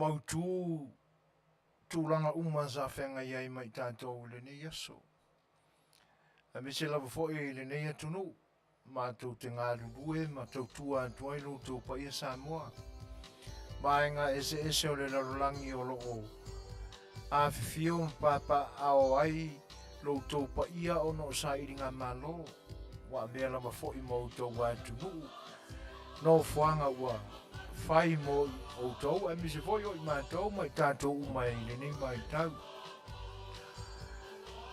mautu tulaga uma sa feagai ai ma i tatou i lenei aso, aemaise lava foi i lenei atunuu matou te galulue ma tautua atu ai lo outou paia Samoa. Vaega eseese o le lalolagi o lo o afifio ma papaaao ai lo outou paia ona o sailigamalo, ua avea lava foi ma outou atunuu nofoaga ua fai mo outou aemaise foi o i matou ma i tatou uma i lenei vaitau.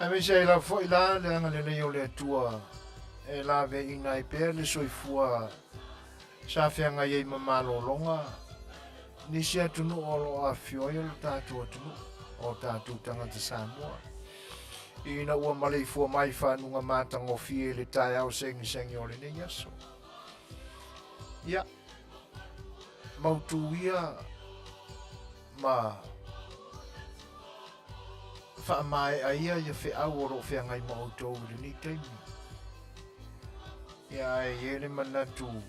Aemaise ai lava foi la le agalelei o le Atua e laveaiina ai pea le soifua sa feagai ai ma malologa nisi atunuu o lo o afifio ai o le tatou atunuu, o tatou tagata Samoa. Ina ua maleifua mai fanuga matagofie i le taeao segisegi o lenei aso. Ia, mautu ia ma faamaea ia ia feau o lo o feagai ma outou i lenei taimi. Ia ae i ai le manatu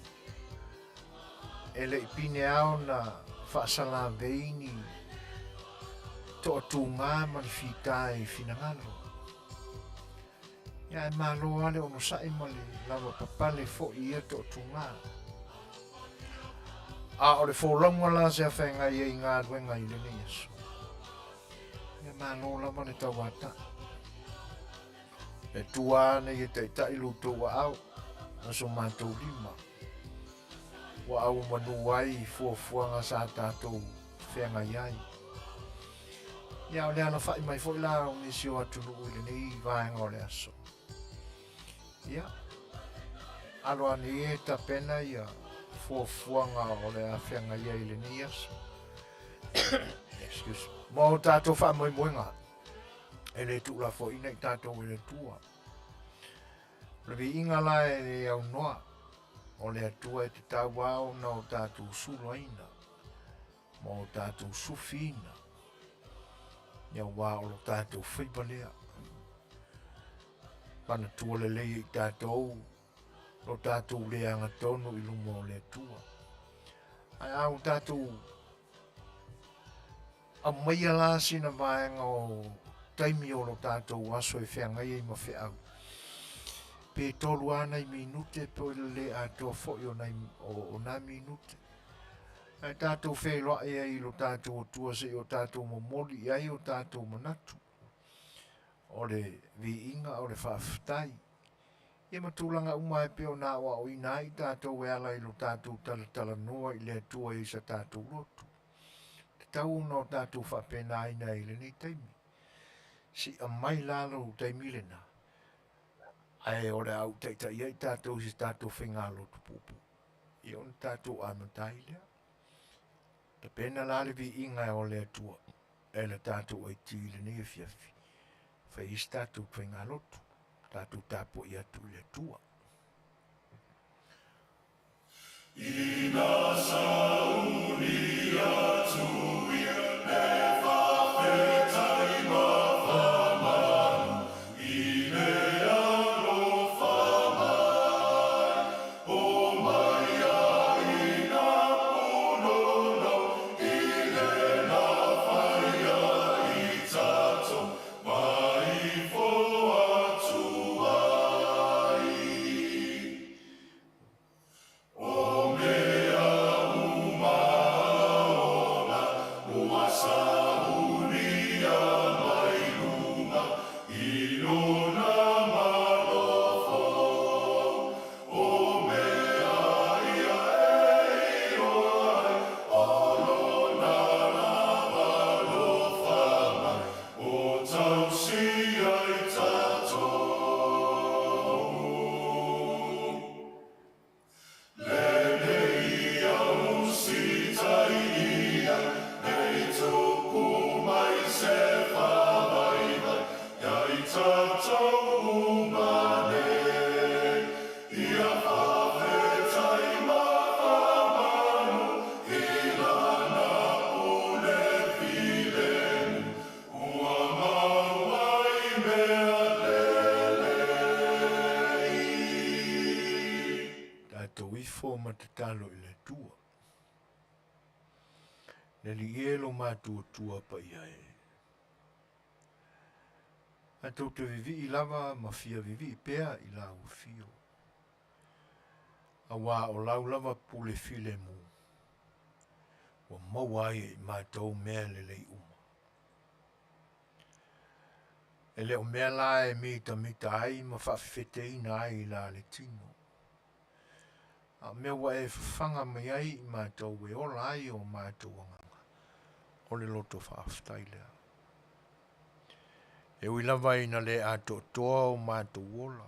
e le i pine lava ona faasalavei ni toatuga ma le fita i finagalo. Ia ae malo lava le onosai ma le lavapapale foi i ia toatuga. A o le folauga la se afeagai ai i galuega i lenei aso. Ia malo lava le tauata'i. Le Atua ane ia taitai lo outou aao ma so matou lima, ua auomanu ai i fuafuaga sa tatou feagai ai. Ia, o le alafai mai foi la o nisi o atunuu i lenei vaega o le aso. Ia, alo ane ia e tapena ia fuafuaga o le a feagai ai i lenei aso. Excuse. Mo tatou faamoemoega. E le tuulafoaiina i tatou e le Atua. O le viiga la e le aunoa o le Atua e tatau lava ona o tatou sulaina ma o tatou sufiina, aua o lo tatou faiva lea. Manatua lelei e i tatou lo tatou le agatonu i luma o le Atua. Ae a o tatou Aumaia la sina vaega o taimi o lo tatou aso e feagai ai ma feau. Pe tolu lava nai minute pe o le le atoa foi o nai, o, o nā minute. Ae tatou feiloai ai i lo tatou Atua seia o tatou momoli i ai o tatou manatu o le viiga o le faafetai. Ia ma tulaga uma e pei ona aoaoina ai tatou e ala i lo tatou talatalanoa i le Atua i sa tatou lotu. Tatau ona o tatou faapenaina i lenei taimi. Si'a mai la lou taimi lena, ae o le a ou taitaia ai tatou i se tatou faigalotu puupuu, ia ona tatou amata ai lea. Tapena la le viiga o le Atua e le tatou aiti i lenei afiafi. Fai ai se tatou faigalotu, tatou tapuai atu i le Atua. Ina sauni atu ia e faafetai ma faamanu i le alofa mai, o mai ai na punonou i lena whaia i tatou mai fo atu ai. O mea uma ona ua saunia mai luma i lona malo fou, o mea ia e iloa ai o lona lava alofa mai, o tausi ai tatou. Ua mau ai mea lelei. Tatou ifo ma tatalo i le Atua. Le Alii e lo matou Atua paia e. Ae tou te vivii lava ma fia vivii pea i lau afio, auā o lau lava pule filemu ua maua ai e i matou mea lelei uma. E le o mea la e mitamita ai ma faafefeteina ai i la le tino, a o mea ua e fafaga mai ai i matou e ola ai o matou agaga, o le loto faafetai lea. E ui lava ina le atoatoa o matou ola,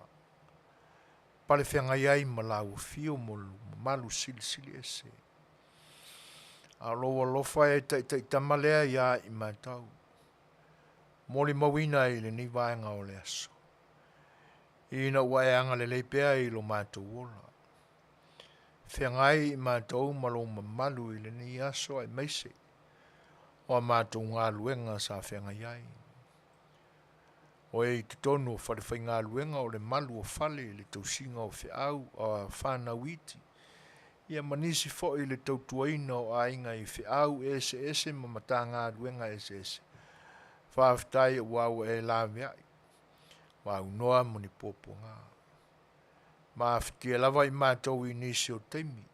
palefeagai ai ma lau afio mo le mamalu silisili ese, a o lou alofa e taitaitama lea ia i matou, molimauina i lenei vaega o le aso, ina ua e agalelei pea i lo matou ola, feagai i matou ma lou mamalu i lenei aso aemaise o a matou galuega sa feagai ai. O e i totonu o falefaigaluega o le malu o fale i le tausiga o feau o fanau iti, ia ma nisi foi i le tautuaina o aiga i feau eseese ma Matagaluega eseese, faafetai aua ua e laveai, ua aunoa ma ni puapuaga. Mafatia lava i matou i nisi o taimi,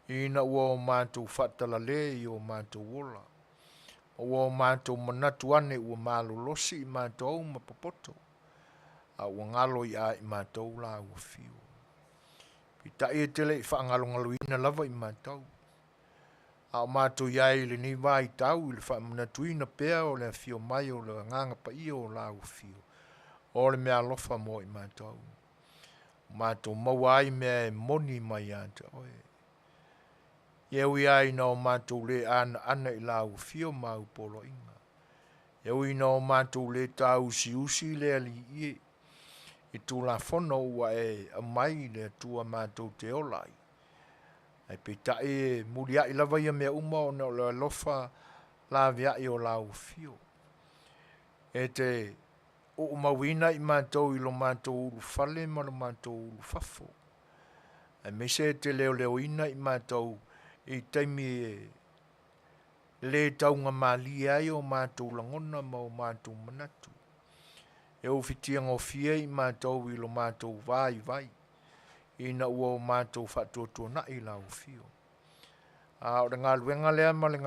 ina ua o matou faatalale i o matou ola, ua o matou manatu ane ua malolosi i matou ma popoto, a ua galo ia i matou lau afio. Peitai e te le i faagalogaloina lava i matou, a o matou i ai i lenei vaitau i le faamanatuina pea o le afio mai o le Agaga Paia o lau afio, o le meaalofa mo i matou, matou maua ai mea e moni mai ia te oe. E ui lava ina o matou le anaana i lau afio ma au poloaiga, e ui ina o matou le tausiusi le Alii e i Tulafono ua e aumai le Atua matou te ola ai, ae peitai e muliai lava ia mea uma ona o le alofa laveai o lau afio. E te uumauina i matou i lo matou ulufale ma lo matou ulufafo, aemaise e te leoleoina i matou i taimi e le taugamalie ai o matou lagona ma o matou manatu. E ufitia gofie i matou i lo matou vaivai ina ua o matou faatuatuanai lau afio. A o le galuega lea ma le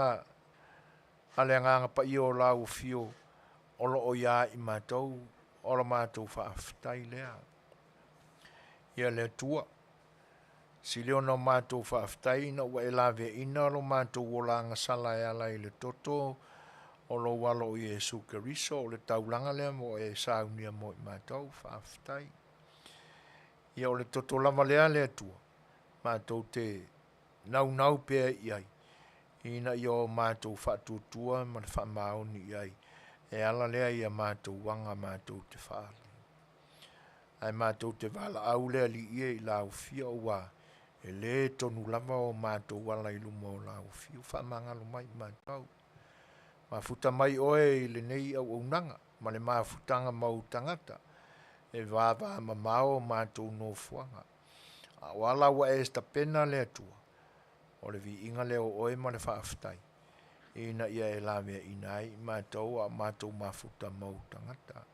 a le Agaga Paia o lau afio o lo o ia i matou, o la matou faafetai lea. Ia le Atua, sili ona matou faafetai ina ua e laveaiina lo matou ola agasala e ala i le toto o lou Alo o Iesu Keriso, o le taulaga lea ua e saunia mo i matou, faafetai. Ia o le toto lava lea le Atua, matou te naunau pea i ai, ina ia o matou faatuatua ma le faamaoni i ai, e ala lea ia matou aga matou te faaali. Ae matou te valaau le Alii e i lau afio aua e le tonu lava o matou ala i luma o lau afio, faamagalo mai i matou. Mafuta mai oe i lenei auaunaga ma le mafutaga ma ou tagata e vavamamao o matou nofoaga. A o ala ua e tapena le Atua, o le viiga lea o oe ma le faafetai, ina ia e laveaiina ai i matou a o matou mafuta ma ou tagata.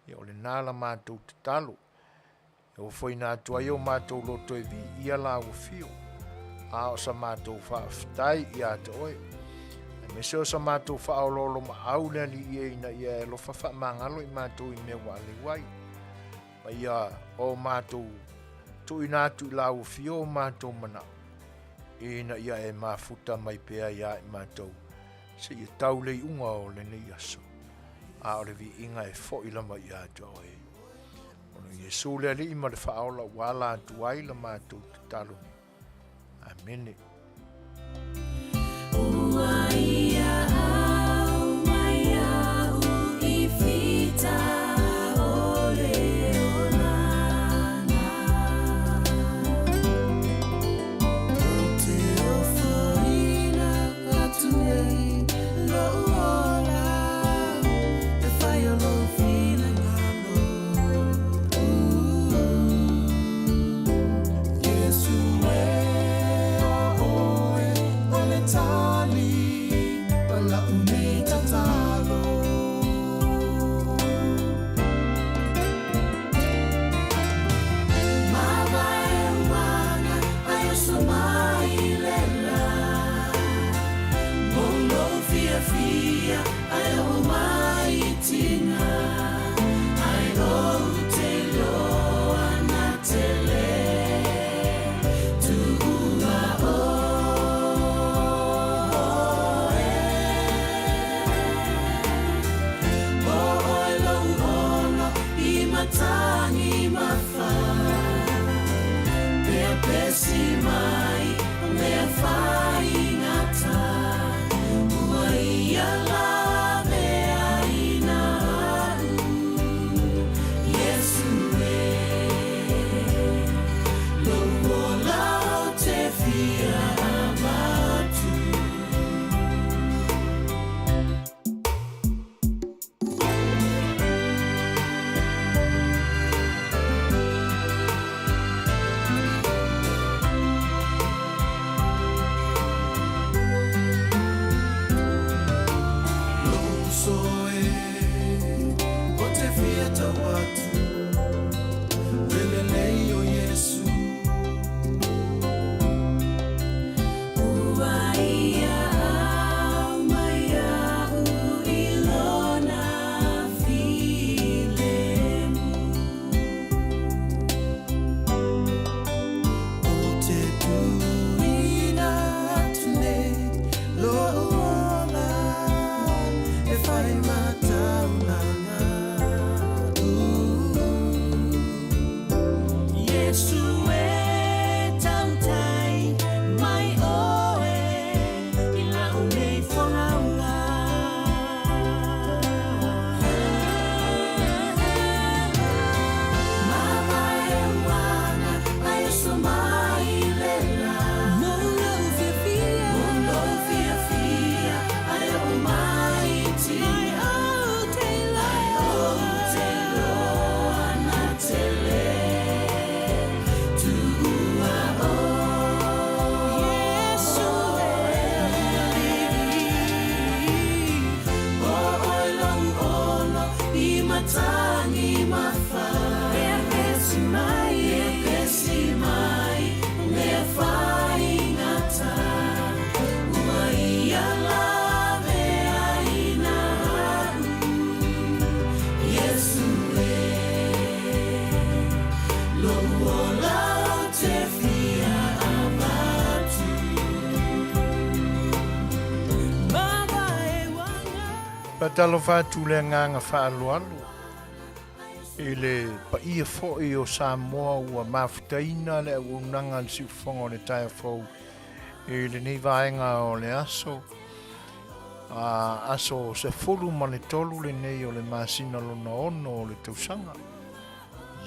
Ia o lena la matou tatalo, e ofoina atu ai o matou loto e viia lau afio, a o sa matou faafetai ia te oe, aemaise o sa matou faaoloolomaau le Alii e ina ia e alofa faamagalo i matou i mea ua aleu ai, ma ia o matou tuuina atu i lau afio o matou manao, ina ia e mafuta mai pea ia i matou seia tau le iuga o lenei aso, a o le viiga e foi lava ia te oe. Ona o Iesu le Alii ma le Faaola ua ala atu ai la matou tatalo nei. Amene. Ua ia au mai au i whita o le olanga. Ou te ofoina atu nei lou ola e whai o lou finagalo. Iesu e o oe o le tali. matagi mafa Pea pesi mai mea faigata Ua ia laveaina a'u Iesu e Lou ola ou te fia avatu. Lou uso e o te fia tau atu Le lelei o Iesu. Ua ia au mai a'u i lona filemu. O te tuuina atu nei lou ola e whai mataulanga. Iesu e tautai mai oe i lau nei folau. Faatalofa atu le agaga faaaloalo i le paia foi o Samoa ua mafutaina le auaunaga a le siufofoga o le taeao fou i lenei vaega o le aso, a aso 13 lenei o le masina lona ono o le tausaga,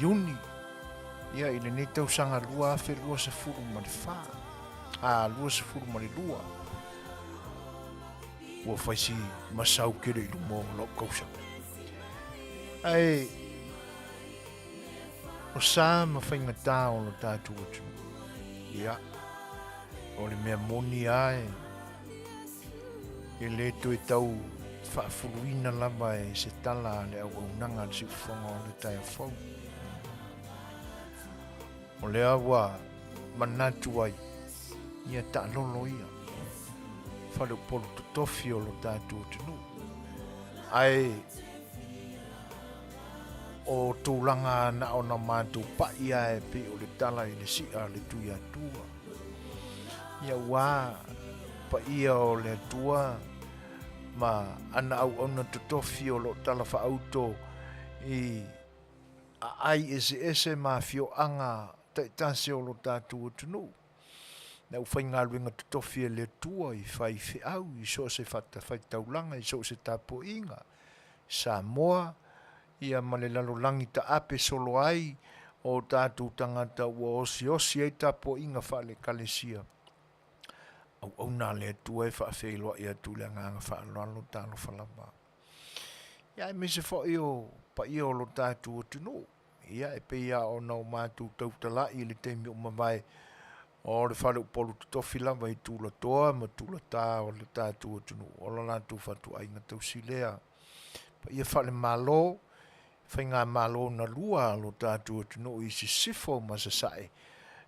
Iuni, ia i lenei tausaga 2024, a 22. Ua fai si masau tele i luma o lau tausaga. Ae o sa ma faigata o lo tatou atunuu. Ia, o le mea moni lava e, e le toe tau faafuluina lava e se tala a le auaunaga a le siufofoga o le taeao fou. O lea ua manatu ai, ia taalolo ia, faleupolu totofi o lo tatou atunuu. Ae o tulaga na ona matou pai ae pei o le tala i le si'a a le Tuiatua. Ia ua paia o le Atua ma ana auauna totofi o lo o tala faauto i aai eseese ma afioaga taitasi o lo tatou atunuu. Le aufaigaluega totofi a le Atua i faifeau i so o se fatafaitaulaga i so o se tapuaiga, Samoa, ia ma le lalolagi taape solo ai o tatou tagata ua osiosi ai tapuaiga faale-Ekalesia. Auauna a le Atua e faafeiloai atu i le agaga faaaloalo talofa lava. Ia aemaise foi o paia o lo tatou atunuu. Ia e pei lava ona o matou tautalai i le taimi ua mavae, o le faleupolu totofi lava i tulatoa ma tulatā o le tatou atunuu, o la latou fatuaiga tausi lea. Paia faale-Malo, faigamalo na lua a lo tatou atunuu i Sisifo ma Sasae,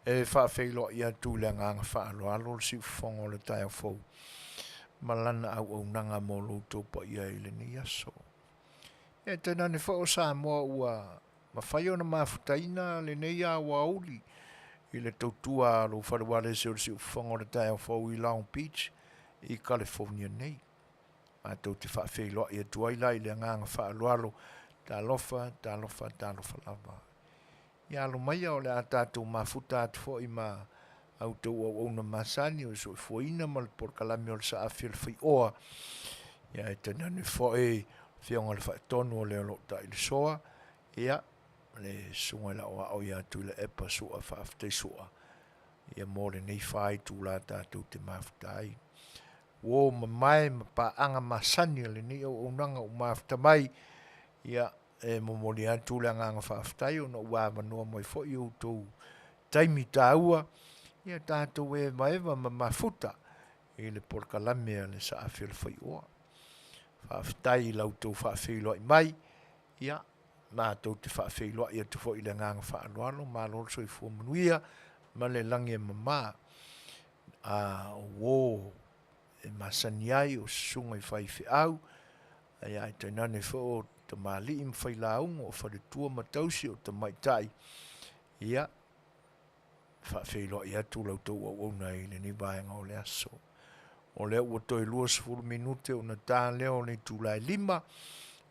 e faafeiloai atu i le agaga faaaloalo le siufofoga o le taeao fou ma lana auaunaga mo lo outou paia i lenei aso. Ia tainane foi o Samoa ua mafai ona mafutaina lenei aoauli i le tautua a lou fale ualesi o le siufofoga o le taeao fou i Long Beach i California nei. Matou te faafeiloai atu ai la i le agaga faaaloalo. Talofa, talofa, talofa lava. Ia alo maia o le a tatou mafuta atu foi ma a outou auauna masani o le soifuaina ma le polokalame o le Saafi o le Faioa. Ia e tainane foi Afioga i le Faatonu o le o lo o tailesoa, ia le Susuga i le Aoao ia Tuilaepa Sua Faafetai Sua, ia mo lenei faitula tatou te mafuta ai. Uo mamae ma paaga masani a lenei auaunaga ua mafuta mai, ia e momoli atu le agaga faafetai ona ua avanoa mai foi outou taimi taua, ia tatou evaeva ma mafuta i le polokalame a le Saafi o le Faioa. Faafetai i la outou faafeiloai mai, ia matou te faafeiloai atu foi i le agaga faaaloalo, malo le soifua manuia ma le lagi e mama. A o uo e masani ai o susuga i faifeau, ae tainane foi o tamalii ma failauga, o faletua ma tausi, o tamaitai, ia, e faafeiloai atu la outou auauna i lenei vaega o le aso. O lea ua toe 20 minute ona ta lea o le itula e 5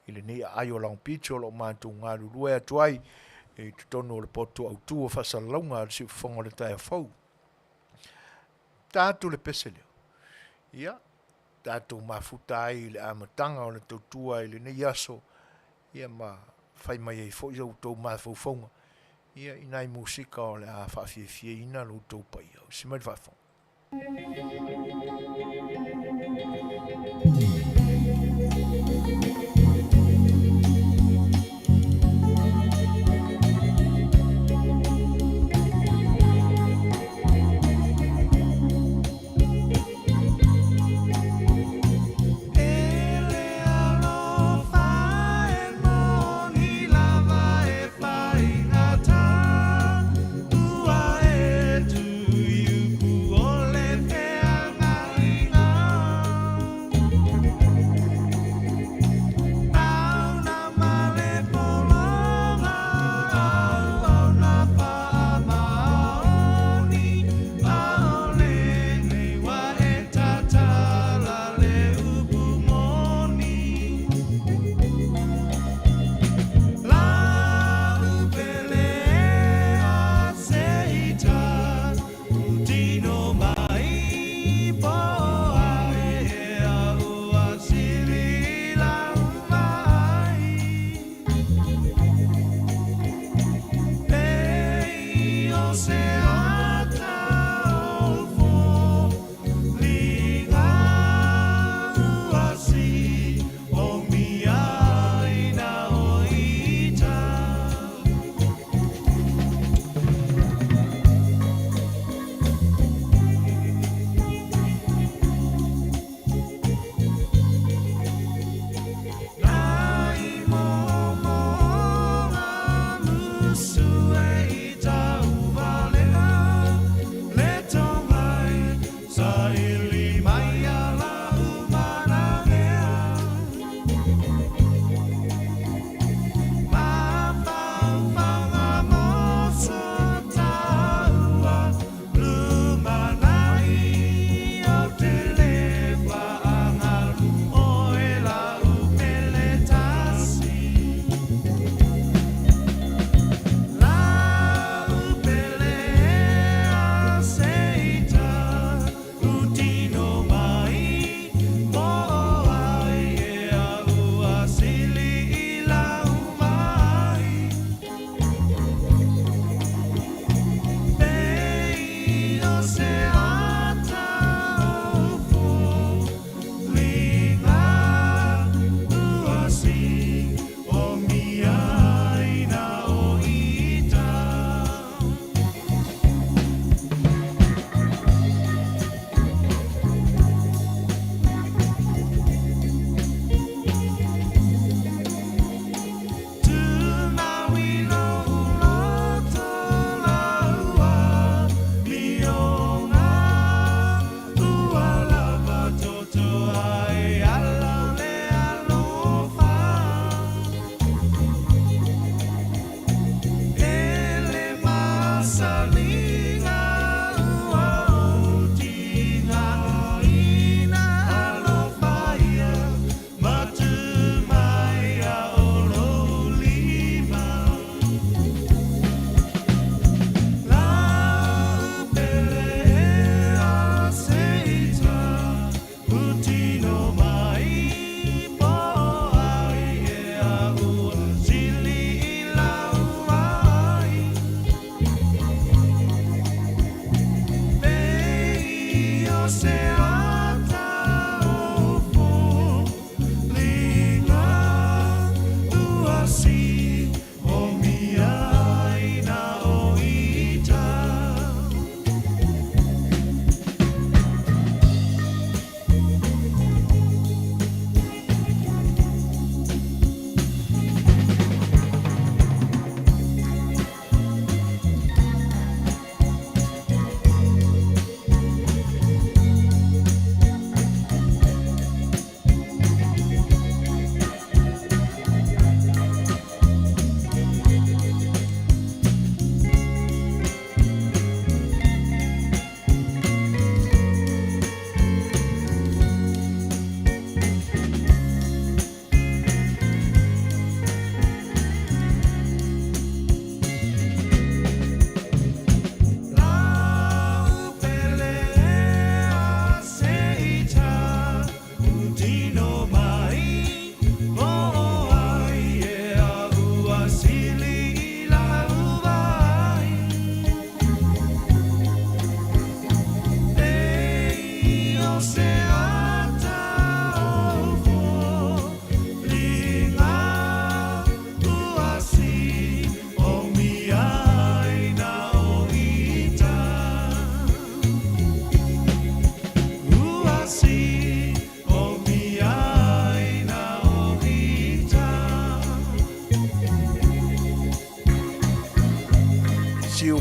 i lenei aai o Long Beach o lo o matou galulue atu ai i totonu o le potu autu o faasalalauga a le Siufofoga o le Taeao Fou. Ta atu le pese lea. Ia, tatou mafuta ai i le amataga o le tautua i lenei aso, ia ma fai mai ai foi so outou mafaufauga ia i nai musika o le a faafiafiaina lo outou paia. Usi mai le faafofoga.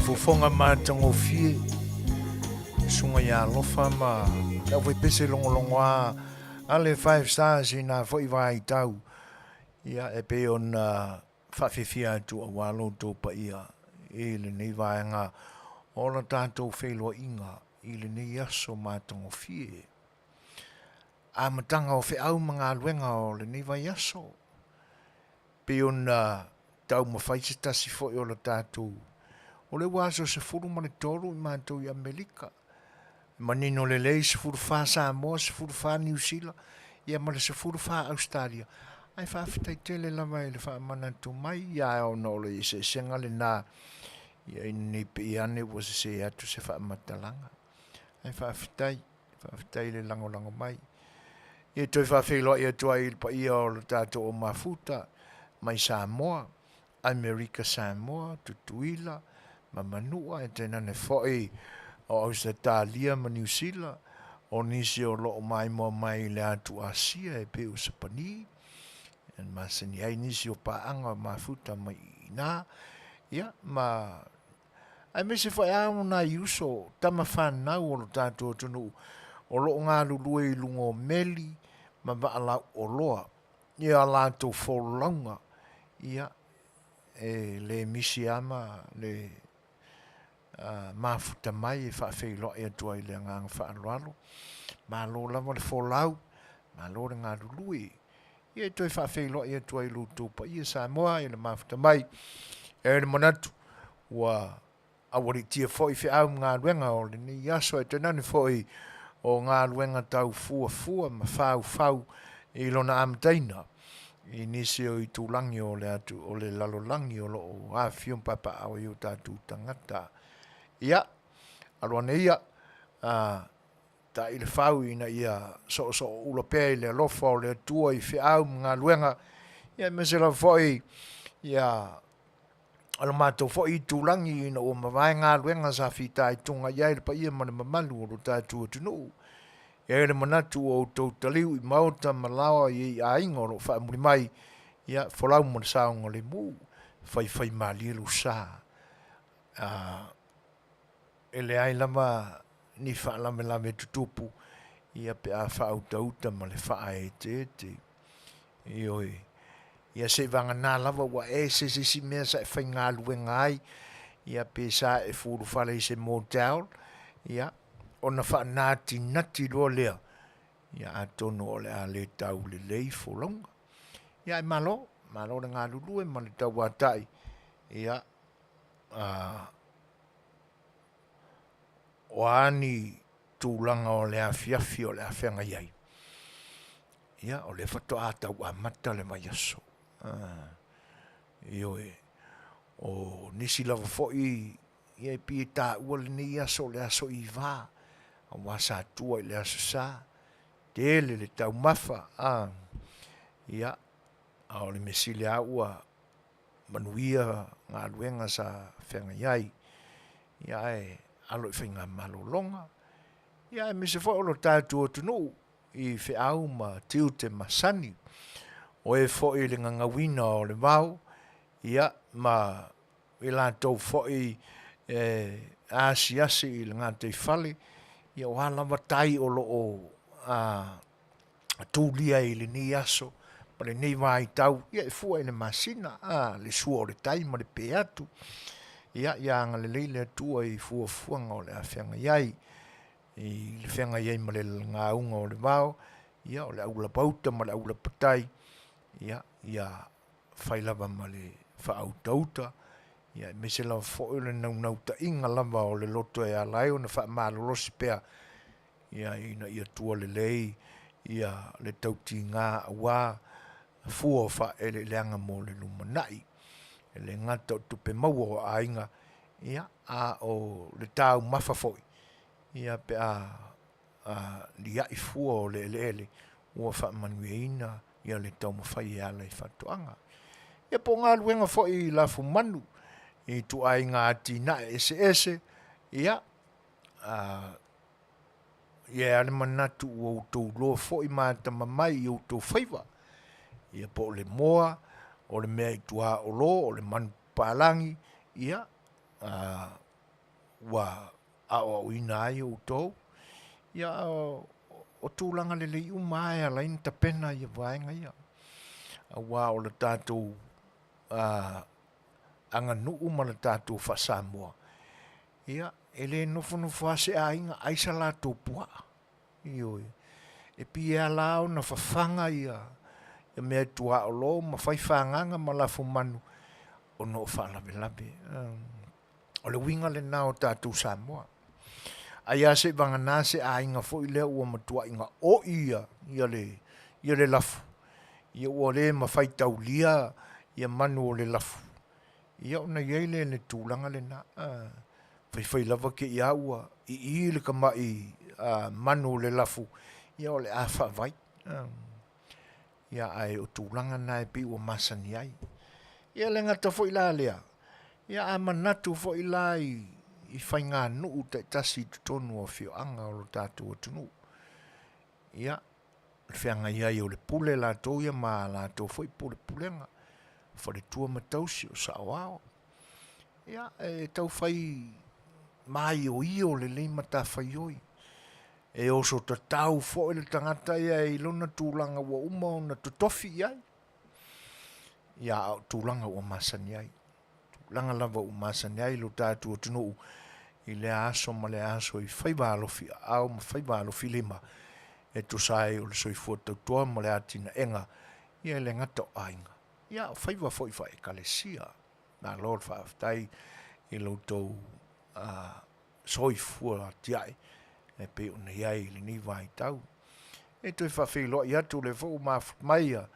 Fofoga matagofie, Susuga ia Alofa ma le aufaipese logologoa a le Five Stars i na foi vaitau, ia e pei ona faafiafia atu aua lo outou paia i lenei vaega o la tatou feiloaiga i lenei aso matagofie. Amataga o feau ma galuega o lenei vaiaso, pei ona taumafai se tasi foi o le tatou, o lea ua aso 13 i matou i Amerika, manino lelei 14 Samoa, 14 Niu Sila, ia ma le 14 Ausetalia, ae faafetai tele lava i le faamanatu mai, ia ona o le eseesega lena, ia ina ne i pei ane ua sese atu se faamatalaga. Ae faafetai, faafetai i le lagolago mai. Ia toe faafeiloai atu ai i le paia o le tatou o Mafuta mai Samoa, Amerika Samoa, Tutuila ma Manua, e tainane foi o Ausetalia ma Niu Sila, o nisi o lo o maimoa mai i le atu Asia e pei o Sapani, e masani ai nisi o paaga o Mafuta mai i ina, ia ma aemaise foi lava o nai uso, tama fanau o lo tatou atunuu o lo o galulue i luga o meli ma vaa lauoloa i a latou folauga, ia, e le misi lava ma le mafuta mai e faafeiloai atu ai i le agaga faaaloalo. Malo lava le folau, malo le galulue. Ia e toe faafeiloai atu ai i lo outou paia Samoa i le mafuta mai. E i ai le manatu ua aualiitia foi feau ma galuega o lenei aso, ae tainane foi o galuega tau fuafua ma faufau i lona amataina i nisi o itulagi o le atu o le lalolagi o lo o afifio ma papaaao ai o tatou tagata. Ia, alo ane ia, ta'i le fau ina ia soosooula pea i le alofa o le Atua i feau ma galuega, ia aemaise lava foi ia o le matou foi itulagi ina ua mavae galuega sa fitaituga i ai le paia ma le mamalu o lo tatou atunuu. E i ai le manatu ua outou taliu i maota ma laoa i aiga o lo o faamuli mai, ia folau ma le saogalemu, faifaimalie lou sa. E leai lava ni faalavelave e tutupu ia pe a faautauta ma le faaeteete. Ioe. Ia seivagana lava ua ese se isi mea sa e faigaluega ai, ia pe sa e fu ulufale i se motel, ia ona faanatinati loa lea, ia atonu o le a le taulelei folauga. Ia ae malo, malo le galulue ma le tauatai, ia o a ni tulaga o le afiafi o le a feagai ai, ia o lea faatoa tau amata le vaiaso. Ioe, o nisi lava foi ia e pei e taua lenei aso o le aso Iva, aua sa tua i le aso Sa, tele le taumafa, ia a o le mea sili lava ua manuia galuega sa feagai ai, ia ae alo i faiga malologa, ia aemaise foi o lo tatou atunuu i feau ma tiute masani. O e foi i le gagauina o le vao, ia ma i latou foi e asiasi i le gataifale, ia o a lava tai o lo o tulia i lenei aso ma lenei vaitau, ia e fua i le masina, le sua o le tai ma le pe atu. Ia, ia agalelei le Atua i fuafuaga o le a feagai ai, i le feagai ai ma le gauga o le vao, ia o le aulapauta ma le aulapatai, ia, ia fai lava ma le faautauta, ia aemaise lava foi o le naunautaiga lava o le loto e ala ai ona faamalolosi pea, ia ina ia tua lelei ia le tautiga aua fua o faaeleeleaga mo le lumanai. E le gata o tupe maua o aiga, ia, a o le taumafa foi, ia pe a liai fua o le eleele ua faamanuiaina ia le taumafai e ala i faatoaga. Ia po o galuega foi i lafumanu i ituaiga atinae eseese, ia, e i ai lava le manatu ua outou iloa foi ma atamamai i outou faiva, ia po o le moa, o le mea i tuaolo, o le manupapalagi, ia, ua aoaoina ai outou, ia o tulaga lelei uma lava e ala ai ona tapena ia vaega ia. Aua o le tatou aganuu ma le tatou faa-Samoa, ia e le nofonofo lava se aiga ai sa latou puaa. Ioe. E pei e ala ona fafaga ia mea tuaolo ma fai fagaga ma lafumanu ona o faalavelave. O le uiga lena o tatou Samoa. Ai lava seivagana se aiga foi lea ua matuai gaoi ia ia le ia le lafu, ia ua le mafai taulia ia manu o le lafu, ia ona i ai lea o le tulaga lena. Faifai lava te i lava ua ii le tamai manu o le lafu, ia o le a faavai. Ia ae o tulaga na e pei ua masani ai. Ia e le gata foi la lea, ia a manatu foi la i faiganuu taitasi i totonu o afioaga o lo tatou atunuu, ia, o le feagai ai o le pule latou ia ma latou foi pulepulega, faletua ma tausi, o saoao. Ia, e tau fai maioio lenei matafaioi. E oso tatau foi le tagata ia i lona tulaga ua uma ona totofi i ai, ia a o tulaga ua masani ai. Tulaga lava ua masani ai lo tatou atunuu i lea aso ma lea aso i faiva alofi aao ma faiva alofi lima e tusa ai o le soifua tautoa ma le atinaega ia e le gata o aiga, ia a o faiva foi faale-Ekalesia. Malo le faafetai i lo outou soifua atiae e pei ona i ai i lenei vaitau. E toe faafeiloai atu o lea foi ua mafuta mai ia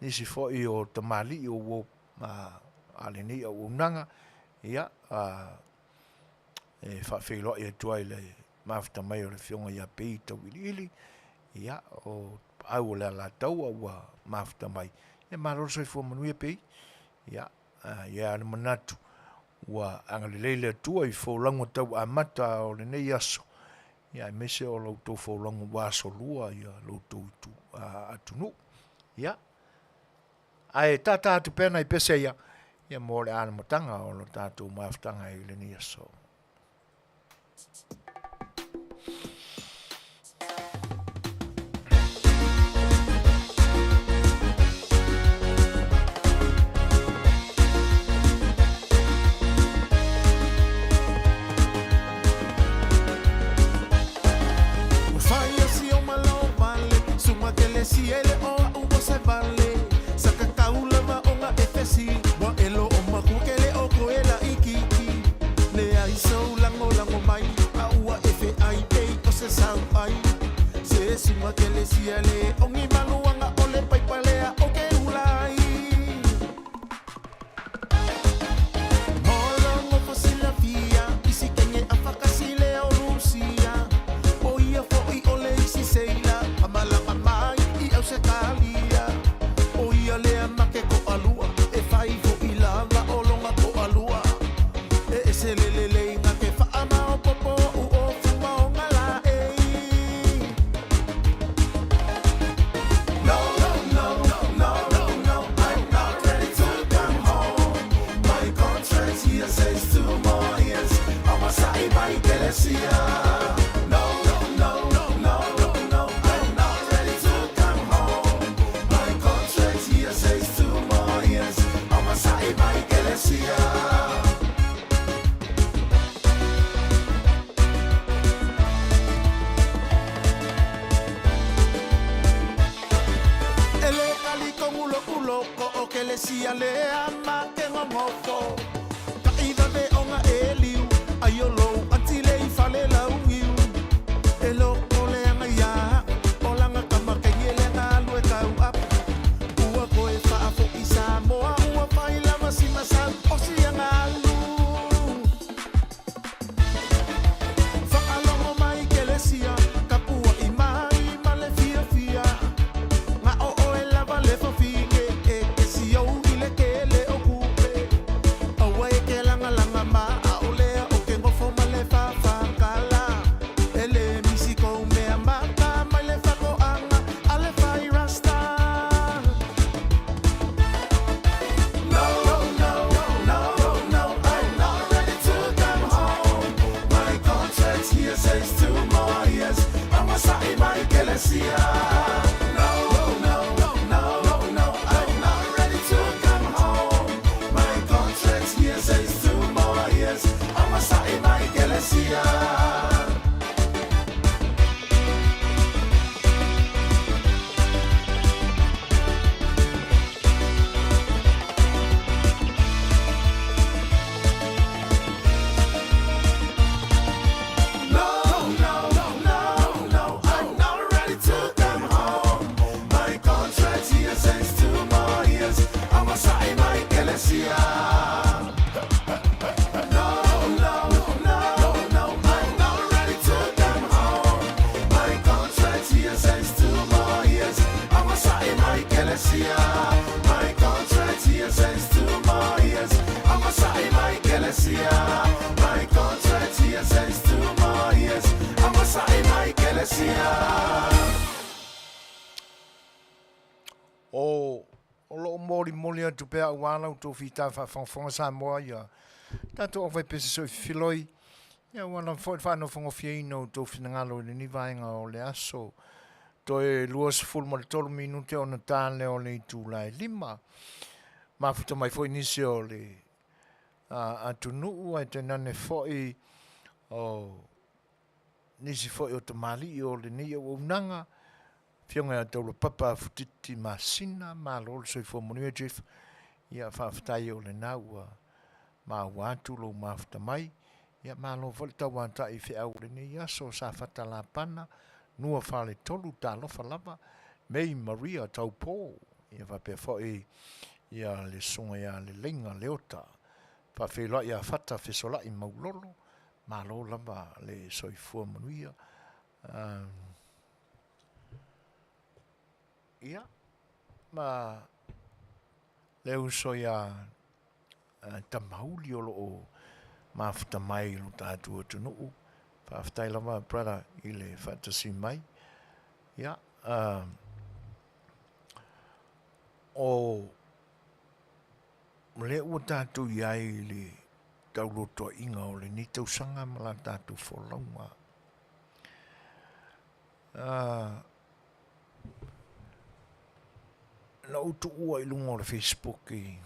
nisi foi o tamalii o uo a lenei auaunaga, ia, e faafeiloai atu ai i le mafuta mai o le Afioga ia Pei Tauiliili, ia, o Tapaau o le Alataua ua mafuta mai. Ia malo le soifua manuia Pei. Ia, e i ai lava le manatu ua agalelei le Atua i folauga tau amata o lenei aso, ia aemaise o la outou folauga ua asolua lo outou atunuu. Ia, ae tata atu pea nai pese ia, ia mo le amataga o le tatou mafutaga i lenei aso. Ekelesia. No, no, no, no, I'm not ready to come home. My contract here says 2 more years. I'm a my Ekelesia. My contract here says 2 more years. I'm a my Ekelesia. My contract here says 2 more years. I'm a my Ekelesia. O, o loo molimoli atu pea aua la outou fita faafogafoga Samoa ia tatou aufaipese soifiloi ia aua lava foi le faanofogofieina o outou finagalo i lenei vaega o le aso. Toe 23 minute ona ta lea o le itula e 5. Mafuta mai foi nisi o le atunuu ae tainane foi o nisi foi o tamalii o lenei auaunaga, Afioga ia Taulapapa Futiti Masina, malo le soifua manuia Jeff. Ia faafetai o lena ua maua atu lou mafuta mai. Ia malo foi le tauatai i feau o lenei aso Safata Lapana, Nua Faletolu, talofa lava, May Maria Taupo, ia faapea foi ia le susuga ia Leleiga Leota, faafeiloai ia Fata Fesolai Maulolo, malo lava le soifua manuia. Ia, ma le uso ia Tamauli o lo o mafuta mai i lo tatou atunuu. Faafetai lava brother i le faatasi mai. Ia, o lea ua tatou i ai i le taulotoaiga o lenei tausaga ma la tatou folauga. Na ou tuua i luga o le Facebook i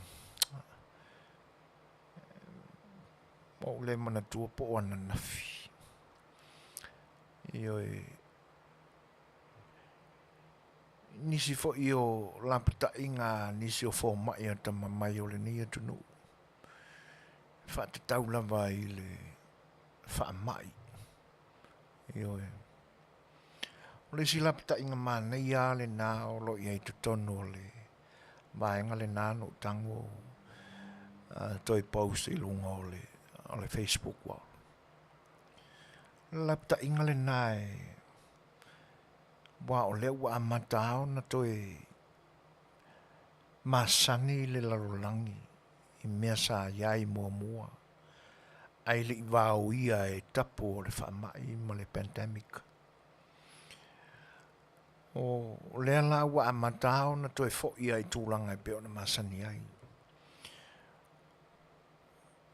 ua ou le manatua po o ananafi. Ioe, nisi foi o lapataiga a nisi o fomai atamamai o lenei atunuu, e faatatau lava i le faamai. Ioe. O le isi lapataiga manaia lava lena o lo o i ai i totonu o le vaega lena na ou tago toe post i luga o le, o le Facebook wall. O le lapataiga lena e aua o lea ua amata lava ona toe masani le lalolagi i mea sa i ai muamua ae le i vaoia e tapu o le faamai ma le pandemic. O lea la ua amata lava ona toe foi lava i tulaga e pei ona masani ai.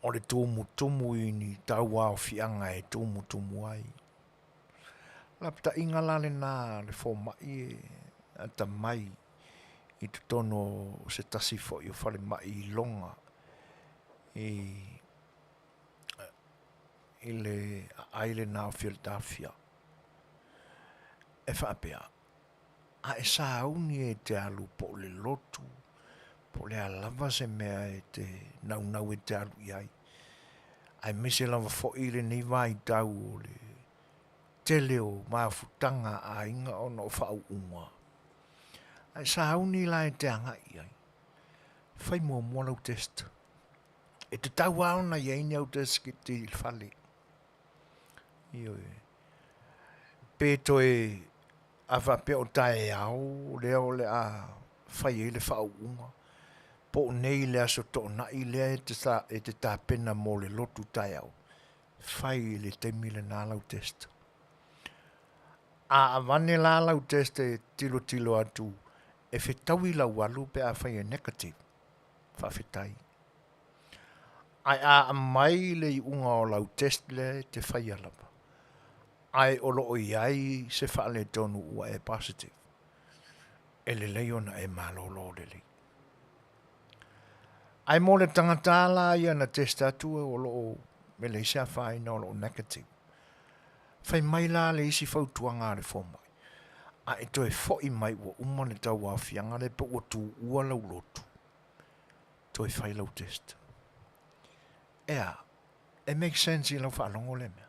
O le tumutumu i ni tauaofiaga e tumutumu ai. Lapataiga la lena a le fomai e atamai i totonu o se tasi foi o falemai iloga i le aai lena o Philadelphia. E faapea, a e sauni e te alu po o le lotu, po o le a lava se mea e te naunau e te alu i ai, aemaise lava foi lenei vaitau o le tele o mafutaga a aiga ona o faauuga. A e sauni la e te agai i ai, fai muamua lau test. E tatau lava ona i ai ni au test kit i le fale. Ioe. Pe toe a faapea o taeao lea o le a fai ai le faauuga, po o nei le aso Toonai lea e te, e te tapena mo le lotu taeao, fai i le taimi lena lau test. A avane la lau test e tilotilo atu e fetaui lau alu pe afai e negative, faafetai. Ae a aumai le iuga o lau test lea e te faia lava, ae o lo o i ai se faaletonu ua e positive, e lelei ona e malolo lelei. Ae mo le tagata la ia na test atu o lo o e leai se afaina o lo o negative, fai mai la le isi fautuaga a le fomai, a e toe foi mai ua uma le tauaofiaga lea pe ua tuua lau lotu, toe fai lau test. E a? E make sense i lau faalogo lea mea?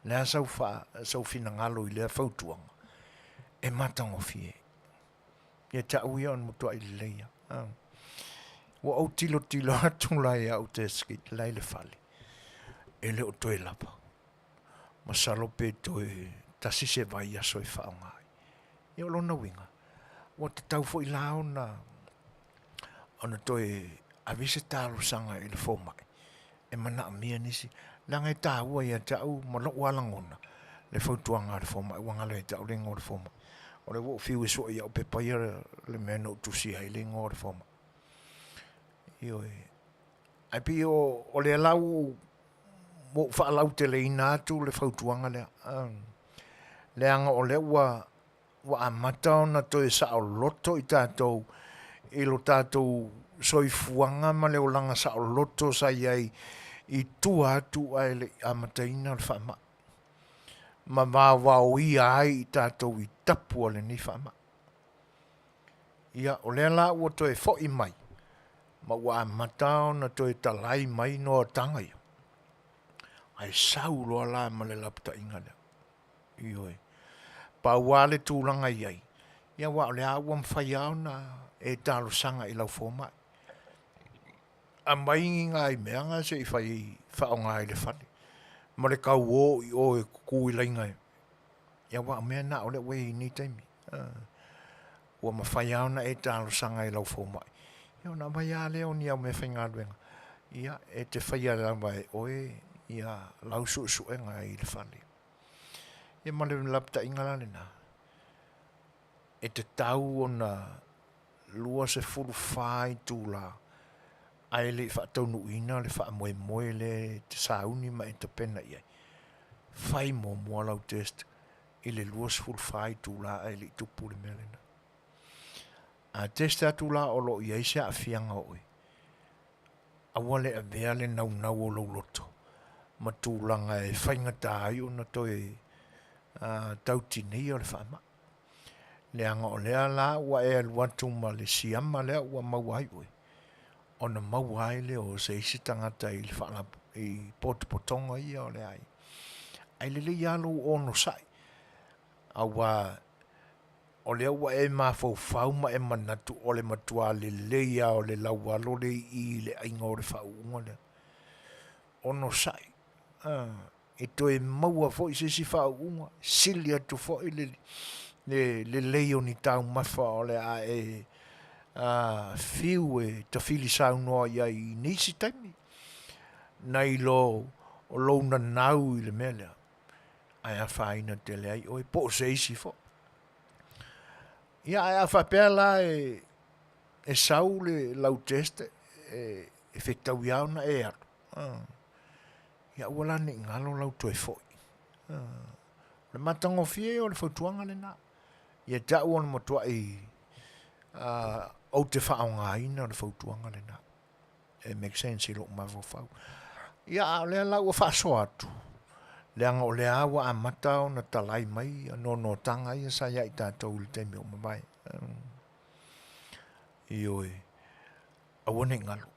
Le a sau, fa, sau finagalo i lea fautuaga? E matagofie. Ia te au ia o le matuai lelei lava. Ua ou tilotilo atu la i au test kit la i le fale, e le o toe lava. Masalo pe toe tasi se vaiaso e faaaoga ai. Ia o lona uiga, ua tatau foi la ona ona toe ave se talosaga i le fomai e manaomia nisi, leaga e taua ia te au ma lou lava lagona le fautuaga a le fomai, ua galo ia te au le igoa o le fomai. O lea ua ou fiu e sue i au pepa ia le mea na ou tusia ai le igoa o le fomai. Ioe. Ae pei o lea la ua ou faalauteleina atu le fautuaga lea, leaga o lea ua ua amata ona toe saoloto i tatou i lo tatou soifuaga ma le olaga saoloto sa i ai i tua atu ae le i amataina le faamai, ma vaovaoia ai i tatou i tapu o lenei faamai. Ia, o lea la ua toe foi mai ma ua amata ona toe talai mai noataga ia, ae sau loa la ma le lapataiga lea. Ioe. Pau lava le tulaga e i ai, ia aua o lea lava ua mafai lava ona e talosaga i lau fomai, aumai ni nai mea na se i fai faaaoga i le fale ma le tau o i o e tutu i laina e... Ia aua o mea na o lea ua i ai i nei taimi. Ua mafai lava ona e talosaga i lau fomai, ia ona aumai lava lea o ni au meafaigaluega, ia e te faia lava e oe ia lau suesuega i le fale. Ia ma le lapataiga la lena, e tatau ona 24 itula ae le i faataunuuina le faamoemoe lea e te sauni ma e tapena i ai, fai muamua lau test i le 24 itula ae le i tupu le mea lena. A test atu la o lo o i ai se aafiaga o oe, aua le avea le naunau o lou loto ma tulaga e faigata ai ona toe tautineia o le faamai. Leaga o lea la ua e alu atu ma le siama lea ua maua ai oe, ona maua ai lea o se isi tagata i le i potopotoga ia o le aiga. Ae lelei lava lou onosai, aua o lea ua e mafaufau ma e manatu o le matua lelei lava o le laualo lea i i i le aiga o le faauuga lea. Onosai, e toe maua foi se isi faauuga, sili atu foi le lelei o ni taumafa o le a e fiu e tafili saunoa i ai i nisi taimi, nai lo o lou nanau i le mea lea, ae afaina tele ai oe po o se isi foi. Ia, ae a faapea la e sau le lau test e fetaui lava ona e alu, ia aua la ne i galo lau toe foi. O le matagofie o le fautuaga lena. Ia te au o le matuai ou te faaaogaina le fautuaga lena. E make sense i lou mafaufau. Ia, a o lea la ua faasoa atu, leaga o lea lava ua amata ona talai mai noanoataga ia sa ia i tatou i le taimi ua mavae. Ioe, aua ne i galo,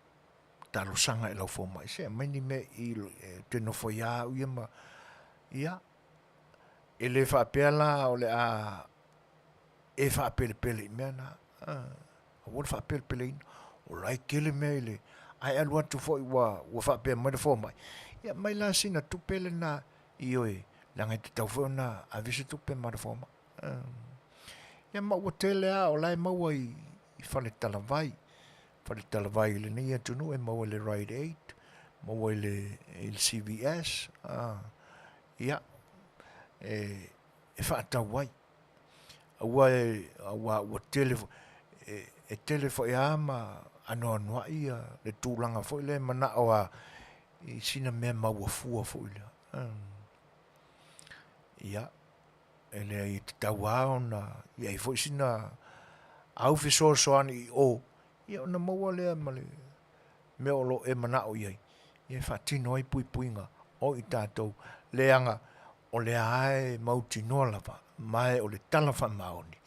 talosaga i lau fomai, se aumai ni mea i ou te nofo ai lava au ia ma... Ia, e le faapea la o le a e faapelepele i mea na. Aua le faapelepeleina, o la e tele mea i le... Ae alu atu foi ua, ua faapea mai le fomai, ia aumai la sina tupe lena, ioe, leaga e tatau foi ona ave se tupe ma le fomai. Ia ma ua tele lava, o la e maua i faletalavai, faletalavai i lenei atunuu e maua i le Rite Aid, maua i le, i le CVS, ia, e, e faatau ai. Aua e, aua ua tele, e, e tele foi lava ma anoanoai ia le tulaga foi lea e manao lava i sina mea maua fua foi lea. Ia, e leai e tatau lava ona i ai foi sina au fesoasoani i o, ia ona maua lea ma le mea o lo o e manao i ai, ia e faatino ai puipuiga o i tatou, leaga o lea lava e mautinoa lava, ma o le tala faamaoni,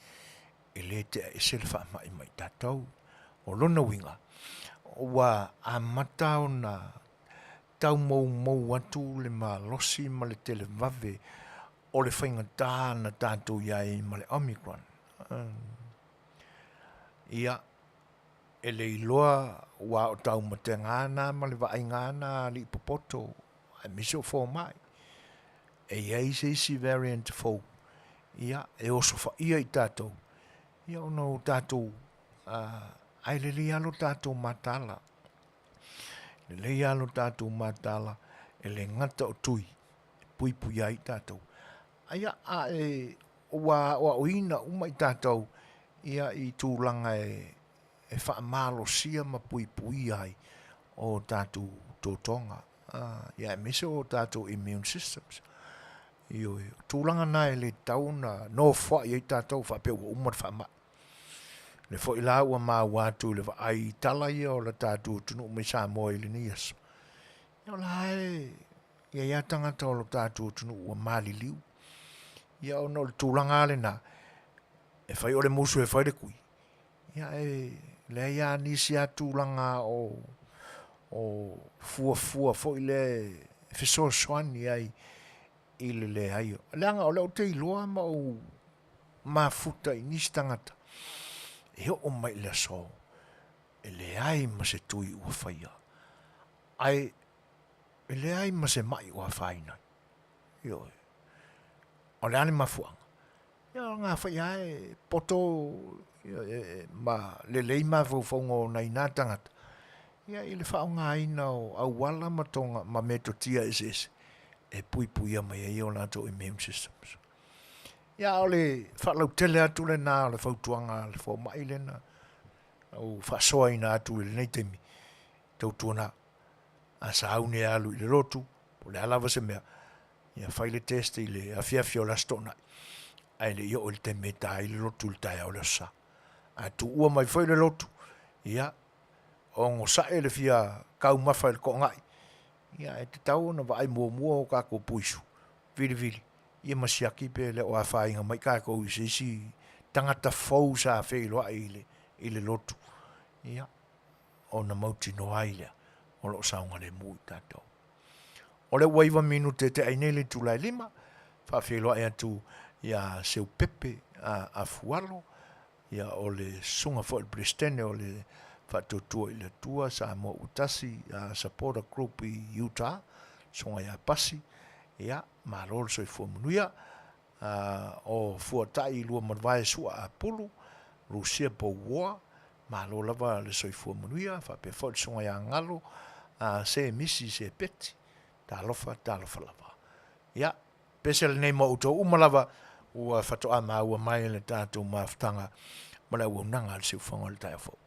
e le tea ese le faamai mai tatou. O lona uiga, ua amata ona tau moumou atu le malosi ma le televave o le faigata na tatou i ai ma le Omicron. Ia, E le iloa ua o taumatega a na ma le vaaiga a na a alii popoto aemaise o fomai, e i ai se isi variant fou, ia, e osofaia i tatou, ia ona o tatou, ae lelei lava lo tatou mataala. Lelei lava lo tatou mataala, e le gata o tui e puipuia ai tatou. Aia, a e ua aoaoina uma i tatou ia i tulaga e faamalosia ma puipuia ai o tatou totoga, ia aemaise o tatou immune systems. Ioe, o tulaga na e le tatau ona nofoai ai tatou faapea ua uma le faamai. O lea foi la ua maua atu i le vaai i tala ia o le tatou atunuu mai Samoa i lenei aso, ia o la e i ai lava tagata o lo tatou atunuu ua maliliu. Ia ona o le tulaga lava lena, e fai o le musu e fai le kui, ia e leai lava nisi lava tulaga o fuafua foi lea e fesoasoani ai i le leai. Leaga o lea ou te iloa ma ou mafuta i nisi tagata e oo mai i le aso e leai ma se tui ua faia, ae e leai ma se mai o afaina ai. Ioe. O le a le mafuaaga? Ia o na foi lava e poto ma lelei mafaufauga o nai na tagata ia i le faaaogaina o auala ma toga ma metotia eseese e puipuia mai ai o latou immune systems. Ia a o le faalautele atu lena o le fautuaga a le fomai lena na ou faasoaina atu i lenei taimi, tautuana a sauni e alu i le lotu po o le a lava se mea, ia fai le test i le afiafi o le Aso Toonai, ae le i oo i le taimi e ta ai le lotu i le taeao o le Aso Sa. A tuua mai foi le lotu, ia, ogosae le fia taumafa i le toonai, ia e tatau ona vaai muamua o tatou puisu, vilivili, ia ma siaki pe le o afaina mai tatou i se isi tagata fou sa feiloai i le lotu, ia, ona mautinoa ai lea o lo o saogalemu i tatou. O lea ua 9 minute e tea ai nei le itula e 5, faafeiloai atu ia Seupepe Afualo, ia o le susuga foi i le Peresetene o le Faatuatua i le Atua Samoa ua Tasi Supporter Group i Utah, susuga ia Pasi, ia malo le soifua manuia. O Fuatai Luamanuvae Sua Apulu, Rusia Pouoa, malo lava le soifua manuia, faapea foi le susuga ia Galo Semisi Sepeti, talofa talofa lava. Ia, pese lenei mo outou uma lava ua faatoa maua mai le tatou mafutaga ma le auaunaga a le siufofoga o le taeao fou.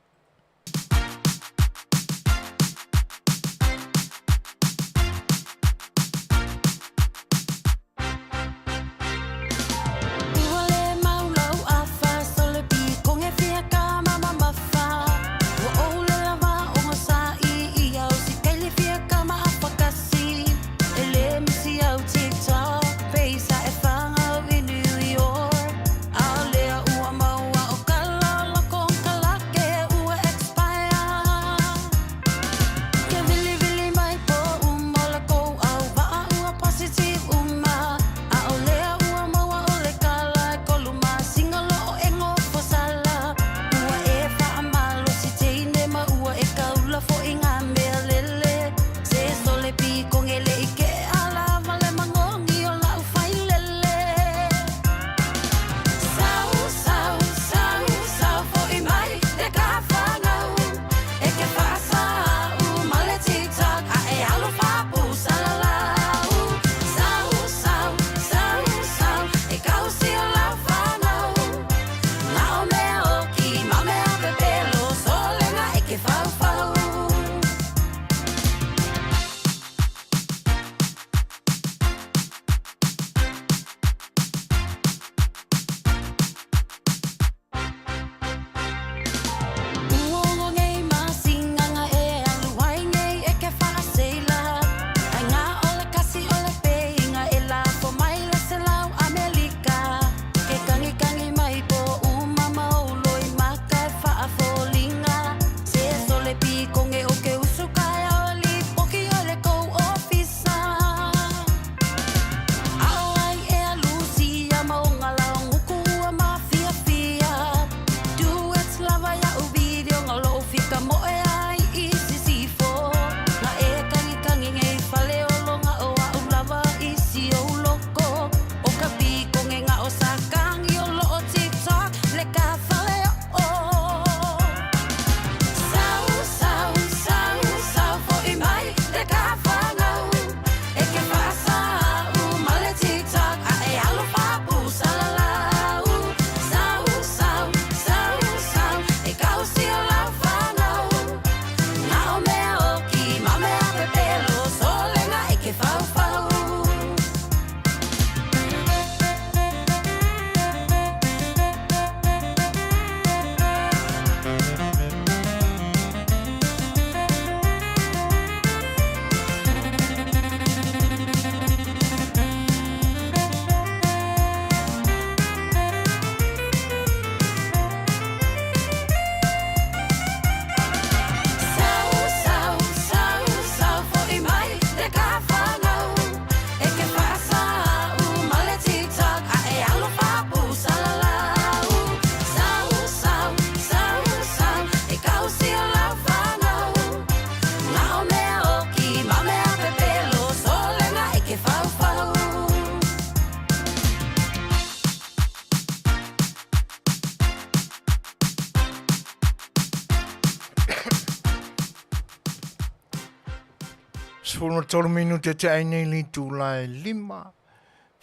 13 minute te ai nei le itula e 5.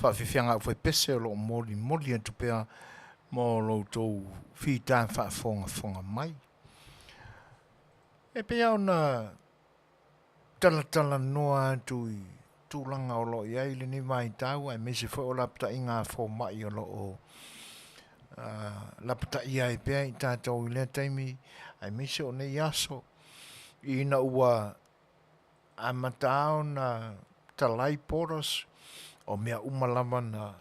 Faafiafiaga au faipese o lo o molimoli atu pea mo lo outou fita faafogafoga mai. E pei lava ona talatalanoa atu i tulaga o lo o i ai lenei vaitau aemaise foi o lapataiga a fomai o lo o lapataia ai pea i tatou i lea taimi aemaise o nei aso ina ua amata lava ona talai borders o mea uma lava na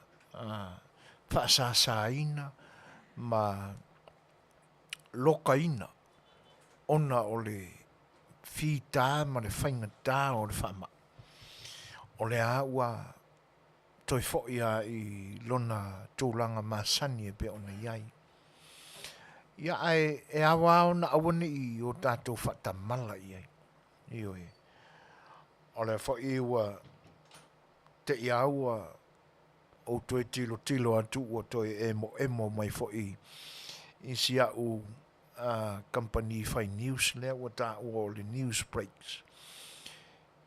faasasaina ma lokaina ona o le fita ma le faigata o le faamai, o lea lava ua toe foi lava i lona tulaga masani e pei ona i ai. Ia ae e ao lava ona aua ne i o tatou faatamala i ai. Ioe. O lea foi ua te i lava ua ou toe tilotilo atu ua toe emoemo mai foi i si au kamupani fai news lea ua taua o le News Breaks.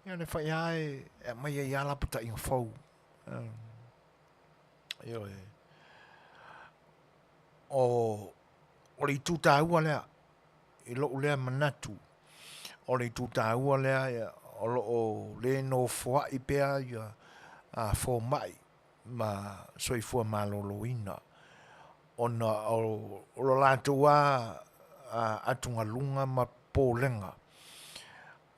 Ia o lea foi lava e aumai ai lava lapataiga fou. Ioe. O le itu taua lea i lou lea manatu, o le itu taua lea o lo o le nofoai pea ia fomai ma soifua maloloina ona o lo latou lava atugaluga ma popolega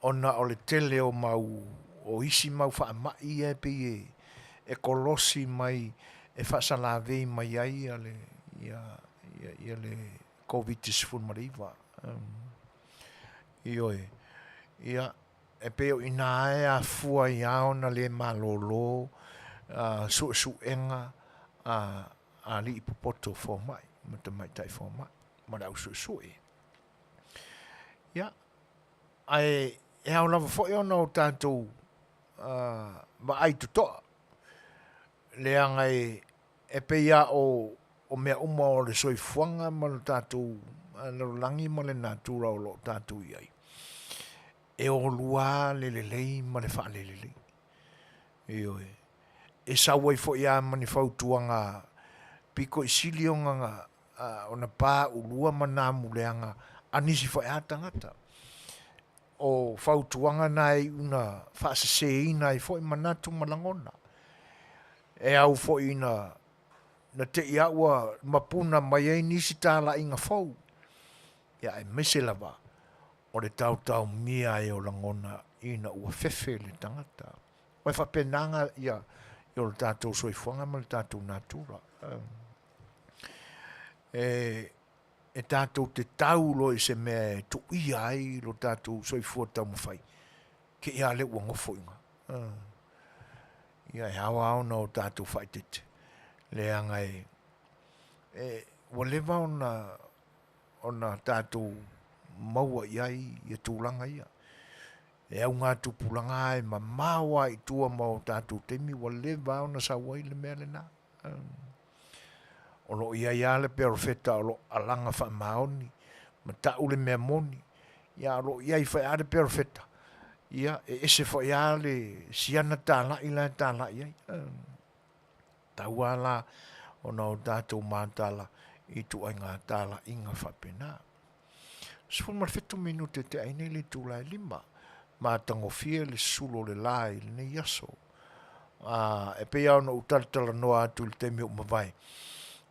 ona o le tele o mau o isi mau faamai ia e pei e kolosi mai e faasalavei mai ai le Koviti-19. Ioe. Ia, e pei o i ina e afua ai lava ona le malolo suesuega a alii popoto fomai ma tamaitai fomai ma le au suesue. Ia, ae e ao lava foi ona o tatou vaai totoa, leaga e pei lava o mea uma o le soifuaga ma le tatou lalolagi ma le natura o lo o tatou i ai, e o lua lava le lelei ma le faalelelei. Ioe. E sau ai foi lava ma ni fautuaga pito i sili ona paulua ma namuleaga a nisi foi lava tagata. O fautuaga na e iu ina faaseseina ai foi manatu ma lagona. E au foi ina na te i lava ua mapuna mai ai nisi talaiga fou, ia aemaise lava o le taotaomia ai o lagona ina ua fefe le tagata. Aua e faapena ia o le tatou soifuaga ma le tatou natura. E tatou te tau loa i se mea e tuuia ai lo tatou soifua taumafai, te i lava lea ua nofo i ina. Ia e ao lava ona o tatou faaeteete, leaga e, e ua leva ona ona tatou maua i ai ia tulaga ia. E augatupulaga lava e mamao lava i tua ma o tatou taimi ua leva lava ona sau ai le mea lena. O lo o i ai lava le perofeta o lo o alaga faamaoni ma tau le mea moni, ia a o lo o i ai foi lava le perofeta, ia e ese foi lava le siana talai la e talai ai. Tau lava la ona o tatou mataala i ituaiga talaiga faapena. 17 minute te ai nei le itula e 5. Matagofie le sulo o le la i lenei aso. E pei lava ona ou talatalanoa atu i le taimi ua mavae,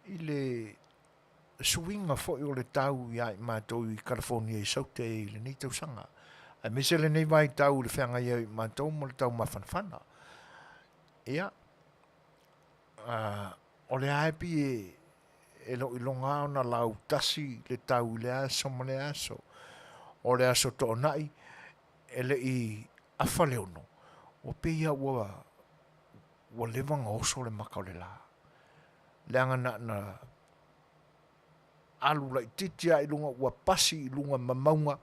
i le suiga foi o le tau ia i matou i Kalifonia i Saute i lenei tausaga, aemaise lenei vaitau i le feagai ai o i matou ma le taumafanafana. Ia, o lea lava e pei e loiloga lava ona lautasi le tau i lea aso ma lea aso. O le aso Toonai, e le i afa le 6, ua pei lava ua, ua leva ona oso le mata o le la. Leaga na ona alu laitiiti lava i luga ua pasi i luga ma mauga,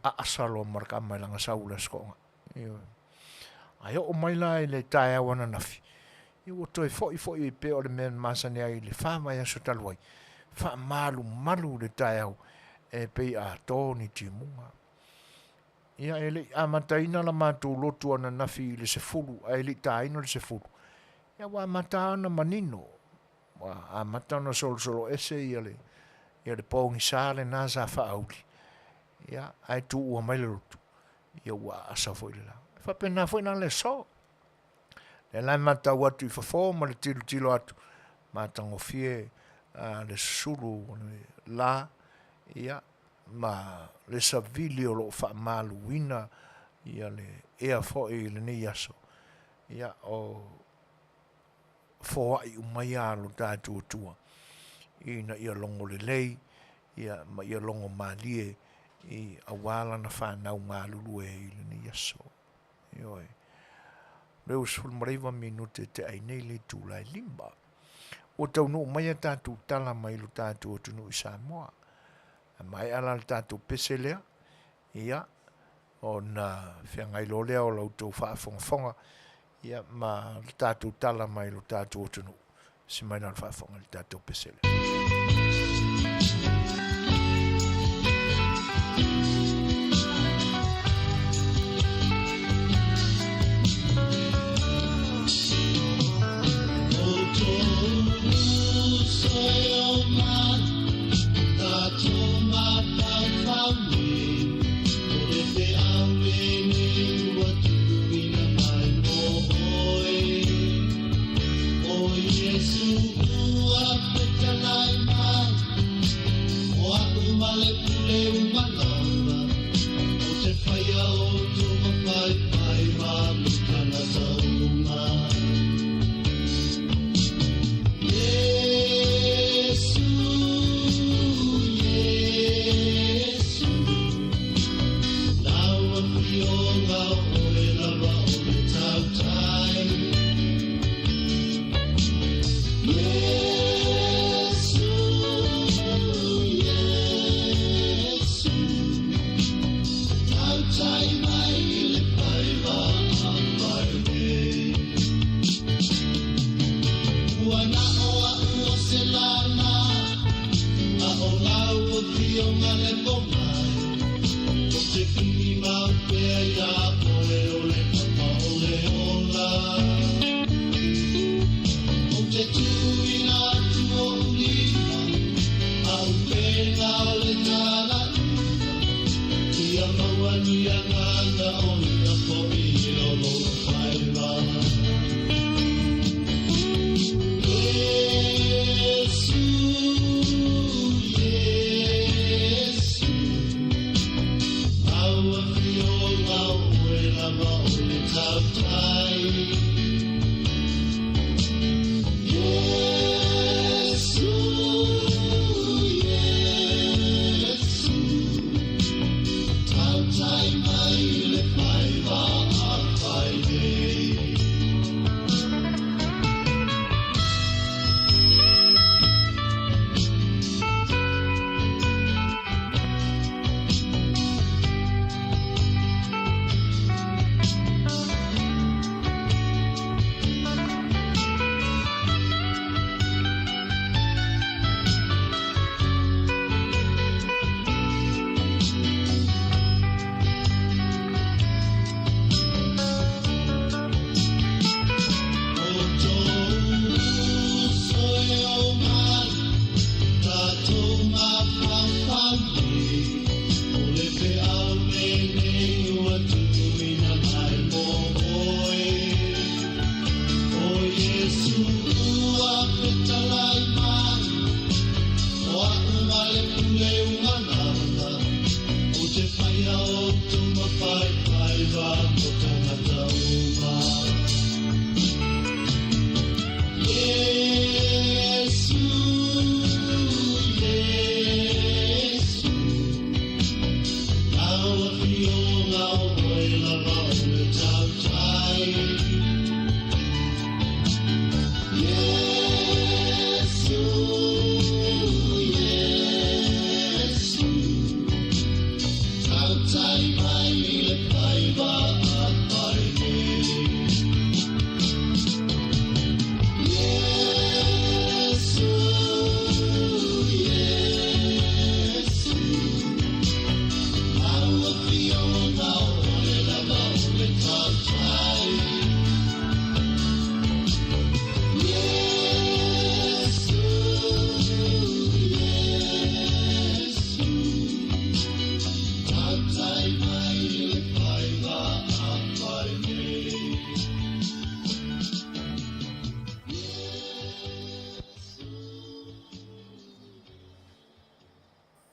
aasa loa ma le tama i lana sau i le Aso Toonai. Ioe. Ae oo mai la i le taeao ananafi, ia ua toe foi foi e pei o le mea na masani ai i le fa vaiaso talu ai, faamalumalu le taeao e pei a to ni timuga. Ia, e le i amataina la matou lotu ananafi i le 10, ae le i taina le 10, ia ua amata lava ona manino, ua amata ona solosolo ese ia le, ia le pogisa lena sa faauli, ia, ae tuua mai le lotu, ia ua aasa foi le la. E faapena foi la le aso. Lea la e matau atu i fafo ma le tilotilo atu, matagofie le susulu o le la, ia, ma le savili o lo o faamaluina ia le ea foi i lenei aso, ia, o foai uma ia a lo tatou Atua, ina ia logo lelei, ia, ma ia logo malie i aua lana fanau galulue i lenei aso. Ioe. O lea ua 19 minute e tea ai nei le itula e 5. Ua taunuu mai a tatou tala mai lo tatou atunuu i Samoa. A maea la le tatou pese lea, ia, ona feagai loa lea o la outou faafogafoga, ia, ma le tatou tala mai lo tatou atunuu. Si mai la le faafofoga i le tatou pese lea.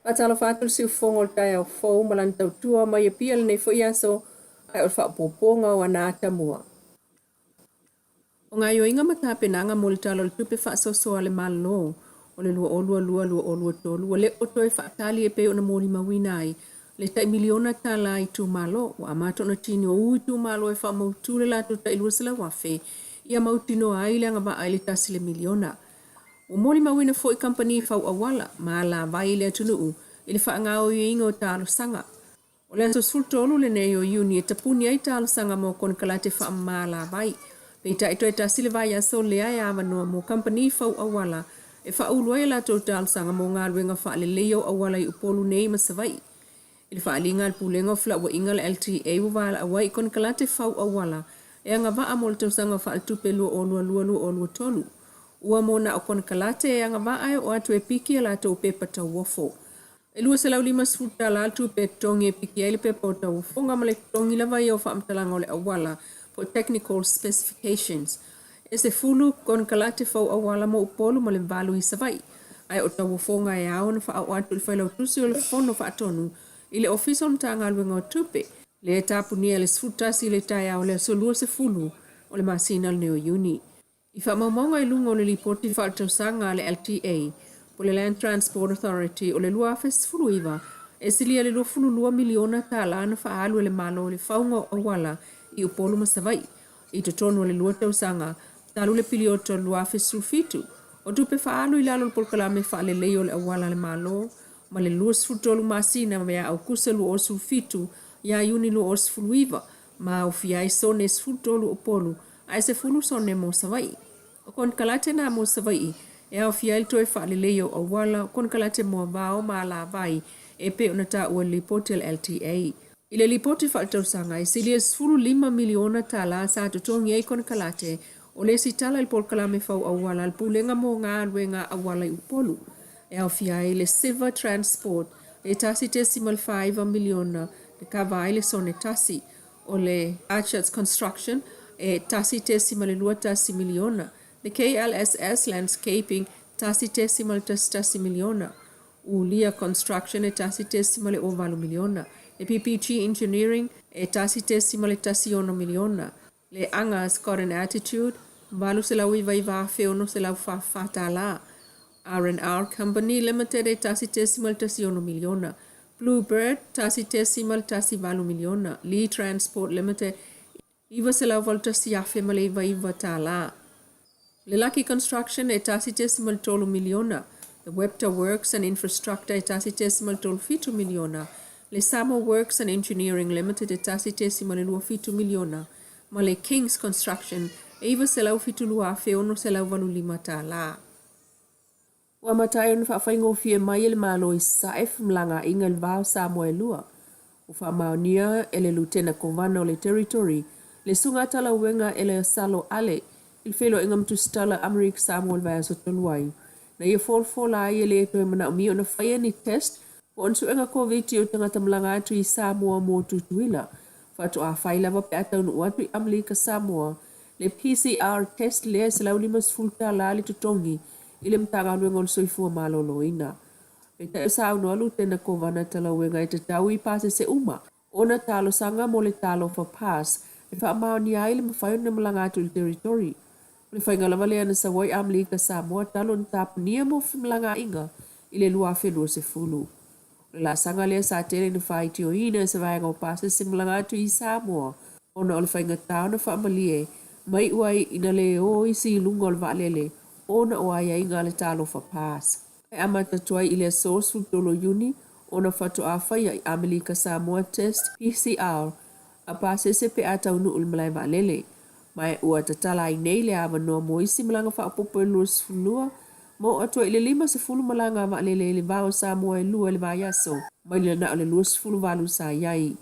Faatalofa atu le siufofoga o le taeao fou ma lana tautua mai Apia lenei foi aso ae o le faaopoopoga o ana atamua. O gaoioiga ma tapenaga mo le Tala o le Tupe Faasoasoa a le Malo o le 2022/2023 ua le o toe faatali e pei ona molimauina ai le tai miliona tala a itumalo ua amata ona tini o u itumalo e faamautu le latou tai 200,000 ia mautinoa ai le agavaa i le tasi le miliona. Ua molimauina foi kamupani fau auala ma alavai i le atunuu i le faagaoioiga o talosaga. O le aso 13 lenei o Iuni e tapuni ai talosaga mo konekarate faamama alavai. Peitai toe tasi le vaiaso lea e avanoa mo kamupani fau auala e faaulu ai a latou talosaga mo galuega faaleleia o auala i Upolu nei ma Savaii. I le faaaliga a le Pulega o Felauaiga le LTA ua valaau ai i konekarate fau auala e agavaa mo le tausaga faaletupe 2022/2023. Ua mo na o konekarate e agavaa e oo atu e piki a latou pepa tauofo. E $250 le tupe e totogi e piki ai le pepa o tauofoga ma le totogi lava ia o faamatalaga o le auala po o technical specifications. E 10 konekarate fou auala mo Upolu ma le valu i Savaii. Ae o tauofoga e ao ona faaoo atu i le Failautusi o le Fono Faatonu i le Ofisa o le Matagaluega o Tupe, lea e tapunia i le 11 i le taeao o le aso 20 o le masina lenei o Iuni. I faamaumauga i luga o le Lipoti Faaletausaga a le LTA po o le Land Transport Authority o le 2019, e silia i le $22 miliona tala na faaalu e le Malo i le fauga o auala i Upolu ma Savaii i totonu o le lua tausaga talu le piliota o le 2017. O tupe faaalu i lalo o le polokalame faalelei o le auala a le Malo ma le 23 masina mai ia Aokuso 2017 ia Iuni 2019 ma aofia ai sone 13 o Upolu ae 10 sone mo Savaii. O konekarate na mo Savaii e aofia ai le toe faaleleia o auala, o konekarate moavao ma alavai e pei ona taua i le lipoti a le LTA. I le lipoti faaletausaga, e silia i le $15 miliona tala sa totogi ai konekarate o le isi tala i le polokalame fau auala a le Pulega mo Galuega Auala i Upolu, e aofia ai le Siva Transport e $1.49 miliona e kava ai le sone tasi, o le Archerts Construction e $1.21 miliona, le KLSS Landscaping $1.11 miliona, Ulia Construction e $1.08 miliona, le PPG Engineering e $1.16 miliona, le Anga's Got an Attitude $899,644, R&R Company Limited e $1.16 miliona, Blue Bird $1.18 miliona, Lee Transport Limited $981,099. Le Lucky Construction e $1.3 miliona, le Webter Works and Infrastructure e $1.37 miliona, le Samoa Works and Engineering Limited e $1.27 miliona ma le Kings Construction e $972,685. Ua amata ai ona faafaigofie mai e le Malo i Sasae femalagaaiga i le va o Samoa e lua. Ua faamaonia e le Lutena Kovana o le Territory, le Susuga Talauega Eleasalo Ale i le feiloaiga ma Tusitala Amerika Samoa i le vaiaso talu ai, na ia folafola ai e le toe manaomia ona faia ni test po o ni suega Koviti o tagata malaga atu i Samoa mo Tutuila. Faatoa fai lava pe a taunuu atu i Amerika Samoa le PCR test lea e $150 le totogi i le Matagaluega o le Soifua Maloloina. Peitai o saunoa Lutena Kovana Talauega e tatau i pasese uma ona talosaga mo le Talofa Pass e faamaonia ai le mafai ona malaga atu i le Territory. O le faiga lava lea na sau ai Amerika Samoa talu ona tapunia mo femalagaaiga i le 2020. O le laasaga lea sa tele ina faitioina e se vaega o pasese malaga atu i Samoa ona o le faigata ona faamalie ma iu ai ina le o isi i luga o le vaalele ona o aiaiga a le Talofa Pass. E amata atu ai i le aso 13 o Iuni ona faatoa faia i Amerika Samoa Test PCR a pasese pe a taunuu i le malae vaalele. Ma ua tatala ai nei le avanoa mo isi malaga faaopoopo e 22 ma oo atu ai i le 50 malaga a vaalele i le va o Samoa e lua i le vaiaso mai le na o le 28 sa i ai.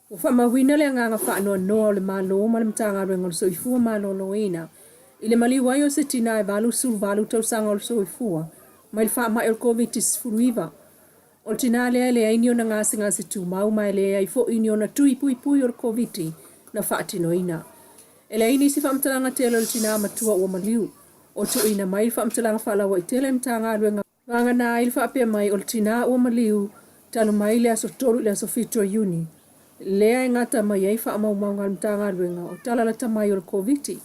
Ua faamauina le agaga faanoanoa o le Malo ma le Matagaluega o le Soifua Maloloina i le maliu ai o se tina e 88 tausaga o le soifua mai le faamai o le Koviti-19. O le tina lea e leai ni ona gasegase tumau ma e leai foi ni ona tui puipui o le Koviti na faatinoina. E leai nisi faamatalaga tele o le tina matua ua maliu. O tuuina mai le faamatalaga faalauaitele i le Matagaluega. Vagana ai le faapea mai o le tinā ua maliu talu mai le aso 3 i le aso 7 o Iuni, lea e gata mai ai faamaumauga a le Matagaluega o tala lata mai o le Koviti,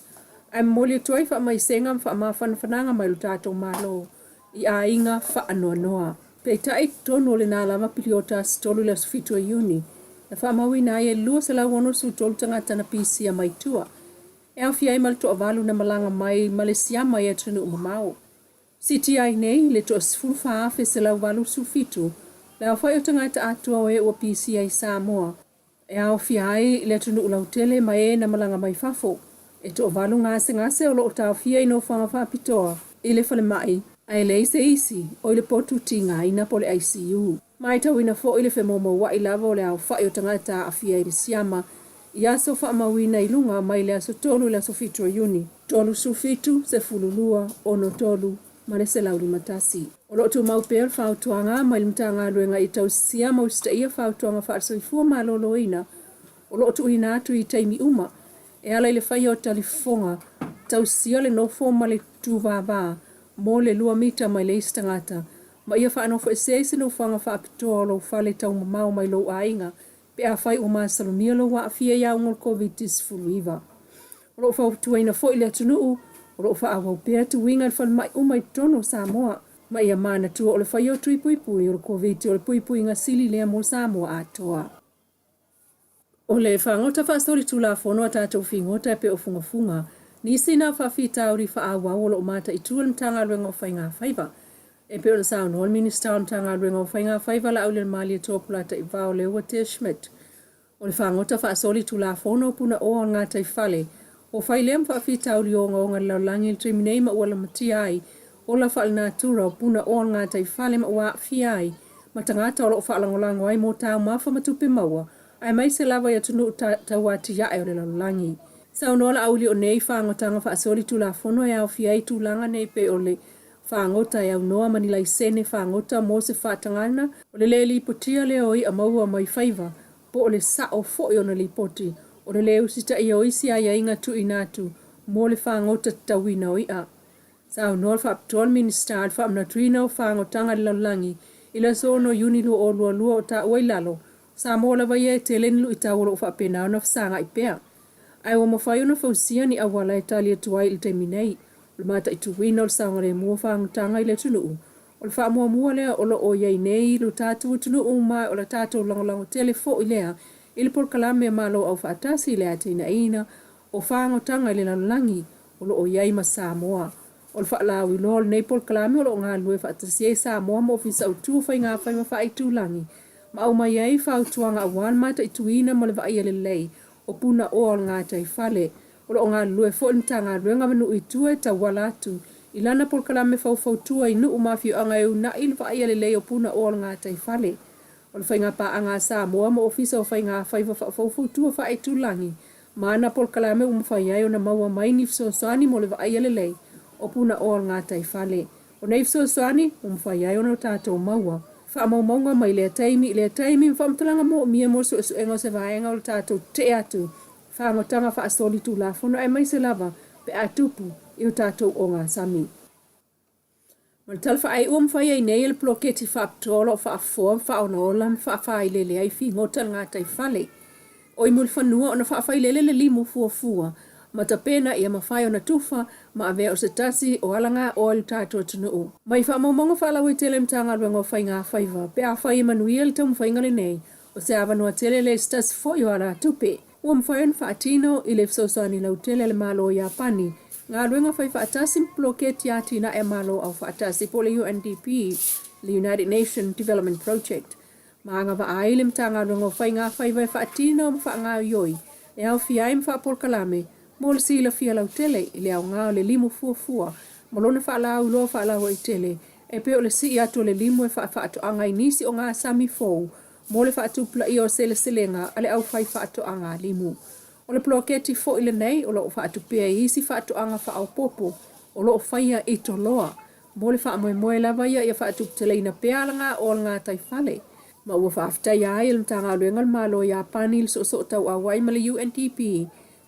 ae momoli atu ai faamaisega ma faamafanafanaga mai lo tatou Malo i aiga faanoanoa. Peitai, totonu o lena lava piliota aso 3 i le aso 7 o Iuni, na faamauina ai e 263 tagata na pisia mai tua, e aofia ai ma le toavalu na malaga mai ma le siama i atunuu mamao. Siitia ai nei le toa 14,187 le aofai o tagata atoa o e ua pisia i Samoa, e aofia ai le atunuu lautele ma e na malaga mai fafo. E toavalu gasegase o lo o taofia i nofoaga faapitoa i le falemai, ae leai se isi o i le potu tigaina po o le ICU. Matauina foi le femoumoua'i lava o le aofa'i o tagata aafia i le siama i aso faamauina i luga mai le aso 3 i le aso 7 o Iuni, 37, 12, 63 ma le 151. O lo o tumau pea le fautuaga mai le Matagaluega i tausisia ma usitaia fautuaga faale-soifua maloloina o lo o tuuina atu i taimi uma e ala i le faia o talifofoga, tausisia le nofo ma le tuvava mo le lua mita mai le isi tagata, ma ia faanofoesea i se nofoaga faapitoa o lou fale taumamao mai lou aiga pe afai ua masalomia lou aafia i auga o le Koviti-19. O lo o fautuaina foi le atunuu o lo o faaauau pea tuiga i le falemai uma i totonu o Samoa, ma ia manatua o le faia o tui puipui o le Koviti o le puipuiga sili lea mo Samoa atoa. O le fagota faasolitulafono a tatou figota e pei o fugafuga, nisi na faafitauli faaauau o lo o mataitu e le Matagaluega o Faiga Faiva. E pei ona saunoa le Minisita o le Matagaluega o Faiga Faiva Laaulialemalietoa Polataivao Leuatea Schmidt, o le fagota faasolitulafono o Punaoa o le gataifale ua fai lea ma faafitauli ogaoga i le lalolagi i le taimi nei ma ua lamatia ai ola faalenatura o Punaoa o le gataifale ma ua aafia ai ma tagata o lo o faalagolago ai mo taumafa ma tupe maua aemaise lava i atunuu tauatiae o le lalolagi. Saunoa Laauli o nei fagotaga faasolitulafono e aofia ai tulaga nei pei o le fagota e aunoa ma ni laisene fagota mo se faatagaga, o le le lipotia lea o i'a maua mai faiva po o le sa'o foi ona lipoti, o le lē usitaia o isi aiaiga tuuina atu mo le fagota tatauina o i'a. Saunoa le faapitoa le Minisita i le faamanatuina o fagotaga i le lalolagi i le aso 6 Iuni 2022 o taua i lalo, Samoa lava ia e tele ni luitau o lo o faapena ona fesagai pea. Ae ua mafai ona fausia ni auala e tali atu ai i le taimi nei. O le mataituina o le saogalemu o fagotaga i le atunuu, o le faamuamua lea o lo o i ai nei i lo tatou atunuu ma o le tatou lagolago tele foi lea i le polokalame a Malo Aufaatasi i le atinaeina o fagotaga i le lalolagi o lo o i ai ma Samoa. O le faalauiloa o lenei polokalame o lo o galulue faatasi ai Samoa ma Ofisa Autu o Faiga Faiva Faaitulagi ma aumai ai fautuaga aua le mataituina ma le vaaia lelei o punaoa o le gataifale. O lo o galulue foi le Matagaluega ma nuu i tua e tauala atu i lana polokalame faufautua i nuu ma afioaga e una'i le vaaia lelei o punaoa o le gataifale. O le faigapaaga a Samoa ma Ofisa o Faiga Faiva Faafoufutua Faaitulagi ma ana polokalame ua mafai ai ona maua mai ni fesoasoani mo le vaaia lelei o punaoa o le gataifale. O nei fesoasoani ua mafai ai ona tatou maua faamaumauga mai lea taimi i lea taimi ma faamatalaga moomia mo suesuega o se vaega o le tatou tetee atu fagotaga faasolitulafono aemaise lava pe a tupu i o tatou ogasami. Ma le tala faaiu ua mafai ai nei e le poloketi faapitoa o lo o faafofoa ma faaolaola ma faafaailele ai figota i le gataifale o i Mulifanua ona faafailele le limu fuafua ma tapena ia mafai ona tufa ma avea o se tasi o alagaoa i lo tatou atunuu. Mai faamaumauga faalauaitele a le Matagaluega o Faiga Faiva pe afai e manuia le taumafaiga lenei, o se avanoa tele lea i se tasi foi o alatupe ua mafai ona faatino i le fesoasoani lautele a le Malo o Iapani, galuega faifaatasi ma poloketi atinae a Malo Aufaatasi po o le UNDP, le United Nations Development Project, ma agavaa ai le Matagaluega o Faiga Faiva e faatino ma faagaoioi e aofia ai ma faapolokalame mo le silafia lautele i le aoga o le limu fuafua ma lona faalauiloa faalauaitele e pei o le sii atu o le limu e faafaatoaga ai nisi o gasami fou mo le faatupulaia o seleselega a le aufaifaatoaga limu. O le poloketi foi lenei o lo o faatupea i isi faatoaga faaopoopo o lo o faia i Toloa mo le faamoemoe lava ia ia faatuputeleina pea alagaoa o le gataifale ma ua faafetaia ai e le Matagaluega o le Malo o Iapani i le soosoo tauauai ma le UNDP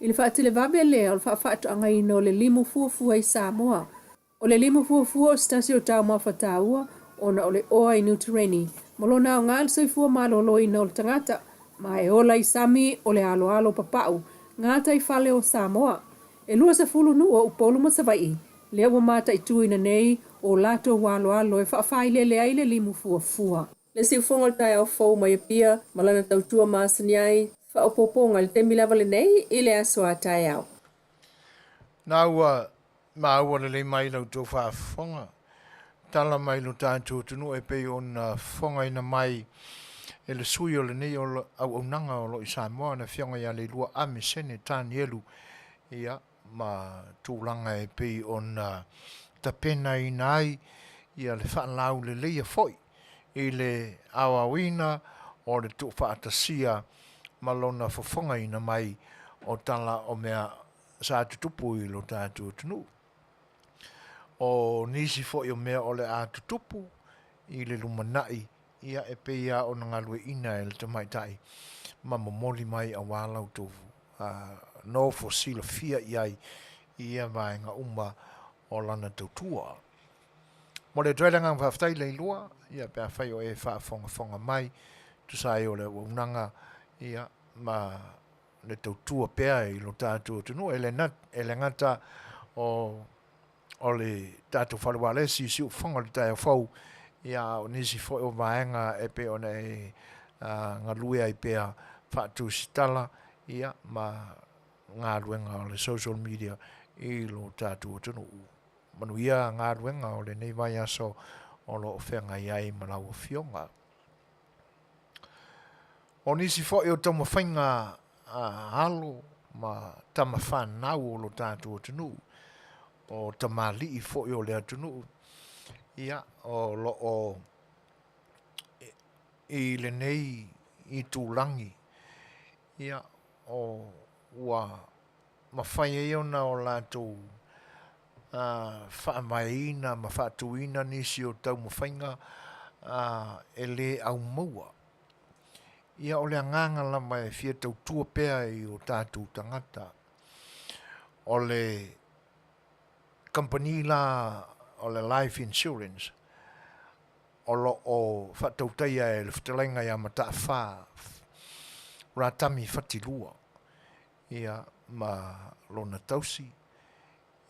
i le faatelevave lea o le faafaatoagaina o le limu fuafua i Samoa. O le limu fuafua o se tasi o taumafa taua ona o le oa i Nutireni ma lona aoga i le soifua maloloina o le tagata, ma e ola i sami o le aloalo papau gataifale o Samoa. E 20 nuu o Upolu ma Savaii lea ua mataituina nei o latou aloalo e faafaailele ai le limu fuafua. Le siufogo o le taeao fou mai Apia ma lana tautua masani ai, faaopoopoga i le taimi lava lenei i le aso a taeao. Na ua maua lelei mai la outou faafofoga, tala mai lo tatou atunuu e pei ona fofogaina mai e le sui o lenei auaunaga o lo o i Samoa, le Afioga ia Leilua Amesene Tanielu, ia, ma tulaga e pei ona tapenaina ai ia le faalauleleia foi i le aoaoina o le tuufaatasia ma lona fofogaina mai o tala o mea sa tutupu i lo tatou atunuu. O nisi foi o mea o le a tutupu i le lumanai, ia e pei lava ona galueaiina e le tamaitai ma momoli mai aua la outou nofo silafia i ai i ia vaega uma o lana tautua. Momoli atu ai le agaga faafetai Leilua, ia pe afai o e faafogafoga mai, tusa ai o le auaunaga, ia, ma le tautua pea i lo tatou atunuu. E le, e le gata o, o le tatou fale ualesi i Siufofoga i le taeao fou, ia a o nisi foi o vaega e pei ona e galue ai pea faatusitala, ia, ma galuega o le social media i lo tatou atunuu. Manuia galuega o lenei vaiaso o lo o feagai ai ma lau Afioga. O nisi foi o taumafaiga a alo ma tama fanau o lo tatou atunuu, o tamalii foi o le atunuu, ia, o lo o i lenei itulagi, ia, o ua mafai ai ona o latou faavaeina ma faatuina nisi o taumafaiga e le aumaua. Ia o le agaga lava e fia tautua pea i o tatou tagata. O le kamupani la o le Life Insurance o lo o faatautaia e le fetalaiga ia Mataafa Ratami Fatilua ia ma lona tausi,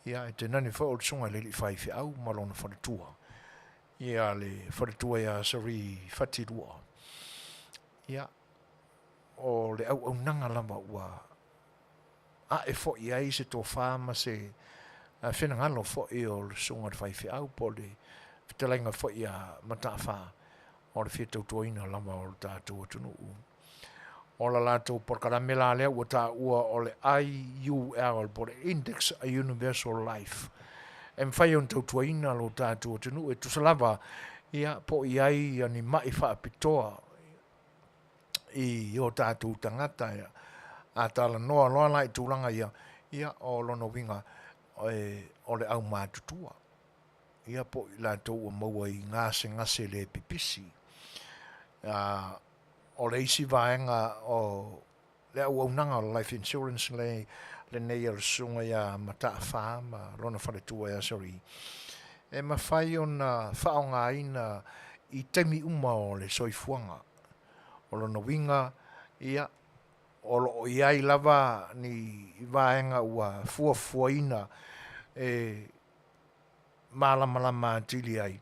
ia e tainane foi o le susuga i le alii faifeau ma lona faletua, ia le faletua ia Seri Fatilua. Ia, o le auaunaga lava ua ae foi i ai se tofa ma se finagalo foi o le susuga i le faifeau po o le fetalaiga foi ia Mataafa o le fia tautuaina lava o le tatou atunuu. O la latou polokalame la lea ua taua o le IUL po o le Index Universal Life e mafai ona tautuaina lo tatou atunuu e tusa lava ia po o i ai ni mai faapitoa i o tatou tagata. A talanoa loa la i tulaga ia, ia o lona uiga o le aumatutua, ia po o i latou ua maua i gasegase le pipisi. O le isi vaega o le auaunaga o le Life Insurance lenei a le susuga ia Mataafa ma lona faletua ia Seri, e mafai ona faaaogaina i taimi uma o le soifuaga. O lona uiga, ia, o lo o i ai lava ni vaega ua fuafuaina e malamalama atili ai,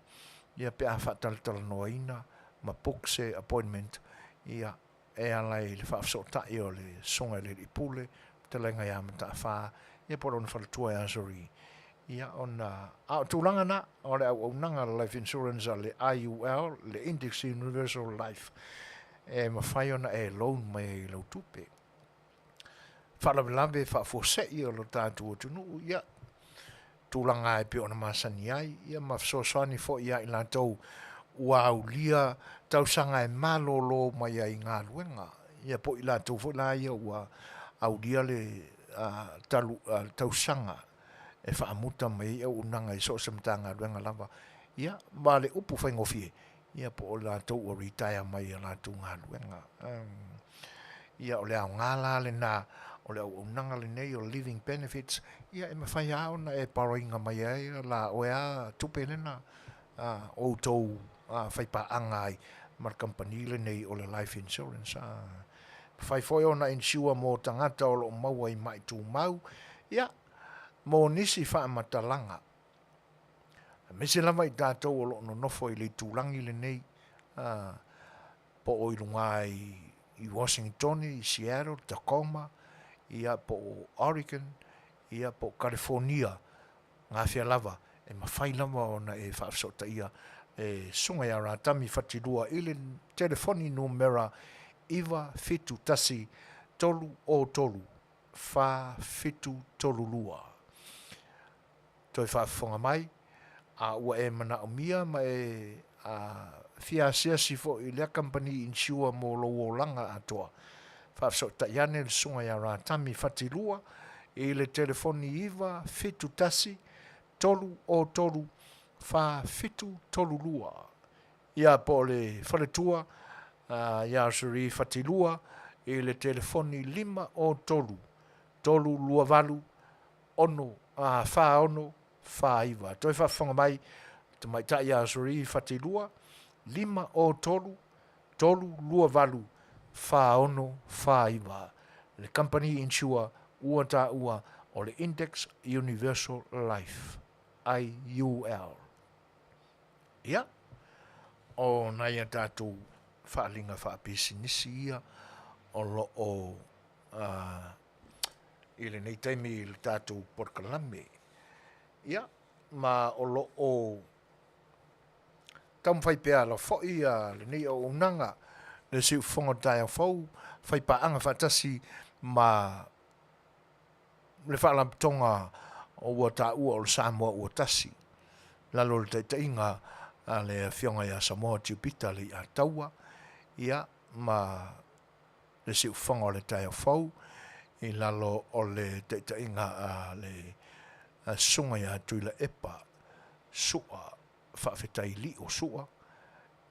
ia pe a faatalatalanoaina ma book se appointment, ia, e ala i le faafesootai o le Susuga i le Alii Pule, fetalaiga ia Mataafa, ia po o lona faletua ia Sori. Ia ona, a o tulaga na, o le auaunaga a le Life Insurance a le IUL, le Index Universal Life, e mafai ona e loan mai ai i lau tupe. Faalavelave faafuasei o lo tatou atunuu, ia, tulaga e pei ona masani ai, ia ma fesoasoani foi ia i latou ua aulia tausaga e malolo mai ai i galuega, ia po o i latou foi la ia ua aulia le talu, tausaga e faamuta mai ai auaunaga i so o se Matagaluega lava, ia ma le upu faigofie, ia po o latou ua retire mai i a latou galuega. Ia o le aoga la lena o le auaunaga lenei o Living Benefits, ia e mafai lava ona e borrow ina mai ai la oe lava tupe lena, outou. faipaaga ai ma le kamupani lenei o le life insurance. E mafai foi ona insure mo tagata o lo o maua i mai tumau, ia, mo nisi faamatalaga, aemaise lava i tatou o lo o nonofo i le itulagi lenei, po o i luga i Washington, i Seattle, Tacoma, ia po o Oregon, ia po o Kalifonia, gafea lava, e mafai lava ona e faafesootaia le Susuga ia Ratami Fatilua i le telefoni numera 971 303 4732. Toe faafofoga mai, a ua e manaomia ma e fia asiasi foi i lea kamupani insure mo lou olaga atoa, faafesootai ane le Susuga ia Ratami Fatilua i le telefoni 971 303 4732. Ia po o le faletua ia Cherie Fatilua i le telefoni 503 328 6 4 6 4 9. Toe faafofoga mai le tamaitai ia Cherie Fatilua 5 o 3 3 2 8 4 6 4 9. Le company insure ua taua o le Index Universal Life, IUL. Ia, o nai a tatou faaaliga faapisinisi ia o lo o i lenei taimi i le tatou polokalame. Ia, ma o lo o taumafai pea lava foi lenei auaunaga le siufofoga o le taeao fou, faipaaga faatasi ma le Faalapotopotoga ua taua o le Samoa ua tasi, lalo o le taitaiga a le Afioga ia Samoa Tiupita Leiataua, ia, ma le siufofoga o le taeao fou i lalo o le taitaiga a le Susuga ia Tuilaepa Sua Faafetai Lio Sua,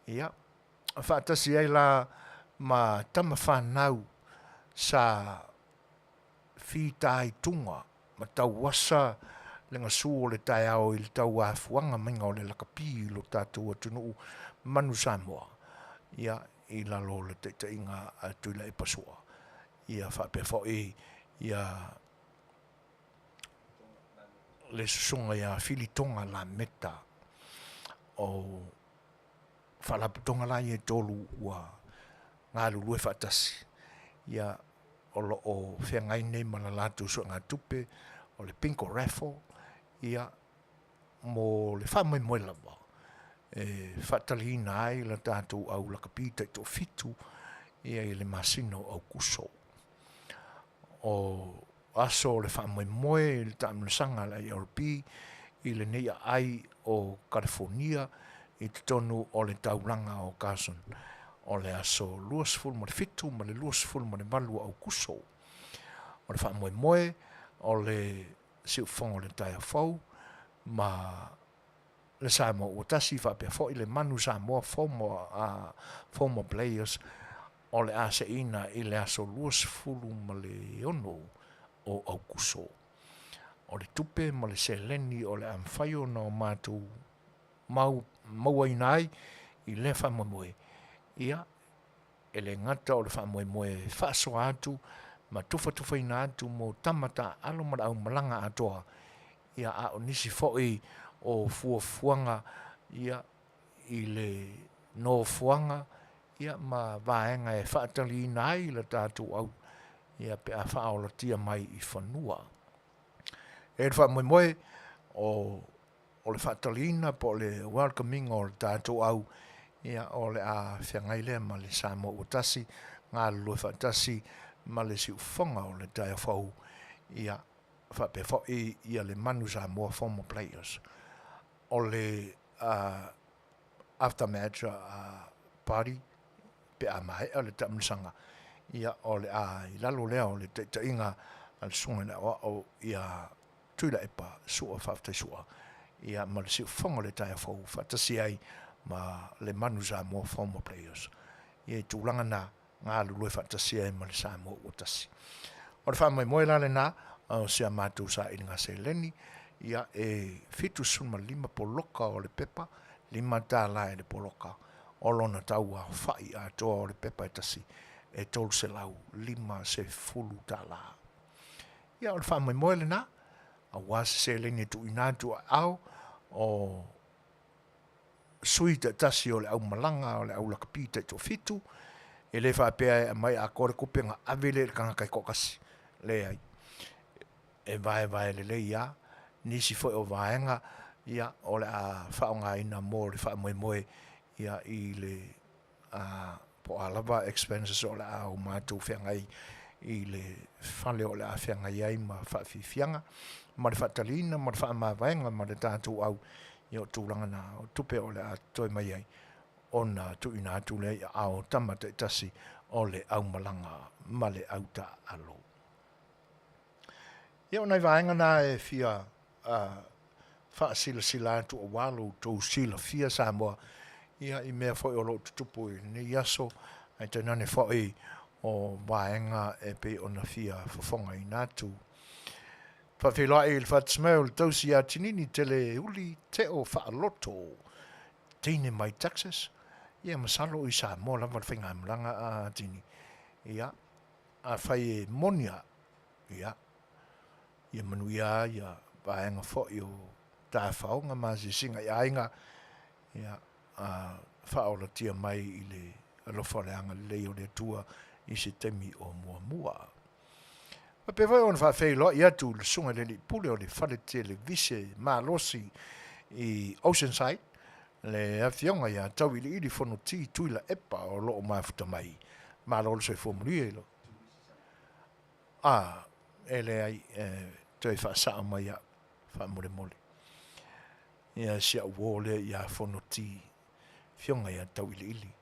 ia, faatasi ai la ma tama fanau sa fitaituga ma tauasa le gasu o le taeao i le tauafuaga maiga o le lakapi i lo tatou atunuu Manu Samoa, ia, i lalo o le taitaiga a Tuilaepa Sua, ia faapea foi ia le susuga ia Filitoga Lameta. O faalapotopotoga la ia e tolu ua galulue faatasi, ia o lo o feagai nei ma la latou suegatupe o le Bingo Raffle, ia mo le faamoemoe lava e faataliina ai la tatou au lakapi taitoafitu ia i le masina o Aokuso. O aso o le faamoemoe i le taamilosaga a le IRB i lenei aai o Kalifonia i totonu o le taulaga o Carson o le aso 27 ma le 28 o Aokuso. O le faamoemoe o le siufofoga o le taeao fou ma le Samoa ua tasi faapea foi le Manu Samoa former, former players o le a seina i le aso 26 o Aukuso. O le tupe ma le seleni o le a mafai ona o matou mau, mauaina ai i lea faamoemoe, ia, e le gata o le faamoemoe e faasoa atu ma tufatufaina atu mo tama taaalo ma le aumalaga atoa, ia a o nisi foi o fuafuaga ia i le nofoaga ia ma vaega e faataliina ai le tatou au ia pe a faaolatia mai i fanua. E le faamoemoe o o le faataliina po o le welcome ina o le tatou au, ia o le a feagai lea ma le Samoa ua tasi, galulue faatasi ma le siufofoga o le taeao fou, ia faapea foi ia le Manu Samoa Former Players. O le uh, after match uh, party pe a maea le taamilosaga, ia o le a i lalo lea o le taitaiga a le Susuga i le Aoao ia Tuilaepa Sua Faafetai Sua, ia ma le siufofoga o le taeao fou faatasi ai ma le Manu Samoa Former Players. Ia i tulaga na galulue faatasi ai ma le Samoa ua tasi. O le faamoemoe la lena o si a matou sailiga seleni, ia e 75 poloka o le pepa, $5 i le poloka, o lona tau aofa'i atoa o le pepa e tasi e $350. Ia, o le faamoemoe lena, aua se seleni e tuuina atu a ao o sui taitasi o le aumalaga o le au lakapi taitoafitu, e le faapea e aumai atoa le tupe ona ave lea i le tagata e toatasi, leai, e vaevae lelei lava nisi foi o vaega ia o le a faaaogaina mo le faamoemoe ia i le po o a lava expenses o le a o matou feagai i le fale o le a feagai ai ma faafiafiaga ma le faataliina ma le faamavaega ma le tatou au, ia o tulaga na o tupe o le a totoe mai ai ona tuuina atu lea i aao o tama taitasi o le aumalaga ma le autaaalo. Ia o nai vaega na e fia faasilasila atu aua lo outou silafia Samoa ia i mea foi o lo o tutupu i lenei aso, ae tainane foi o vaega e pei ona fia fofogaina atu. Faafeiloai i le faatasi o le tausi ia Tinini Teleuli Teo Faaloto, teine mai Texas, ia masalo i Samoa lava le faigamalaga a Tini. Ia, afai e moni a, ia, ia manuia ia vaega foi o tafaoga ma asiasiga i aiga, ia, a faaolatia mai i le alofa o le agalelei o le Atua i se taimi o muamua. Faapea foi ona faafeiloai atu i le Susuga i le Alii Pule o le Fale Televise Malosi i Oceanside, le Afioga ia Tauiliili Fonoti Tuilaepa o lo o mafuta mai. Malo le soifua manuia i lo. A, e leai, e toe faasao mai au, faamolemole. Ia, si au uo lea ia Fonoti, Afioga ia Tauiliili,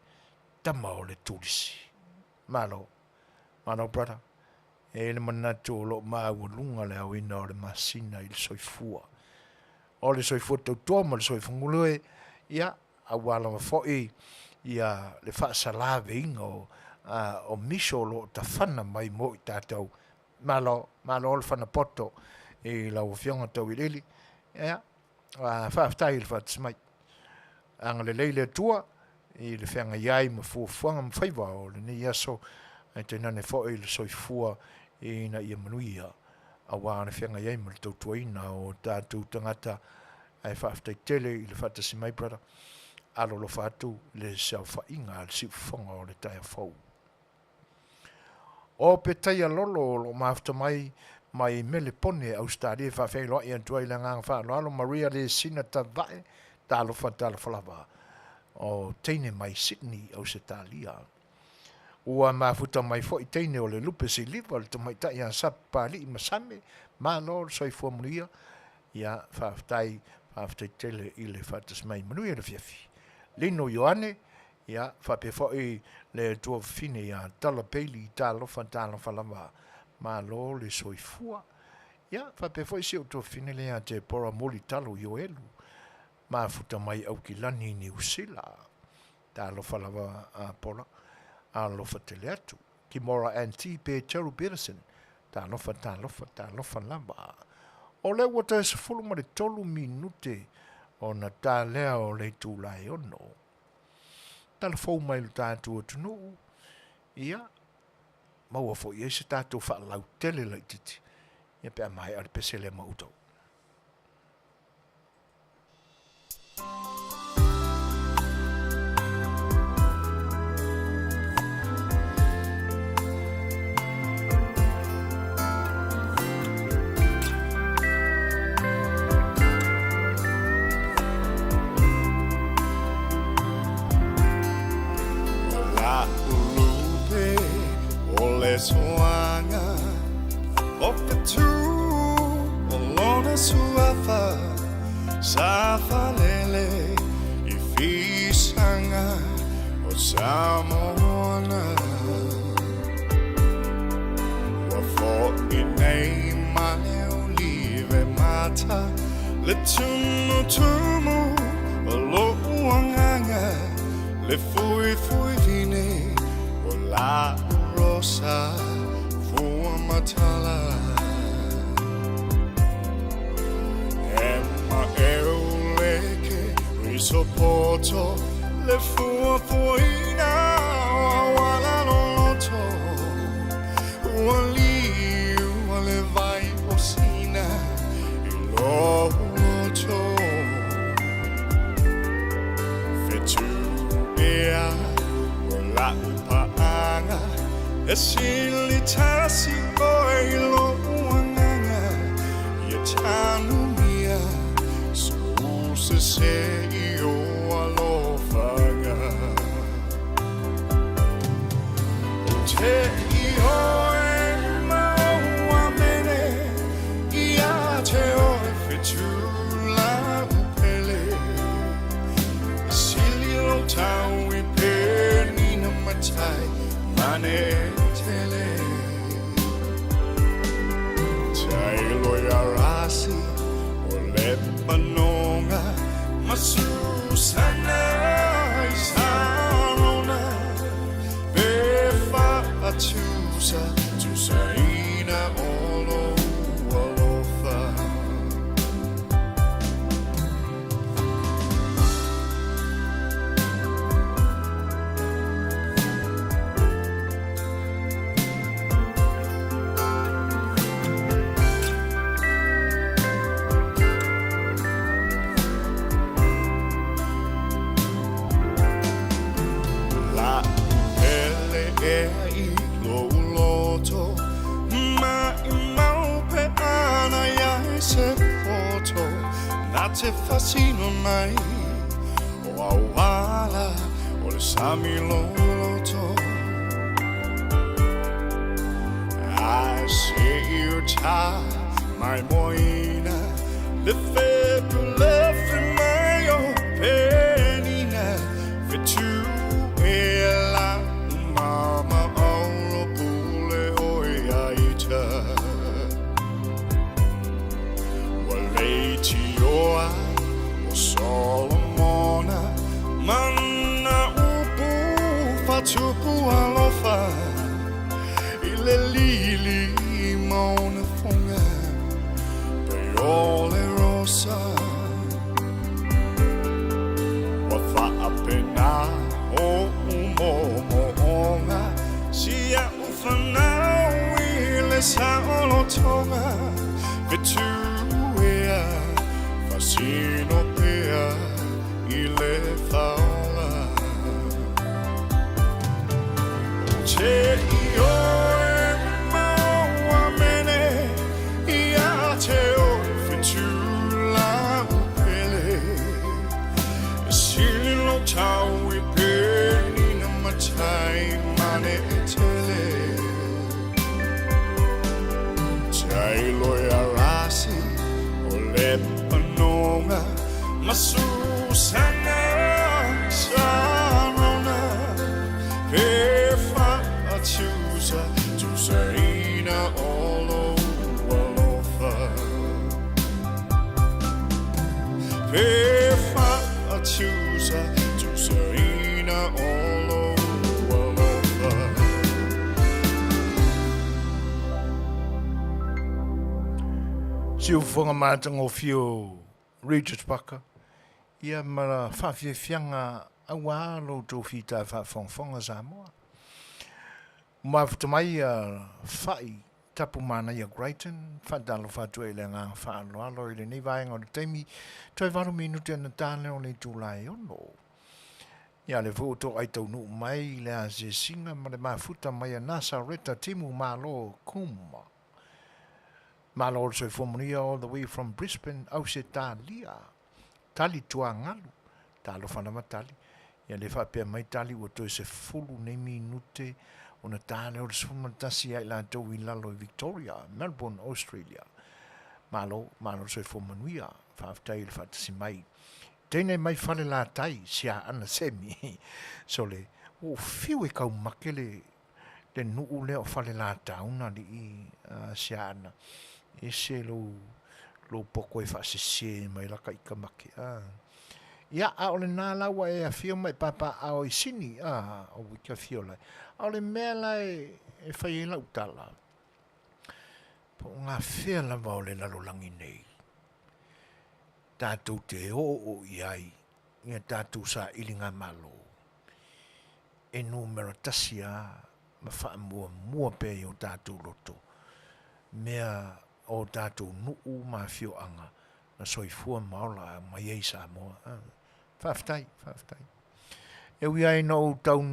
tama o le Turisi. Malo. Malo brother. E i ai le manatu o lo o maualuga le aoina o le masina i le soifua. O le soifua tautoa ma le soifua galue, ia, aua lava foi ia le faasalaveina o, o miso o lo o tafana mai mo i tatou. Malo, malo le fana poto i lau Afioga Tauiliili. Ia, faafetai i le faatasi mai. Agalelei le Atua i le feagai ai ma fuafuaga ma faiva o lenei aso, ae tainane foi le soifua ina ia manuia, aua le feagai ai ma le tautuaina o tatou tagata. Ae faafetai tele i le faatasi mai brother. Alolofa atu le saofaiga a le siufofoga o le taeao fou. O Petaia Lolo o lo o mafuta mai mai Melepone, Ausetalia e faafeiloai atu ai le agaga faaaloalo Maria Lesina Tavae, talofa talofa lava, o teine mai Sydney, Ausetalia. Ua mafuta mai foi teine o le Lupe Siliva, le tamaitai ia Sapapalii Masame, malo le soifua manuia, ia faafetai, faafetai tele i le faatasi mai, manuia le afiafi. Lino Ioane, Ia, faapea foi le tuafafine ia Tala Bailey, talofa, talofa lava, malo le soifua. Ia, faapea foi si ou tuafafine lea ia Deborah Mulitalo Ioelu, mafuta mai Aukilani, Niu Sila. Talofa lava a Pola, alofa tele atu. Kimora Aunty pe Cheryl Peterson, talofa, talofa, talofa lava. O lea ua toe 13 minute ona ta lea o le itula e 6. Tala fou mai lo tatou atunuu, ia, maua foi ai se tatou faalautele laitiiti, ia pe a maea le pese lea ma outou. Ua fo'i nei ma le olive mata Le tumutumu o lo'u agaga Le fuifui vine o la'u rosa Fua matala E ma eu leke Potopoto le fuafuaina o auala loloto Ua liua le vai o Sina i lou loto Fetu ea o la'u paaga E sili tasi oe i lo'u agaga Ia tanumia sou sese i ou alofaga Ou te ioe ma ou amene Ia te oe fetu la'u pele E sili lou tau i penina matai mane tele Tailo ia Rasi o Lepanonga ma Susana i Sarona Pe faatusa tusaina o lou alofa. La'u pele ea i lou loto Maʻimau pe ana ia e se poto Na te fasino mai o auala o le sami loloto Ae se i uta mai moina Le fepu lefi mai o Penina Fetu e la'u mama auro pule oe ia ita Ua leitioa o Solomona Ma na upu faatupu alofa I le lili ma ona foga Pei o le rosa Ua faapena o'u moomooga Si a'u fanau i le saolotoga Fetu ea fasino pea i le faola Ou te ioe ma ou amene Ia te oe fetu la'u pele E sili lou tau i penina matai mane e tele Tailo ia Rasi o Lepanonga ma Susana Sarona Pe faatusa tusaina o lou alofa Pe faatusa tusaina o lou alofa. Siufofoga matagofie o Regis Parker, ia ma la faafiafiaga auā lo outou fita faafogafoga Samoa. Mafuta mai ia Fa'i Tapu Manaia Crichton, faatalofa atu ai i le agaga faaaloalo i lenei vaega o le taimi, toe 8 minute ona ta lea o le itula e 6. Ia lea foi ua toai taunuu mai i le asiasiga ma le mafuta mai a Nasareta Timu Malo Kuma. Malo le soifua manuia all the way from Brisbane, Ausetalia. Tali tuagalu, talofa lava Tali. Ia le faapea mai Tali ua toe 10 nei minute ona ta lea o le 11 ia i latou i lalo i Victoria, Melbourne, Australia. Malo, malo le soifua manuia. Faafetai i le faatasi mai. Teine mai Falelatai, Siaana Semi. Sole, ua ou fiu e kaumake le le nuu lea o Falelatauna alii a Siaana. Ese lou lou poto e faasese mai laka ika make a. Ia, a o lena la ua e afio ma e papaaao i Sini, a, o ika afio lai. A o le mea la e, e fai ai lau tala, po o gafea lava o le lalolagi nei, tatou te oo i ai. i a tatou sailigamalo e numera tasi a ma faamuamua pea i o tatou loto mea o tatou nuu ma afioaga na soifua ma ola mai ai Samoa. Faafetai, faafetai. E ui lava ina ou tau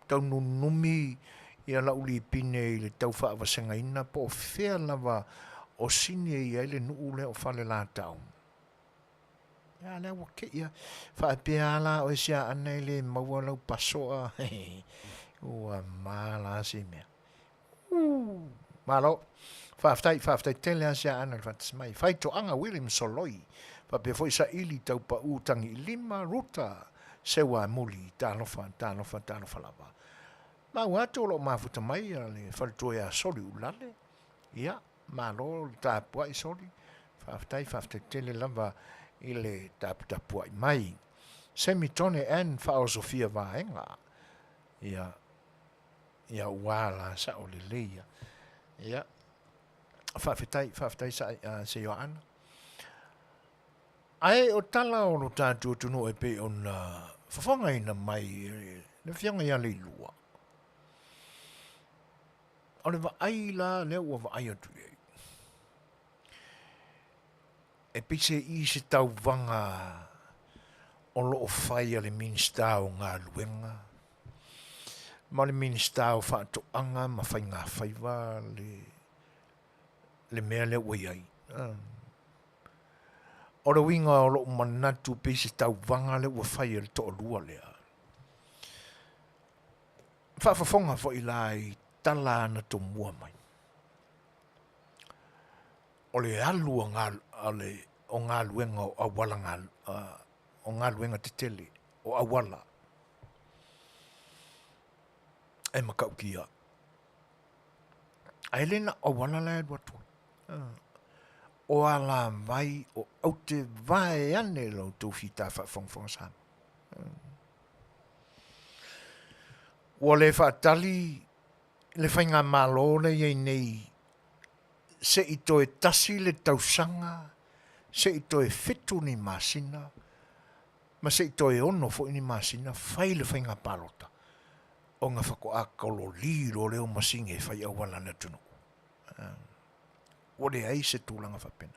taununumi ia lau lipine i le tau faavasegaina po o fea lava o sini e i ai le nuu lea o Falelatau, a lea ua te i lava. Faapea lava la oe Siaana e le maua lau paso a ua ma la se mea. Uu! Malo. Faafetai, faafetai tele lava Siaana i le faatasi mai. Faitoaga William Soloi, faapea foi Saili Taupau Tagiilima Ruta Seuamuli, talofa, talofa, talofa lava. Maua atu o lo o mafuta mai le faletua ia Soli Ulale. Ia, malo le tapuai Soli. Faafetai, faafetai tele lava i le taputapuai mai. Semi Tone Ann Faaosofia Vaega. Ia, ia ua la sao lelei ia. Ia, faafetai, faafetai sa, uh, se Ioana. Ae o tala o lo tatou atunuu e pei ona fofogaina mai e le Afioga ia Leilua, o le vaai la lea ua vaai atu i ai, e pei se i se tauvaga o lo o fai a le Minisita o Galuega ma le Minisita o Faatoaga ma Faigafaiva le le mea lea ua i ai. O le uiga o lou manatu pei se tauvaga lea ua fai e le toalua lea. Faafofoga foi la i tala na tomua mai. O le alu a le, o galuega o auala o galuega tetele o auala e matautia. Ae le na o auala la e alu atu ai. O alavai o aute vaeane la outou fita faafogafoga Samoa. Ua le faatali le faigamalo lea i ai nei se i toe tasi le tausaga, se i toe 7 ni masina, ma se i toe 6 foi ni masina fai le faiga palota ona faatoa kololi loa lea o masini e fai auala a le atunuu. Ua leai se tulaga faapena.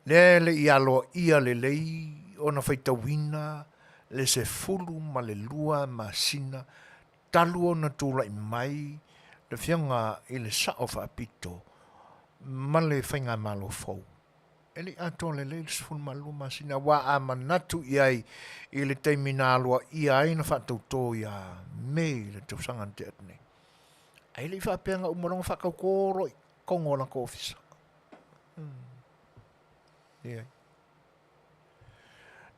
Lea e le i aloaia lelei ona faitauina le 12 masina talu ona tulai mai le Afioga i le Sao Faapito ma le Faigamalo fou. E le i atoa lelei le 12 masina, aua a manatu i ai i le taimi na aloaia ai na faatauto ia Mei i le tausaga na tea atu nei. Ae le i faapea na uma loa ona faatauto loa i totonu o latou ofisa. Leai.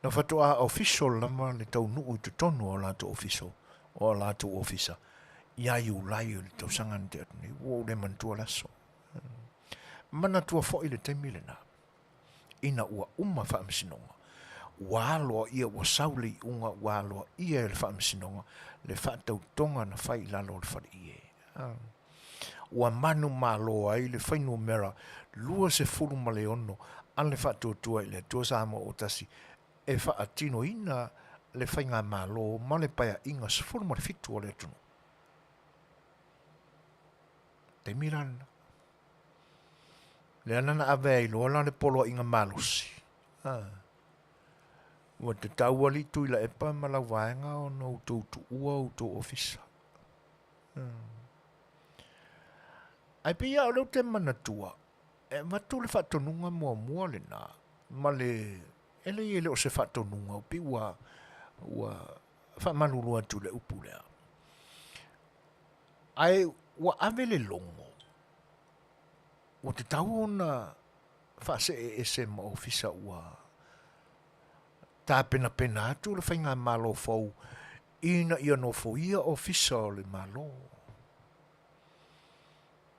Na faatoa official lava le taunuu i totonu o latou official, o latou ofisa ia Iulai o le tausaga na tea atu nei. Ua ou le manatua le aso. Manatua foi le taimi lena, ina ua uma faamasinoga, ua aloaia, ua sau le iuga, ua aloaia e le faamasinoga le faatautoga na fai i lalo o le faleie. Ua manumalo ai le fuainumera 26 a le Faatuatua i le Atua Samoa ua Tasi e faatinoina le faigamalo ma le Paeaiga 17 o le atunuu. Taimi la lena. Lea la na ave ai loa la le poloaiga malosi. Ua tatau alii Tuilaepa ma lau vaega ona outou tuua outou ofisa. Ae pei lava o lea ou te manatua, e avatu le faatonuga muamua lena ma le, e leai e le o se faatonuga, pei ua, ua faamalulu atu i le upu lea. Ae ua ave le logo, ua tatau ona faasee ese ma ofisa ua tapenapena atu le faigamalo fou ina ia nofoia ofisa o le Malo.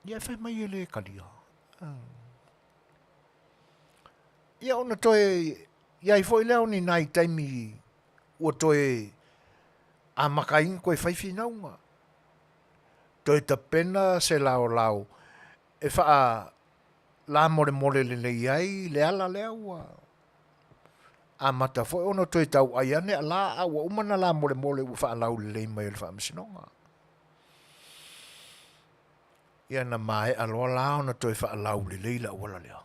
Ia e fai mai e le talia. Ia ona toe i ai foi lea o ni nai taimi ua toe amata ai ona toe fai finauga. Toe tapena se laolao e faalamolemole lelei ai le ala lea ua. Amata foi ona toe tauai ane a la a ua uma na la molemole ua faalaulelei mai e le Faamasinoga. Ia na maea loa la ona toe faalaulelei le auala lea.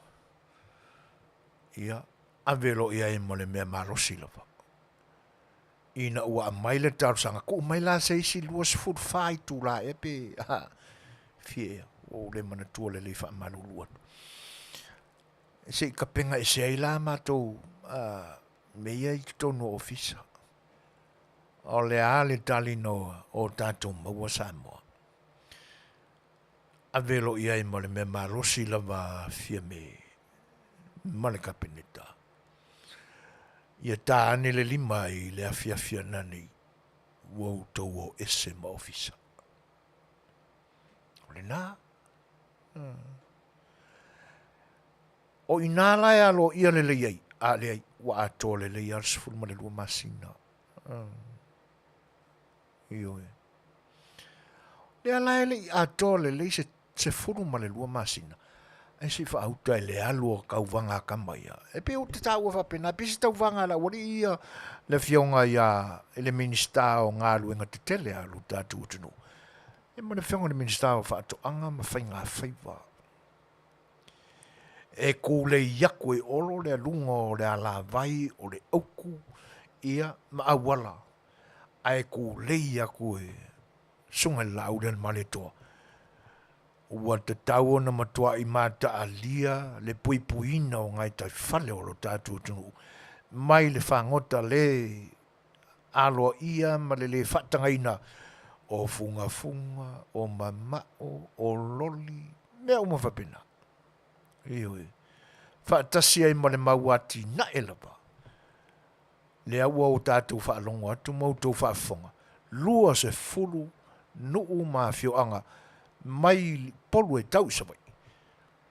Ia, ave loa i ai ma le mea malosi lava. Ina ua aumai le talosaga, tuu mai la se isi 24 itula ea pe a, fia ea, ua ou le manatua lelei faamalulu atu. Se i tapena ese ai la matou mea ia i totonu o ofisa. O le a le tali na o tatou maua Samoa? Ave loa i ai ma le mea malosi lava a Fiame ma le Kapeneta. Ia ta ane le lima i le afiafi ananei ua outou o ese ma ofisa. O lena. O i ina la e aloaia lelei ai, a leai, ua atoa lelei lava le 12 masina. Ioe. Lea la e le i atoa lelei se 12 masina, ae se i faauta e le alu o tauvaga a tama ia. E pei ou te taua faapena, pei se tauvaga a le aualii ia, le afioga ia i le Minisita o Galuega Tetele a lo tatou atunuu, ia ma le afioga i le Minisita o Faatoaga ma Faiga Faiva. E tulei atu e Olo le aluga o le alavai o le autu ia ma auala, ae tulei atu e Susuga i le Laaulialemalietoa, ua tatau ona matuai mataalia le puipuiina o gaitaifale o lo tatou atunuu mai le fagota le aloaia ma le le faatagaina o fugafuga, o mamao, o loli, mea uma faapena. Ioe. Faatasi ai ma le mau atinae lava. Lea ua o tatou faalogo atu ma outou faafofoga, 20 nuu ma afioaga mai Upolu e tau i Savaii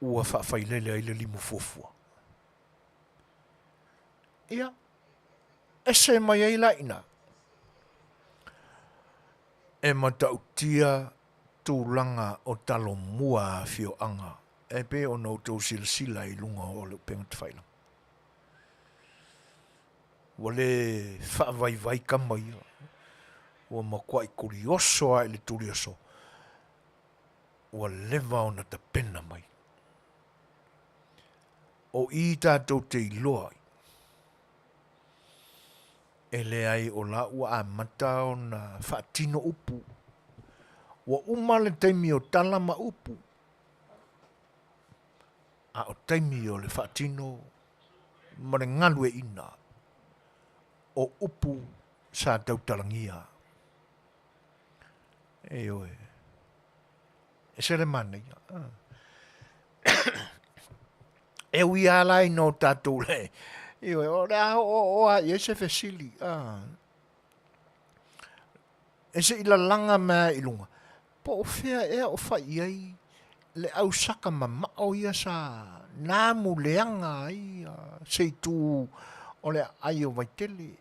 ua faafailele ai le limu fuafua. Ia, ese mai ai la i ina. E matautia tulaga o Talomua a afioaga e pei ona outou silasila i luga o le upega tafailagi. Ua le faavaivai tama ia, ua matuai tulioso lava i le tulioso, ua leva ona tapena mai. O i tatou te iloa ai, e leai o la ua amata ona faatino upu. Ua uma le taimi o tala ma upu, a o taimi o le faatino ma le galueaiina o upu sa tautalagia. Ioe. E ese le manaia. E ui lava la ina o tatou le, ioe, o le a oo lava i ai se fesili. E se i lalaga mai lava i luga, po o fea ea o fai i ai le ausaka mamao ia sa na amuleaga ai se itu o le aai o Vaitele.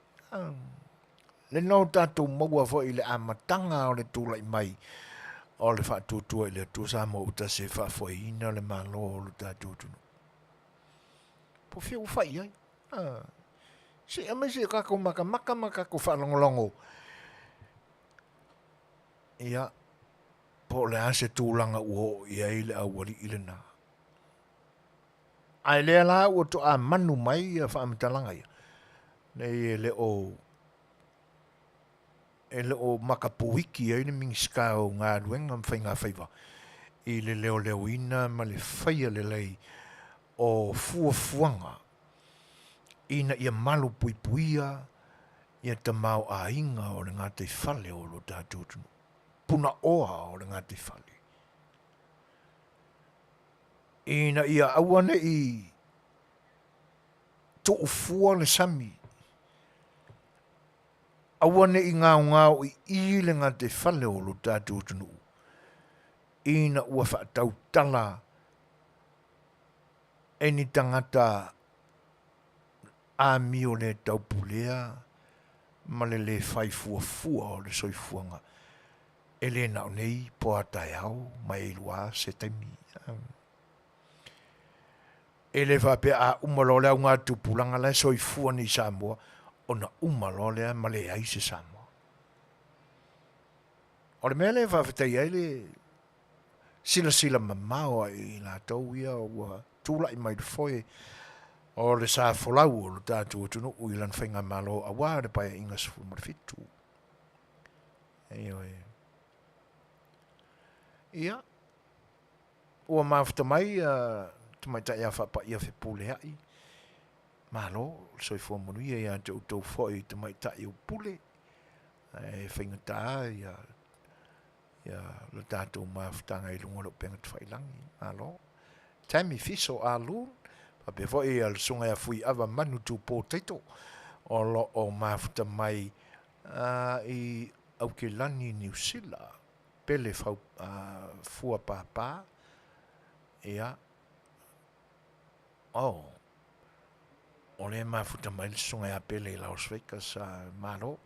Lena o tatou maua foi i le amataga o le tulai mai o le faatuatua i le Atua Samoa ua tasi e faafoeina le Malo o lo tatou atunuu. Po o fea ua fai i ai? Se i aumai se i tatou matamata ma tatou faalagolago ia, po o le a se tulaga ua oo i ai le aualii lena. Ae lea la ua toa manu mai ia faamatalaga ia, nei e le o e le o makapuiki ai le Minisita o Galuega ma Faiga Faiva i le leoleoina ma le faia lelei o fuafuaga ina ia malu puipuia ia tamaoaiga o le gataifale o lo tatou atunuu, punaoa o le gataifale, ina ia aua ne i tuufua le sami, aua ne i gaogao i i le gataifale o lo tatou atunuu, ina ua faatautala e ni tagata amio le taupulea ma le le fai fuafua o le soifuaga e le na o nei po a taeao ma e iloa se taimi. E le faapea a uma loa le augatupulaga la e soifua nei i Samoa ona uma loa lea ma leai se Samoa. O le mea lea e faafetaia ai le silasila mamao a i latou ia ua tulai mai le foe o le sa folau o lo tatou atunuu i lana faigamalo aua le Paeaiga 17. Ioe. Ia, ua mafuta mai ia tamaitai ia Faapaia Fepuleai, malo le soifua manuia ia te outou foi tamaitai o Pule, e faigata ia ia lo tatou mafutaga i luga o le upega tafailagi. Malo. Tammy Fiso Ah Loon, faapea foi le susuga ia Fuiava Manu Tupo Taito, o lo o mafuta mai i Aukilani, Niu Sila, Pele Fau, Fua Pāpā, ia, oh, o lea e mafuta mai le susuga ia Pele i Las Vegas, malo.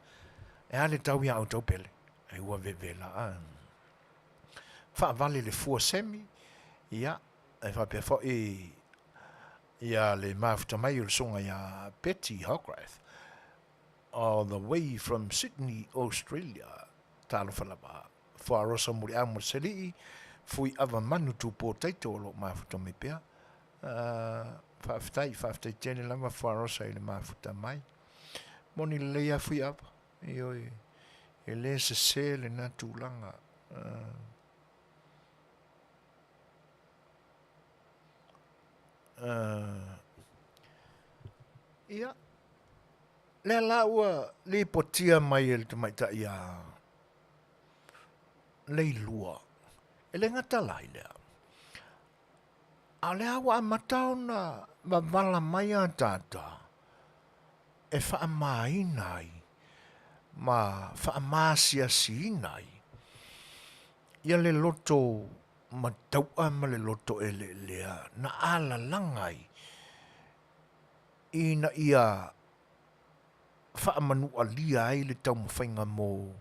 E a le tau ia outou Pele? E ua vevela a. Faavale le fua semi, ia, e faapea foi ia le mafuta mai o le susuga ia Betty Hogarth, all the way from Sydney, Australia. Talofa lava. Fuarosa Muliau ma Selii, Fui Ava Manu Tupō Taito o lo o mafuta mai pea. Faafetai, faafetai tele lava Fuarosa i le mafuta mai. Moni lelei a Fui Ava. Ioe, e le sese lena tulaga. Ia, lea la ua lipotia mai e le tamaitai a Leilua, e le gata la i lea, a o lea ua amata ona wavala mai ataata e faamāina ai ma faamaasiasiina ai ia le loto matau'a ma le loto eleelea na alalaga ai ina ia faamanualia ai le taumafaiga mo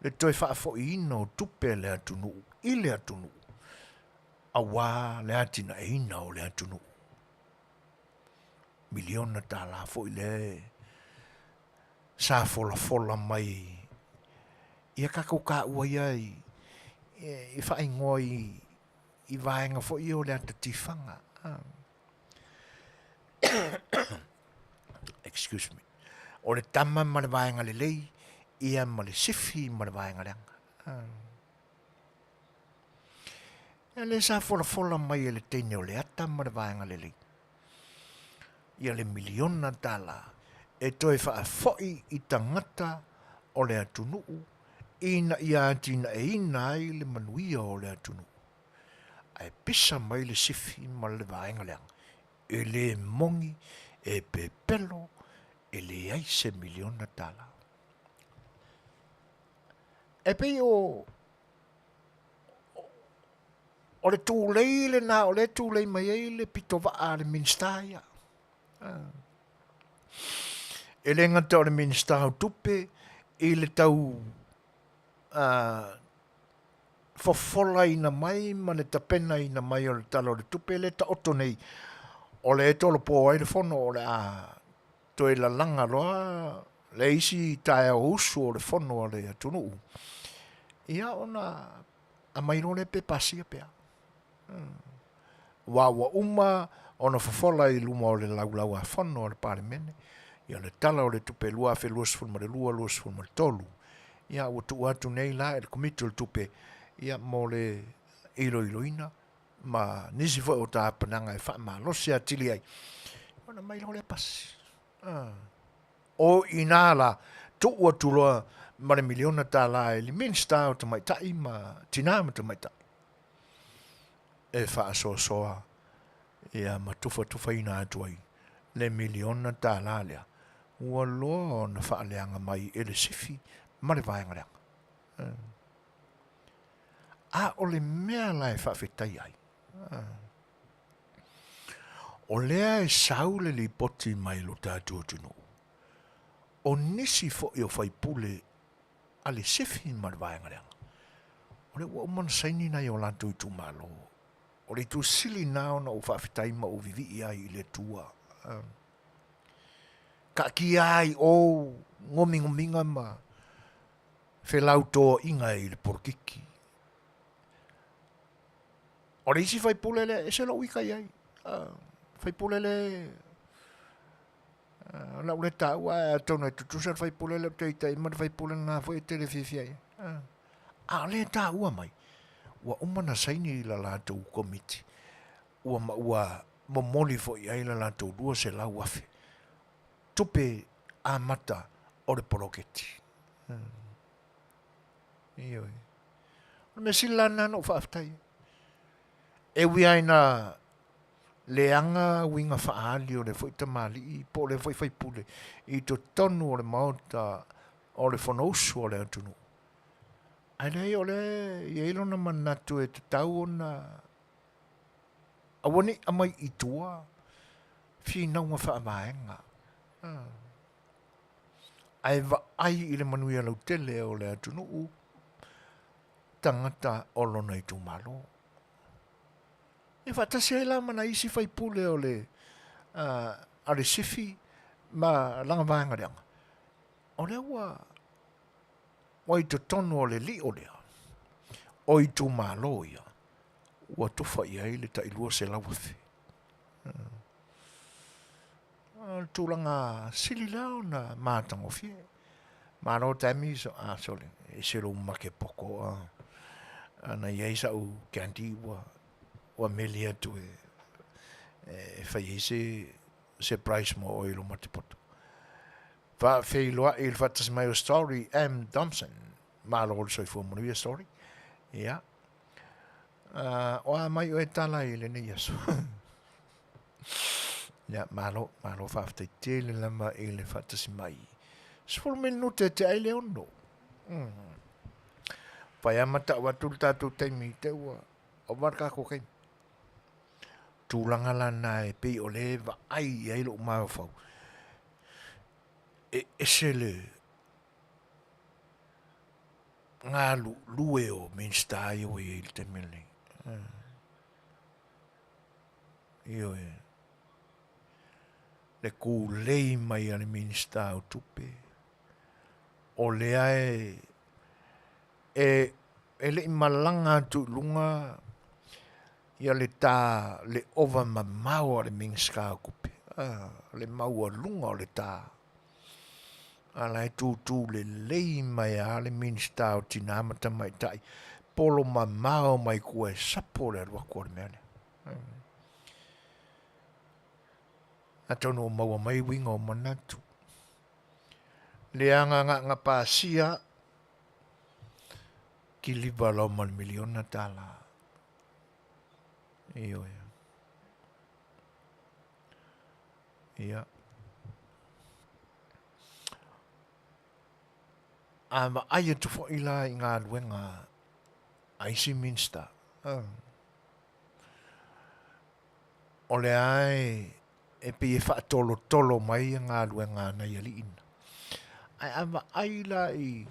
le toe faafoiina o tupe a le atunuu i le atunuu aua le atinaeina o le atunuu. Miliona tala foi lea sa folafola mai ia tatou taua ia i faaigoa i vaega foi ia o le ata tifaga. Excuse me. O le tama ma le vaega lelei, ia ma le sifi ma le vaega leaga. Ia lea sa folafola mai e le teine o le ata ma le vaega lelei. Ia le miliona tala e toe faafoi i tagata o le atunuu ina ia atinaeina ai le manuia o le atunuu. Ae pisa mai le sifi ma le vaega leaga, e le moni, e pepelo, e leai se miliona tala. E pei o o le tulei lena o lea e tulei mai ai le pitovaa a le Minisita ia. E le gata o le Minisita o Tupe i le tau fofolaina mai ma le tapenaina mai o le Tala o le Tupe lea e taoto nei, o lea e tolopo ai le fono o le a toe lalaga loa le isi taeao usu o le fono a le atunuu, ia ona aumai loa lea pe pasia pea. Aua ua uma ona fofola i luma o le Laulau-a-Fono a le Palemene ia le Tala o le Tupe 2022/2023. Ia ua tuu atu nei la e le Komiti o le Tupe ia mo le iloiloina ma nisi foi o tapenaga e faamalosi atili ai, ona aumai loa lea pasi. O i ina la, tuu atu loa ma le miliona tala e le Minisita o Tamaitai ma Tina ma Tamaitai e faasoasoa ia ma tufatufaina atu ai le miliona tala lea ua loa ona faaleaga mai e le sifi ma le vaega leaga. A o le mea la e faafetai ai, o lea e sau le lipoti mai lo tatou atunuu, o nisi foi o faipule a le sifi ma le vaega leaga, o lea ua uma ona saini nai o latou itumalo. O le itu sili lena ona ou faafetai ma ou vivii ai i le Atua. Taatia ai o gomigomiga ma felautoaʻiga i le polokiki. O le isi faipule lea, ese lou ita i ai. Faipule le o le a ou le taua, ae atonu e tutusa le faipule lea ou te ita i ai ma le faipule lena foi e te le fiafia i ai. A o lea e taua mai, ua uma ona saini la latou komiti, ua ma ua momoli foi i ai la latou $200,000 tupe amata o le poloketi. Ioe. O le mea sili la lena na ou faafetai ai. E ui lava ina leaga uiga faaali o lea foi tamalii po o lea foi faipule i totonu o le Maota o le Fonousu a le atunuu, ae leai o lea e i ai lona manatu e tatau ona aua ne i aumai i tua finauga faavaega, ae vaai i le manuia lautele o le atunuu, tagata o lona itumalo. E faatasi ai la ma nai isi faipule o le a le Sifi ma lana vaega leaga, o lea ua ua i totonu o le lio lea o itumalo ia ua tofa i ai le tai $200,000. O le tulaga sili lea ona matagofie. Malo Tammy, so, ah, sorry, ese lou makepoko ah. Ana i ai sa'u candy ua, ua meli atu e, e fai ai se surprise mo oe i lou matepoto. Faafeiloai i le faatasi mai o Story M. Thompson. Malo le soifua manuia Story. Ia. Uh, o a mai oe tala i lenei aso. Ia, malo, malo faafetai tele lava i le faatasi mai. 10 minute te ai le ono. Mm. Pai ama tau atu le tātou taimi te ua ova le kākou kaimi. Tulaga la na e pei o le vaai i ai lou mafaufau. E ese le galulue o Minista ia ua i ai i le taimi lenei. Ioe. Le kūlei mai a le Minista o Tupe, o lea e, e, e le i malaga atu i luga ia le tā le ova mamao a le Minista o Tupe, ah, le maualuga o le tā. A la e tūtū lelei mai a le Minista o Tinā ma Tamaitai, polo mamao mai kua e sapo le alu atu o le mea lea. Atonu o maua mai uiga o manatu. Leaga ga'ga pasia kiliva loa ma le miliona tala. Ioe. Ia. A vaai atu foi la i galuega a isi Minista, o lea e, e pei e faatolotolo mai galuega a nai alii na. Ae a vaai la i,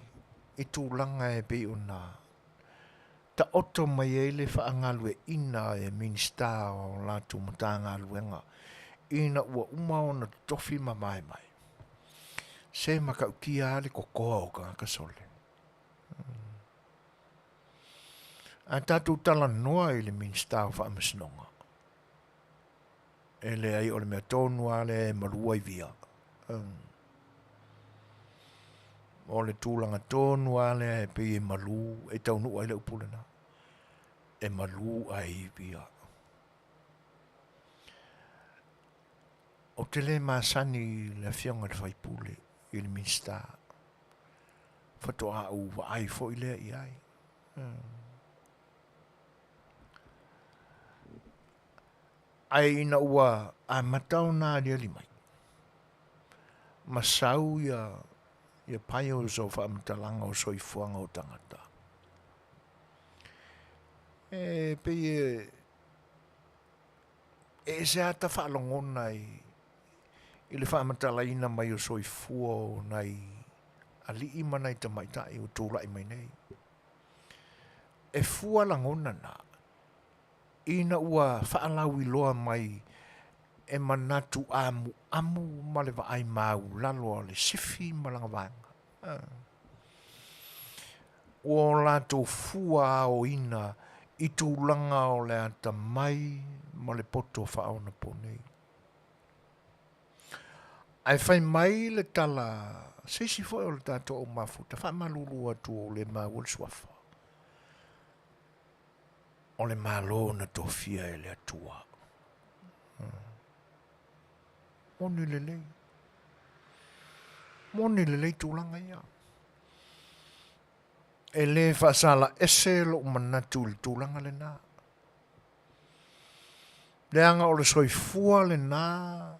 i tulaga e pei ona taoto mai ai le faagalueaiina e Minisita o latou Matagaluega ina ua uma ona totofi ma vaevae. Se matautia lava le totoa o tagata sole. A tatou talanoa i le Minisita o Faamasinoga, e leai o le mea tonu lava lea e malu ai via. O le tulaga tonu lava lea e pei e malu, e taunuu ai le upu lena. E malu ai via. Ou te le masani i le afioga i le faipule, i le Minisita. Faatoa ou vaai foi lea i ai. Ae ina ua amata ona aliali mai, ma sau ia, ia piles o faamatalaga o soifuaga o tagata, e pei e, e ese lava ta faalogona i, i le faamatalaina mai o soifua o nai alii ma nai tamaitai ua tulai mai nei. E fua lagona na. Ina ua faalauiloa mai e manatu amuamu ma le vaai maulalo a le sifi ma lana vaega. Ua o latou fua aoina i tulaga o le atamai ma le poto faaonaponei. Ae fai mai le tala a se isi foi o le tatou au mafuta, faamalulu atu ua ou le maua le suafa, o le Malo na tofia e le Atua. Moni lelei. Moni lelei tulaga ia. E le faasala ese lou manatu i le tulaga lena. Leaga o le soifua lena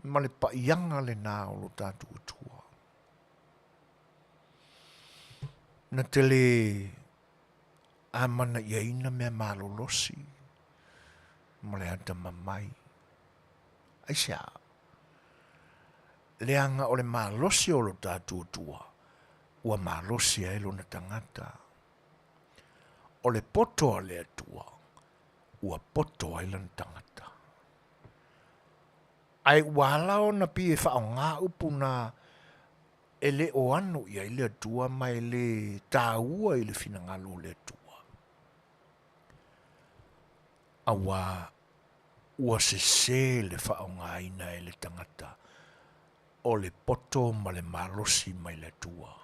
ma le paiaga lena o lo tatou Atua. Na te le amanaiaina mea malolosi ma le atamamai. Aisea? Leaga o le malosi o lo tatou Atua ua malosi ai lona tagata. O le poto a le Atua ua poto ai lana tagata. Ae ua ala ona pei e faaaoga upu na e le o ano i ai le Atua ma e le taua i le finagalo o le Atua. Auā ua sese le faaaogaina e le tagata o le poto ma le malosi mai le Atua.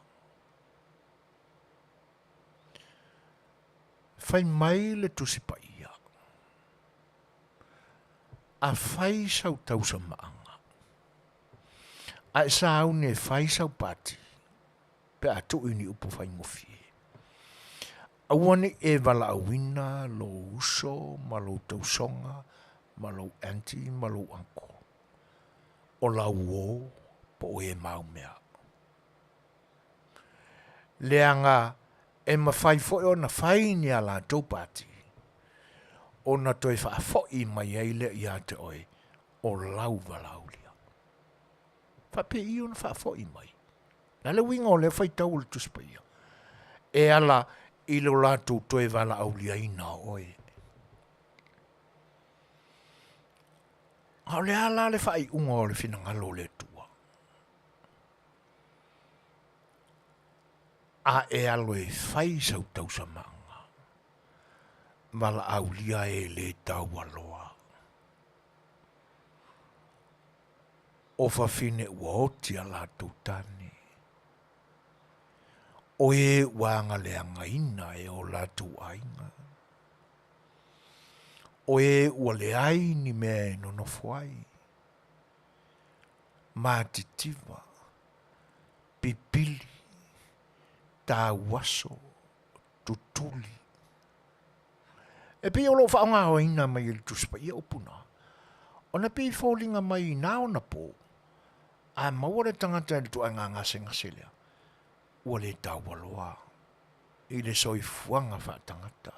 Fai mai le Tusi Paia, A fai sau tausamaaga, a e sauni e fai sau pati, pe a tuu i ni upu faigofie, aua ne i e valaauina lou uso ma lou tausoga ma lou aunty ma lou uncle, o lau uo po o e mau mea. Leaga e mafai foi ona fai ni a latou pati, ona toe faafoi mai ai lea ia te oe o lau valaaulia. Faapei ona faafoi mai. O le a le uiga o lea faitau o le Tusi Paia? E ala i lo latou toe valaauliaina o oe. A o le a la le faaiuga o le finagalo o le Atua? A e alo e fai sau tausamaaga, valaaulia e le taualoa. O fafine ua oti a latou tane, o e ua agaleagaina e o latou aiga, o e ua leai ni mea e nonofo ai, matitiva, pipili, tauaso, tutuli. E pei o loo faaaogaina mai e le Tusi Paia upu na, ona pei e foliga mai i na ona po, a maua le tagata i le ituaiga gasegase lea, ua le taualoa i le soifuaga faatagata,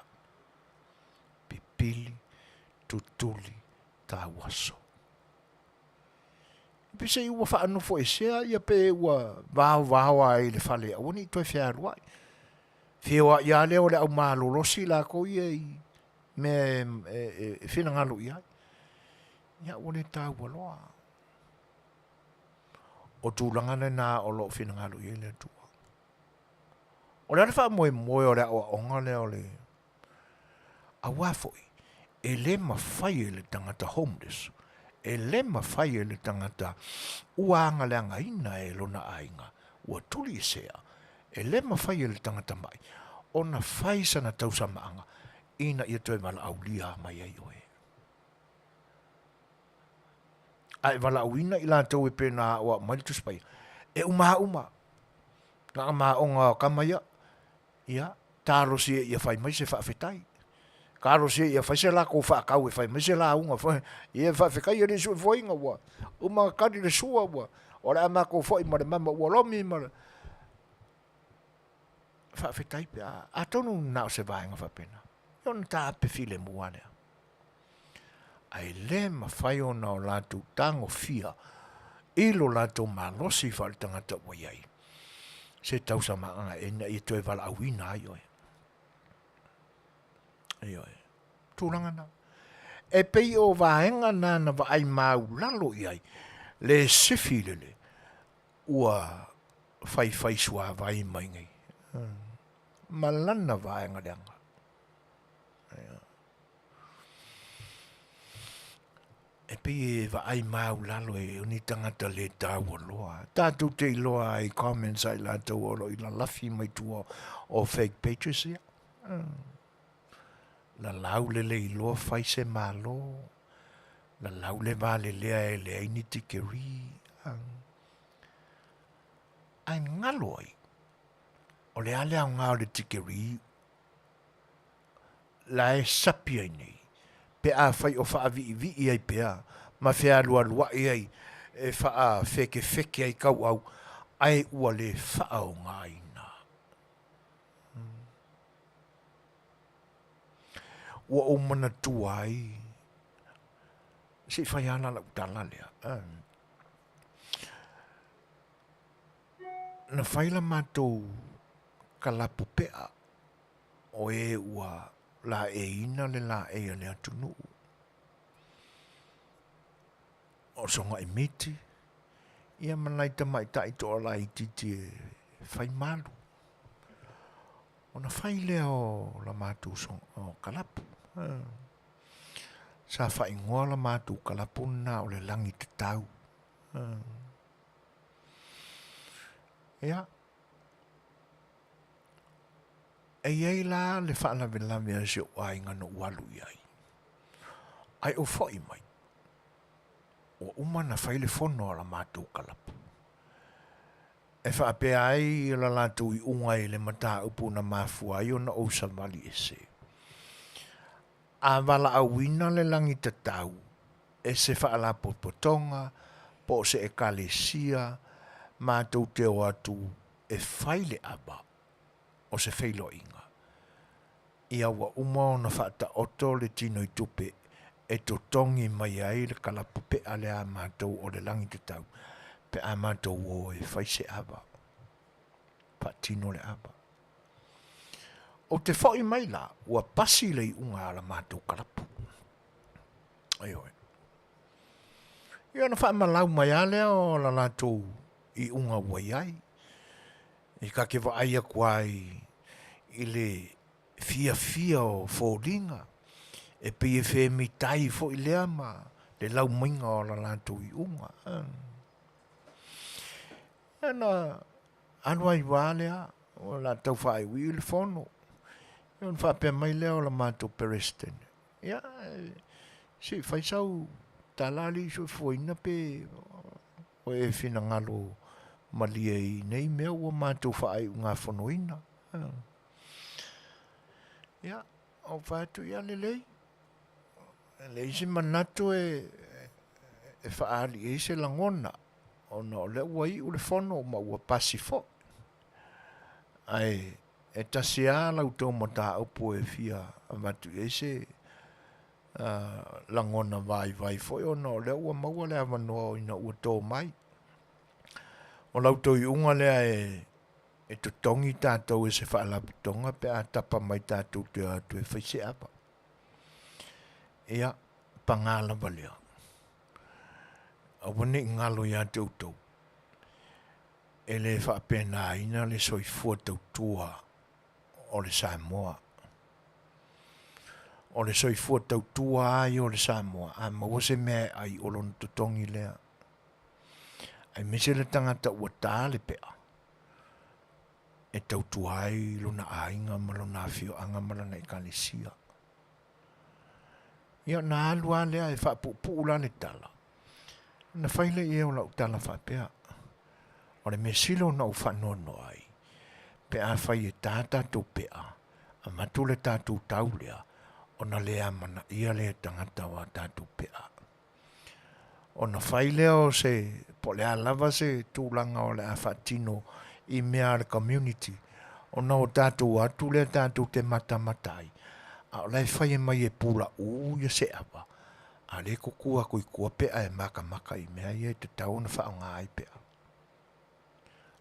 pipili, tutuli, tauaso. Pe se i ua faanofoesea ia pe ua vaovaoa ai i le fale aua ne i toe fealuai. Feoai lava lea o le au malolosi lakou ia i mea e finagalo i ai. Ia ua le taua loa. O tulaga lena o lo o finagalo i ai le Atua. O le a le faamoemoe o le aoaoga lea o le Aua foi, e le mafai e le tagata homeless, e le mafai e le tagata ua agaleagaina e lona aiga, ua tuliesea, e le mafai e le tagata mai ona fai sana tausamaaga ina ia toe valaaulia mai ai oe. A e valaauina i latou e pei ona aoao mai le Tusi Paia, e uma lava uma. Na o maoga o kama ia, Ia, talosia ia fai mai se faafetai. Talosia ia fai se latou faatau e fai mai se lauga foi. Ia faafetai alii soifuaina ua uma ona tali le sua ua o le a matou foi ma le mama ua lomi ma le faafetai pe a atonu na o se vaega faapena. Ia ona taape filemu lava lea. Ae le mafai ona o latou tagofia i lo latou malosi faaletagata ua i ai se tausamaaga ina ia toe valaauina ai oe. Ioe. Tulaga na. E pei o vaega na na vaai maulalo i ai le sifi lele ua faifai suavai mai nei ma lana vaega leaga. E pei e vaai maulalo e o ni tagata le taua loa. Tatou te iloa ai comments a i latou o lo o i lalafi mai tua o fake pages ia. Lalau lelei loa fai se Malo, lalau le va lelea e leai ni tikeri. Ae galo ai, o le a le aoga o le tikeri la e sapi ai nei, pe afai o faaviivii ai pea ma fealualuai ai e faafekefeke ai kauau, ae ua le faaaogaina. Ua ou manatua ai, se i fai lava la lau tala lea, na fai la matou kalapu pea o e ua laeiina le laei a le atunuu, o Sogaimiti, ia ma nai tamaitai toalaitiiti e fai malu. Ona fai lea o la matou kalapu. Sa faaigoa la matou kalapu lena o le lagi tatau. Ia, e i ai la le faalavelave a si ou aiga na ou alu i ai, ae ou foi mai, ua uma ona fai le fono a la matou kalapu. E faapea ai la latou iuga i le mataupu na mafua ai ona ou savali ese. A valaauina le lagi tatau e se faalapotopotoga po o se ekalesia matou te o atu e fai le ava o se feiloaiga, ia ua uma ona faataoto le tinoitupe e totogi mai ai le kalapu pea lea a matou o le lagi tatau pe a matou o e fai se ava, faatino le ava. Ou te foi mai la, ua pasi le iuga a la matou kalapu. Ioe. Ia ona faamalau mai lava lea o la latou iuga ua i ai. I ta te vaai atu ai i le fiafia o foliga, e pei e femitai foi lea ma le laumaiga o la latou iuga. Ia ona alu ai lava lea, o le a tau faaiuiu le fono. Ia ona faapea mai lea o le matou Peresetene, ia, se i fai sau tala alii soifuaina pe ua e finagalo malie i nei mea ua matou faaiugafonoina. Ia, ou fai atu, ia lelei, e leai se manatu e faaali ai se lagona, ona o lea ua iu le fono ma ua pasi foi. Ae e tasi lava la outou mataupu e fia avatu i ai se lagona vaivai foi ona o lea ua maua le avanoa ina ua to mai. O la outou iuga lea e totogi tatou e se faalapotopotoga pe a tapa mai tatou te o atu e fai se ava. Ia, paga lava lea. Aua ne i galo ia te outou, e le faapenaina le soifua tautua o le Samoa. O le soifua tautua lava ia o le Samoa, a maua se mea e ai o lona totogi lea. Aemaise le tagata ua ta le pea e tautua ai lona aiga ma lona afioaga ma lana ekalesia. Ia ona alu lava lea e faapuupuu la le tala, ona fai lea i ai o lau tala faapea, o le mea sili ona ou faanoanoa ai, pe afai e ta tatou pea, avatu le tatou tau lea, ona le amanaia lea e tagata o a tatou pea. Ona fai lea o se, po o le a lava se tulaga o le a faatino i mea a le community, ona o tatou atu lea tatou te matamata ai, a o la e fai mai e pulaʻu ia se ava, a o lea e tutu atu i tua pea e makamaka i mea ia e tatau ona faaaoga ai pea.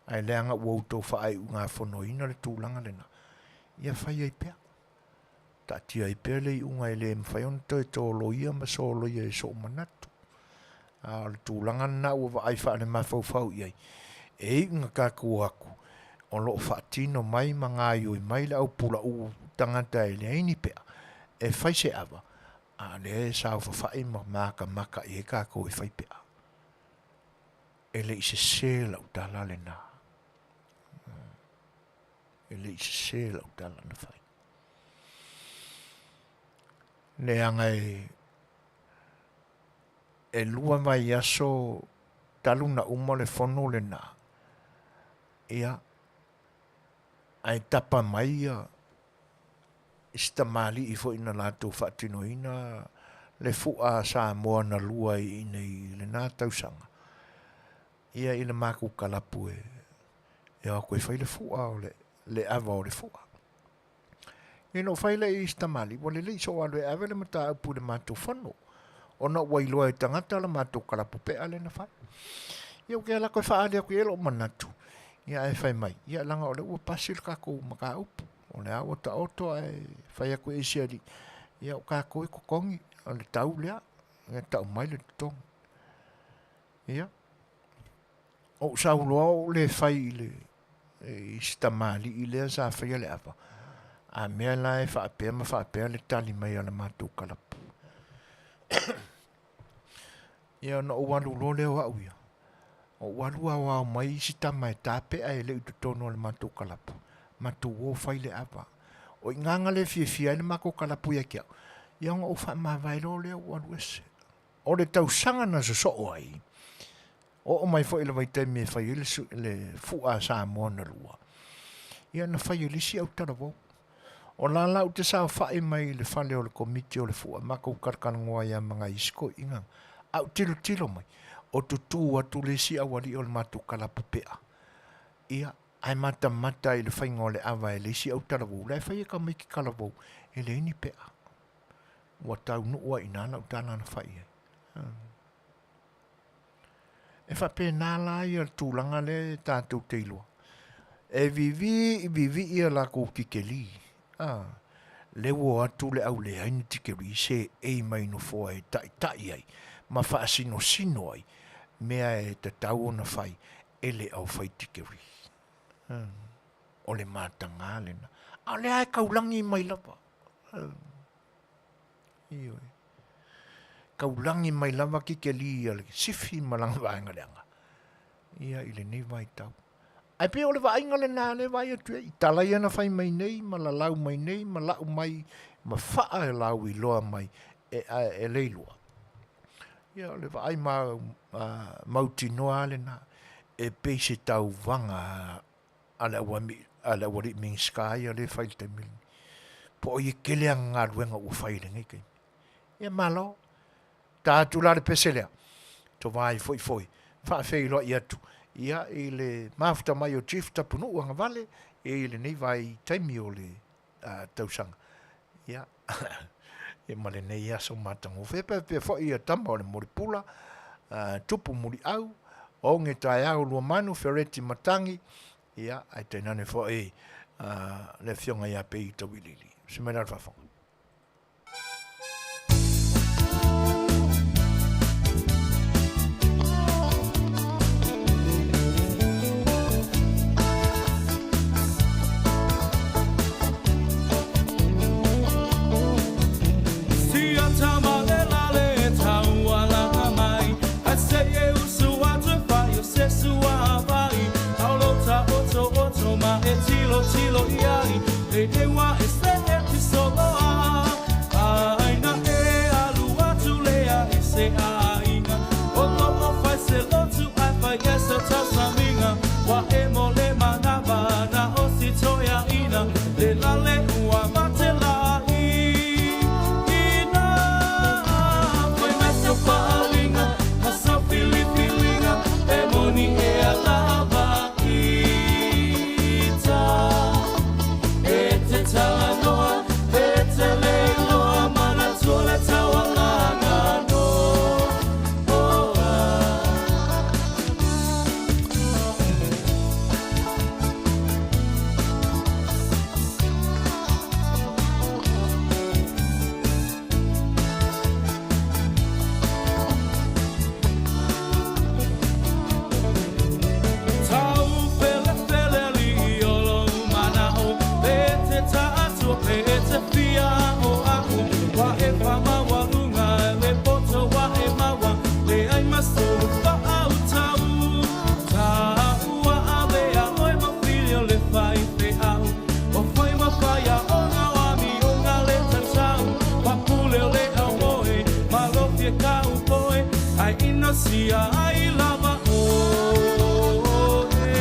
Ae leaga ua outou faaiugafonoina le tulaga lena, ia fai ai pea. Taatia ai pea le iuga e le mafai ona toe toloia ma soloia e sou manatu. A o le tulaga lena ua vaai faalemafaufau i ai, e iu ina tatou o atu, o lo o faatino mai ma gaoioi mai le au pulauu tagata e leai ni pea e fai se ava, a o lea e saofafai ma matamata i ai tatou e fai pea. E le i sese lau tala lena. E le i sese lau tala na fai. Leaga e e lua vaiaso talu na uma le fono lena, ia, ae tapa mai ia isi tamalii foi na latou faatinoina le fua a Samoa na lua i inei i lena tausaga, ia i le matou kalapu e o atu e fai le fua o le ava o le fua. Ia na ou fai lea i isi tamalii, ua lelei sou alu e ave le mataupu i le matou fono, ona ua iloa e tagata le matou kalapu pea lea na fai. Ia ou te alu atu e faaali atu i ai lou manatu, ia ae fai mai, ia leaga o lea ua pasi le tatou mataupu, o lea ua taoto ae fai atu e isi alii, ia o tatou e totogi, o le tau lea, ia tau mai le totogi. Ia, ou sau loa ou le fai i le i si tamalii lea sa faia le ava, a mea la e faapea ma faapea le tali mai a le matou kalapu. Ia ona ou alu loa lea o au ia, ou alu aoao mai isi tama e ta pea e le i totonu o le matou kalapu, matou o fai le ava. O i ina na le fiafia ai le matou kalapu ia te au, ia ona ou faamavae loa lea ou alu ese. O le tausaga na sosoo ai, oo mai foi i le vaitaimi e fai ai le, le fua a Samoa na lua, ia na fai e le isi autalavou. O la la ou te saofai mai i le fale o le komiti o le fua, matou talatalanoa ai lava ma nai isi toeaiina, ae ou tilotilo mai, o tutū atu le isi aualii o le matou kalapu pea, ia, ae matamata i le faiga o le ava e le isi autalavou, la e fai e tamaiti talavou, e leai ni pea. Ua taunuu ai i ina lau tala na fai ai. E faapena la ia le tulaga lea e tatou te iloa. E vivii vivii a latou tikeri. A, lea ua o atu le au leai ni tikeri seei mai i nofoa e taitai ai ma faasinosino ai mea e tatau ona fai e le au fai tikeri. O le mataga lena. A o lea e taulagi mai lava. Ioe. Taulagi mai lava Kikeli a le Sifi ma lana vaega leaga, ia i lenei vaitau. Ae pei o le vaaiga lena lea e vaai atu ai, i tala ia na fai mai nei ma lalau mai nei ma lau mai ma faalauiloa mai e, e Leilua. Ia o le vaai ma, mautinoa lava lena, e pei se tauvaga a le auami, a le aualii Minisita ia lea e fai i le taimi lenei. Po o ia tele ana galuega ua fai i lenei taimi. Ia malo. Ta atu la le pese lea. Tovai foi foi, faafeiloai atu ia i le mafuta mai o Chief Tapunuu Agavale i lenei vaitaimi o le tausaga. Ia, ia ma lenei aso matagofie. Pea foi ia tama o le Molipula, Tupu Muliau, Oge Taeao Luamanu, Fereti Matangi, ia, ae tainane foi le afioga ia Pei Tauiliili. Se mai la le faafofoga. e kaupoe Ae inosia ai lava oe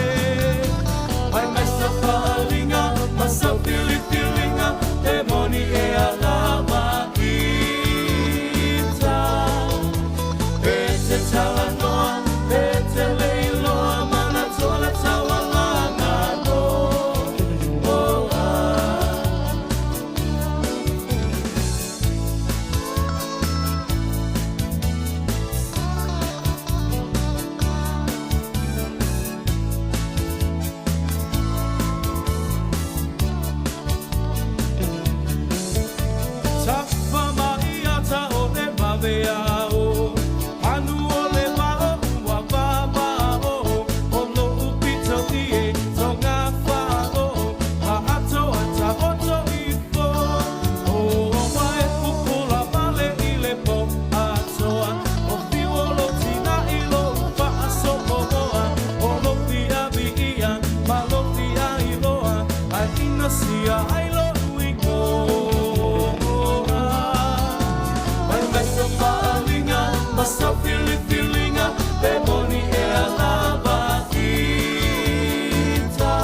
Mai mai sa faaaliga ma sa filifiliga E moni e a lava ita E te talanoa, e te leiloa Manatua le taualaga noa. Tafa mai ata o le vaveao Panu o le vao ua vavao O lo'u pito i e tonga fao Pa atoa taoto ifo O wae pupula vale i le po atoa O whiu o lo tina i lou faasopoa O lo fia viia ma lo fia iloa Ae inosia ai lou igoa Mai mai sa faaaliga ma sa filifiliga Pe moni ea lava ita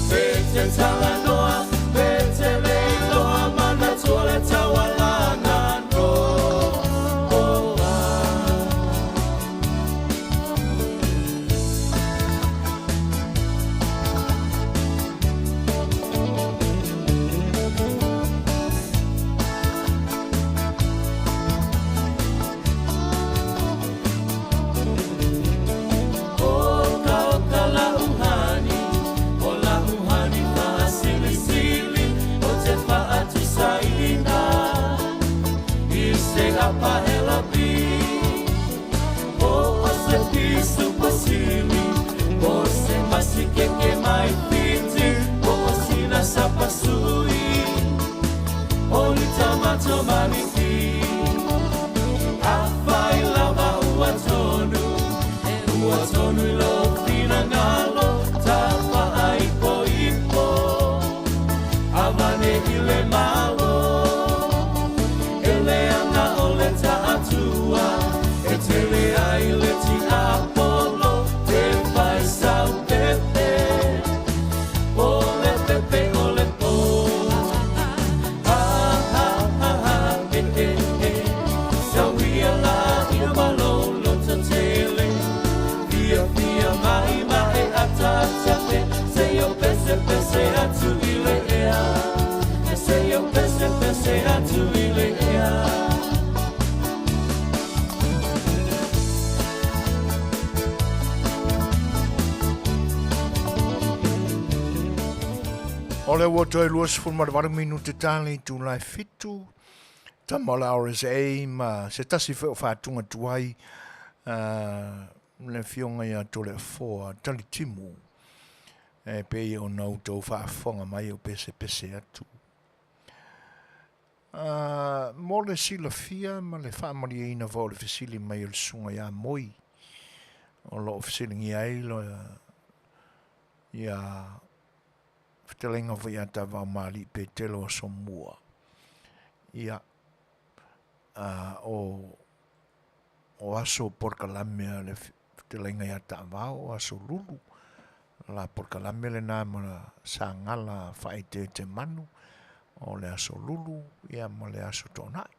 Pe te talanoa, pe te leiloa Manatua le taualaga noa. Oka oka lauhani, o lauhani faasilisili O te faatusaina i se apahelapi Po o se pisupo sili, po se masikeke mai Fiti Po o sina sapasui, o ni tamato maniki Afai lava ua tonu, e ua tonu i lou finagalo Tafaaipoipo, avane i le Malo E leaga o le taatua, e tele ai le tiapolo Te fai sau pepe, o le pepe o le po Ha ha ha ha e e e Tauia la ina ma lou loto tele Fia fia mai ma e ata ata Se o pese pese atu i le ea Se o pese pese atu i le ea. O lea ua toe 28 minute tala i itula e fitu, tama o le RSA ma se tasi foi o faatuga tuai le afioga ia Toleafoa Talitimu e pei ona outou faafofoga mai o pesepese atu. Mo le silafia ma le faamalieina foi o le fesili mai o le susuga ia Moi, o lo o fesiligia ai lo ia fetalaiga foi ia Tavao Mali'i Petelo Asomua. Ia, o, o aso polokalame a le fetalaiga ia Taavao, o aso lulu, la polokalame lena ma Sagala faaeteete manu, o le aso lulu, ia ma le aso Toonai.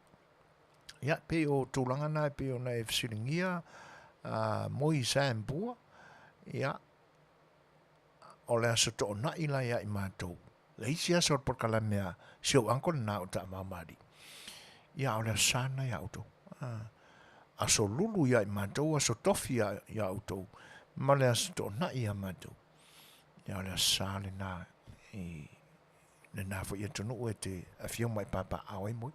Ia, pei o tulaga na e pei ona e fesiligia, Moi Sam Pua, ia, o le aso Toonai la ia i matou. Le isi aso o le polokalame a si ou uncle lena o Taavao Mali'i. Ia, o le aso Sa lena ia outou. Aso lulu ia i matou, aso tofi ia, ia outou, ma le aso Toonai ia matou. Ia, o le aso Sa lena i lena foi atunuu e te afio ma e papaaao ai moi.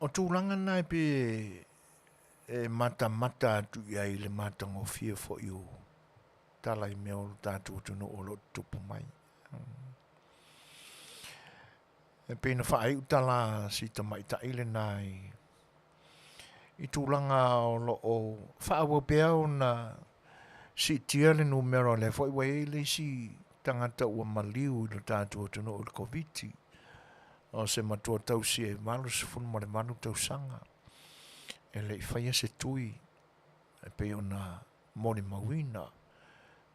O tulaga na e pei e matamata atu i ai le matagofie foi o tala i mea o lo tatou atunuu o lo o tutupu mai. E pei na faaiu tala a si tamaitai lena i, i tulaga o lo o faaauau pea ona siitia le numera o lea foi ua i ai le isi tagata ua maliu i lo tatou atunuu i le Koviti. O se matua tausi e 88 tausaga e le i faia se tui e pei ona molimauina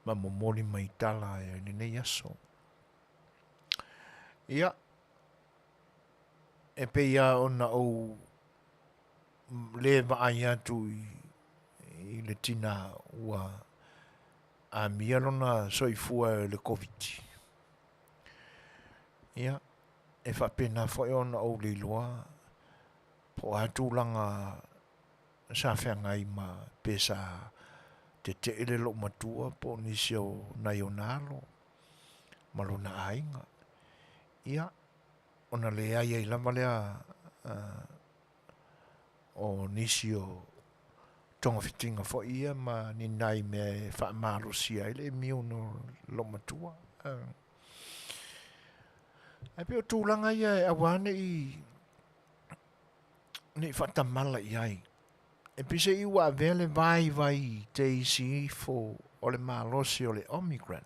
ma momoli mai tala i lenei aso. Ia, e pei lava ona ou le vaai atu i le tina ua amia lona soifua e le Koviti, ia, e faapena foi ona ou le iloa po o a tulaga sa feagai ma pe sa tetee le loomatua po o nisi o nai ona alo ma lona aiga. Ia, ona leai ai lava lea o nisi o togafitiga foi ia ma ni nai mea e faamalosia ai le immune o loomatua. Ae pei o tulaga ia e aua ne i ne i faatamala i ai. E peiseai ua avea le vaivai teisi ifo o le malosi o le Omicron,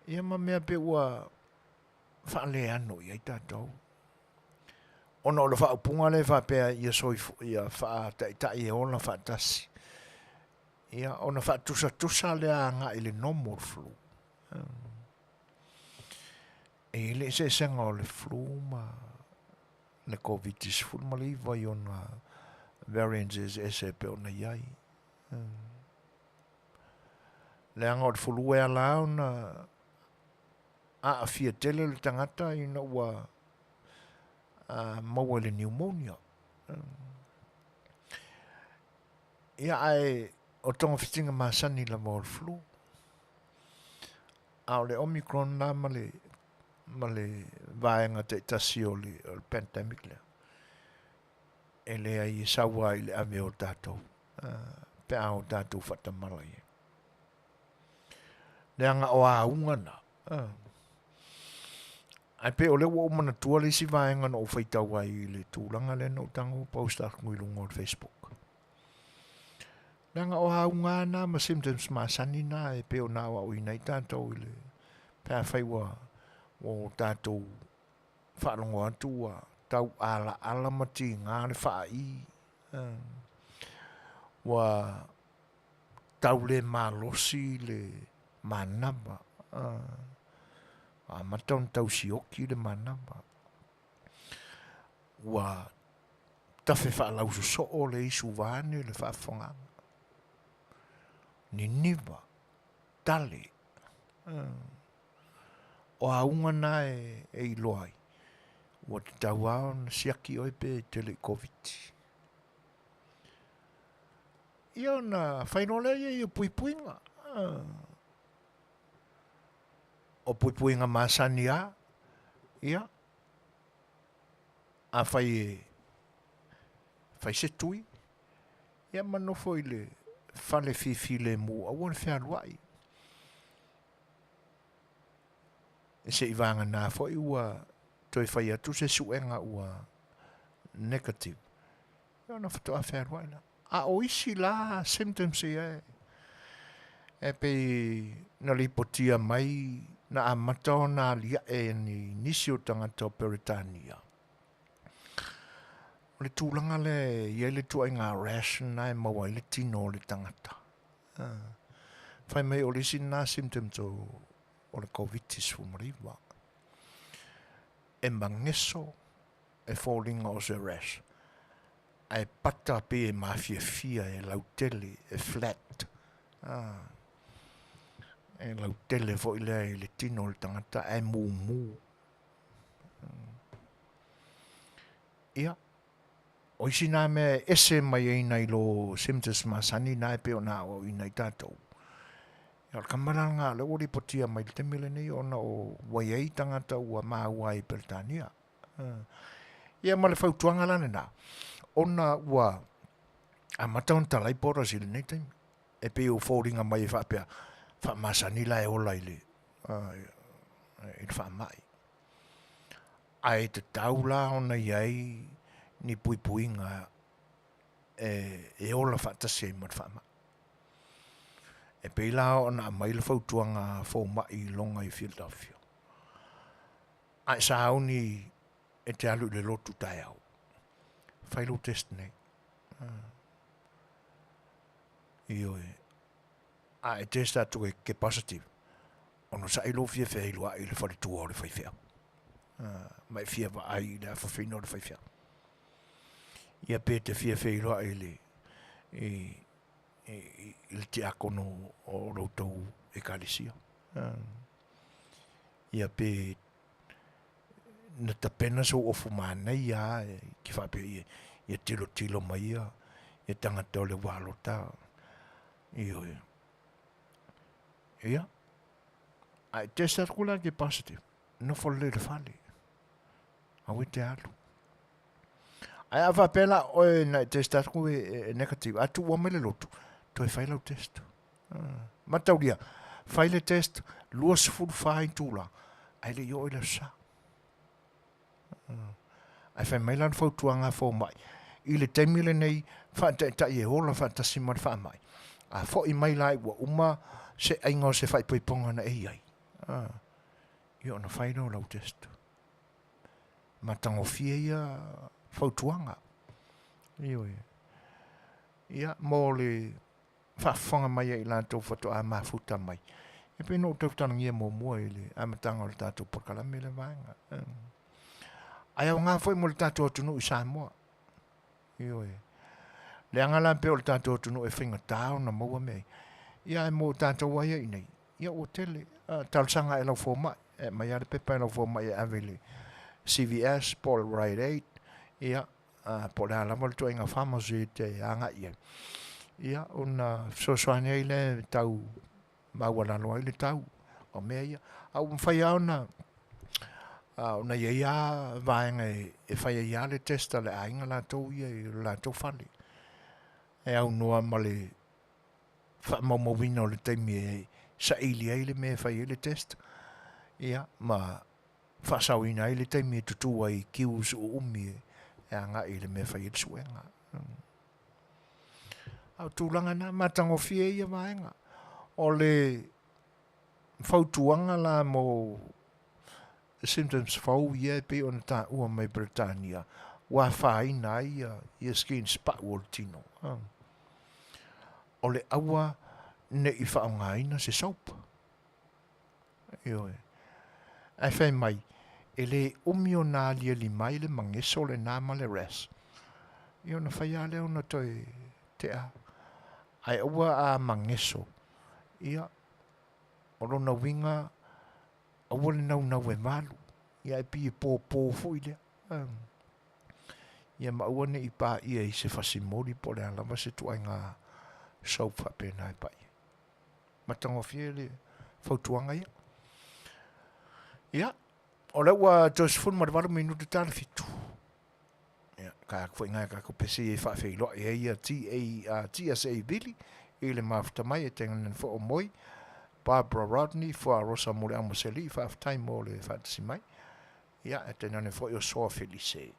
ia ma mea pei ua faaleano i ai tatou. Ona o le faaupuga lea e faapea ia soifua, ia faataitai e ola faatasi, ia ona faatusatusa lea agai i le normal flu. E i ai le eseesega o le flu ma le Koviti-19 i ona variants eseese e pei ona i ai. Leaga o le fulu e ala ona aafia tele le tagata ina ua maua i le pneumonia. Ia ae o togafitiga masani lava o le flu. A o le Omicron la ma le ma le vaega taitasi o le, o le pandemic lea, e leai e sau lava i le ave o tatou pe a o tatou faatamala i ai. Leaga o auga na, ae pei o lea ua ou manatua le isi vaega na ou faitau ai i le tulaga lea na ou tago post atu i luga o le Facebook. Leaga o auga na ma symptoms masani na e pei ona aoaoina ai tatou i le pe afai ua ua tatou faalogo atu ua tau alaala ma tiga le faai, ua tau le malosi le manava, amata ona tau sioki le manava, ua tafe faalausoso'o le isu vaeane le faafofogaaga, niniva, tale. O auga na e iloa ai, ua tatau lava ona siaki oe pe e te le i Koviti. Ia ona fai loa lea i ai o puipuiga. O puipuiga masani lava, ia, afai e fai se tui, ia ma nofo i le fale fifilemu, aua le fealuai. Seiavagana foi ua toe fai atu se suega ua negative, ia ona faatoa fealuai lea. A o isi la symptoms ia e pei na lipotia mai na amata ona aliae i nisi o tagata o Peretania, o le tulaga lea e i ai le ituaiga rash lena e maua ai le tino o le tagata. Fai mai o le isi lena symptoms o le Koviti-19. E mageso e foliga o se rash, ae pata pei e mafiafia, e lautele, e flat. E lautele foi lea i le tino o le tagata ae mumu. Ia, o isi nā mea e ese mai ai nai lo symptoms masani na e pei ona aoaoina ai tatou. Ia, o le kama la lena o lea ua lipotia mai i le taimi lenei ona o ua i ai tagata ua maua ai i Peretania. Ia ma le fautuaga la lena, ona ua amata ona talai borders i lenei taimi. E pei ua foliga mai e faapea, faamasani la e ola i le, i le faamai. Ae tatau la ona i ai ni puipuiga e ola faatasi ai ma le faamai. E pei la ona aumai le fautuaga a fomai i Loga i Philadelphia. A e sauni e te alu i le lotu taeao, fai lou test nei. Ioe. A e test atu e ke positive, onosai lou fia feiloai i le faletua o le faifeau. Ma e fia vaai i le afafina o le faifeau. Ia pe te fia feiloai i le, i, i, i le tiakono o lo outou ekalesia. Ia pe na tapena sou ofu manaia lava e te faapea ia, ia tilotilo mai ia, ia tagata o le ualota. Ioe. Ia, a e test atu la ke positive, nofo lelei i le fale. Aua e te alu. Ae a faapea la oe na e test atu e, e, e negative, a tuua mai le lotu, toe fai lau test. Mataulia, fai le test 24 itula, ae le i oo i le aso Sa. Ae fai mai la le fautuaga a fomai, i le taimi lenei, faataitai e ola faatasi ma le faamai. A foi mai la ua uma se aiga o se faaipoipoga na e i ai, ia ona fai lea o lau test. Matagofie ia fautuaga. Ioe. Ia, mo le faafofoga mai a i latou faatoa mafuta mai. E pei ona ou tautalagia muamua i le amataga o le tatou polokalame lea vaega. Ae aoga foi mo le tatou atunuu i Samoa. Ioe. Leaga la pei o le tatou atunuu e faigata ona maua mea ia. Ia ae mo tatou lava ia i inei, ia ua tele. Talosaga i lau fomai, e aumai lava le pepa e lau fomai e ave i le CVS po o le Rite Aid, ia, po o le a lava le ituaiga pharmacy e te agai i ai, ia ona fesoasoani ai lea e tau maualalo ai le tau o mea ia. A ua mafai lava ona ona i ai lava vaega e fai ai lava le test a le aiga latou ia i lo latou fale, e aunoa ma le faamaumauina o le taimi e saili ai le mea e fai ai le test, ia ma faasaoina ai le taimi e tutū ai i queues uumi e agai i le mea e fai ai le suega. A o tulaga na, matagofie ia vaega. O le fautuaga la mo symptoms fou ia e pei ona taua mai Peretania, ua afaina ai ia, ia skins pau o le tino. O le aua ne i faaaogaina se soap. Ioe. Ae fai mai, e le umi ona aliali mai le mageso lena ma le rash. Ia ona fai lava lea ona toe tea. Ae aua a mageso, ia, o lona uiga, aua le naunau e malu. Ia ae pei e pōpō foi lea. Ia ma aua ne i paia i se fasimoli po o le a lava se ituaiga soap faapena e pai ai. Matagofie le fautuaga ia. Ia, o lea ua toe 18 minute ta le fitu. Ia, ka atu foi ngai ka pese e faafeiloai ai ia TA, TSA Billy i le mafuta mai e tainane foi o Moi, Barbara Rodney, Fua Rosa Muliauma Seli, faafetai mo le faatasi mai. Ia, e tainane foi o Soa Felice.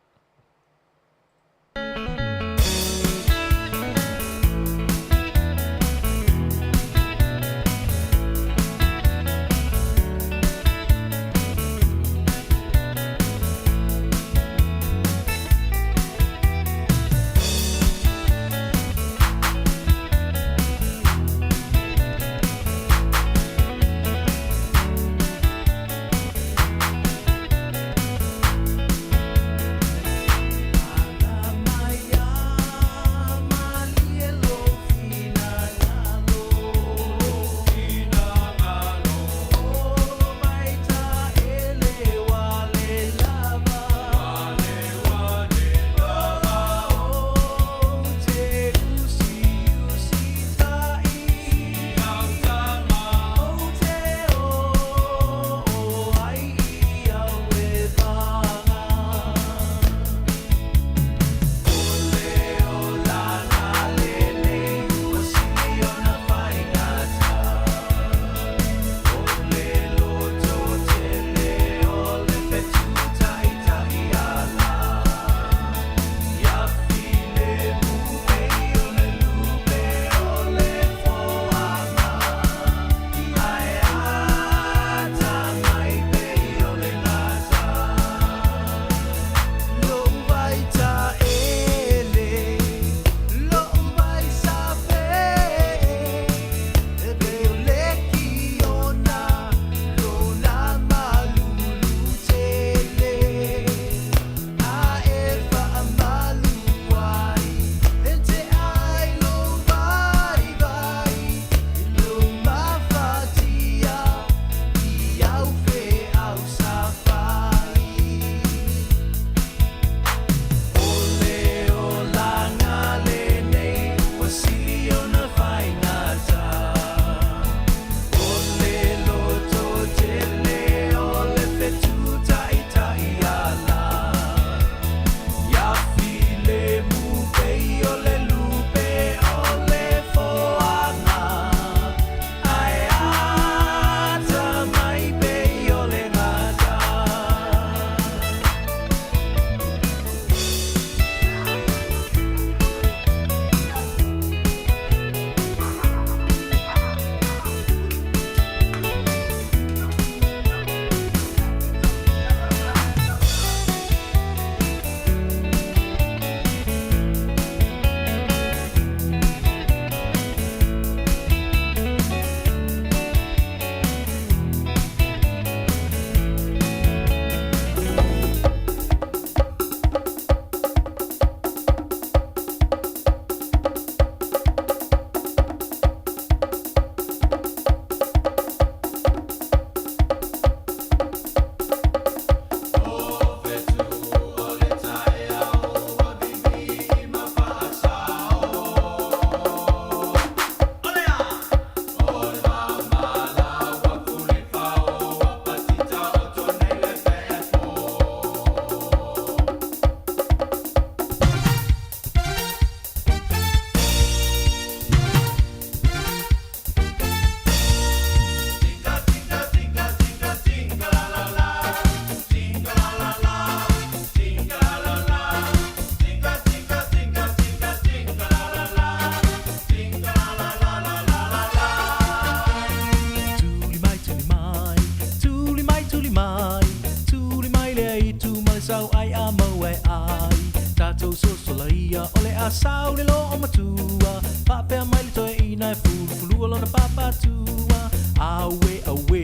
sau ai a maua e ai Tatou sosolaia o le a sau le loo matua Faapea mai le toeaina e fulufulua lona papatua Aue aue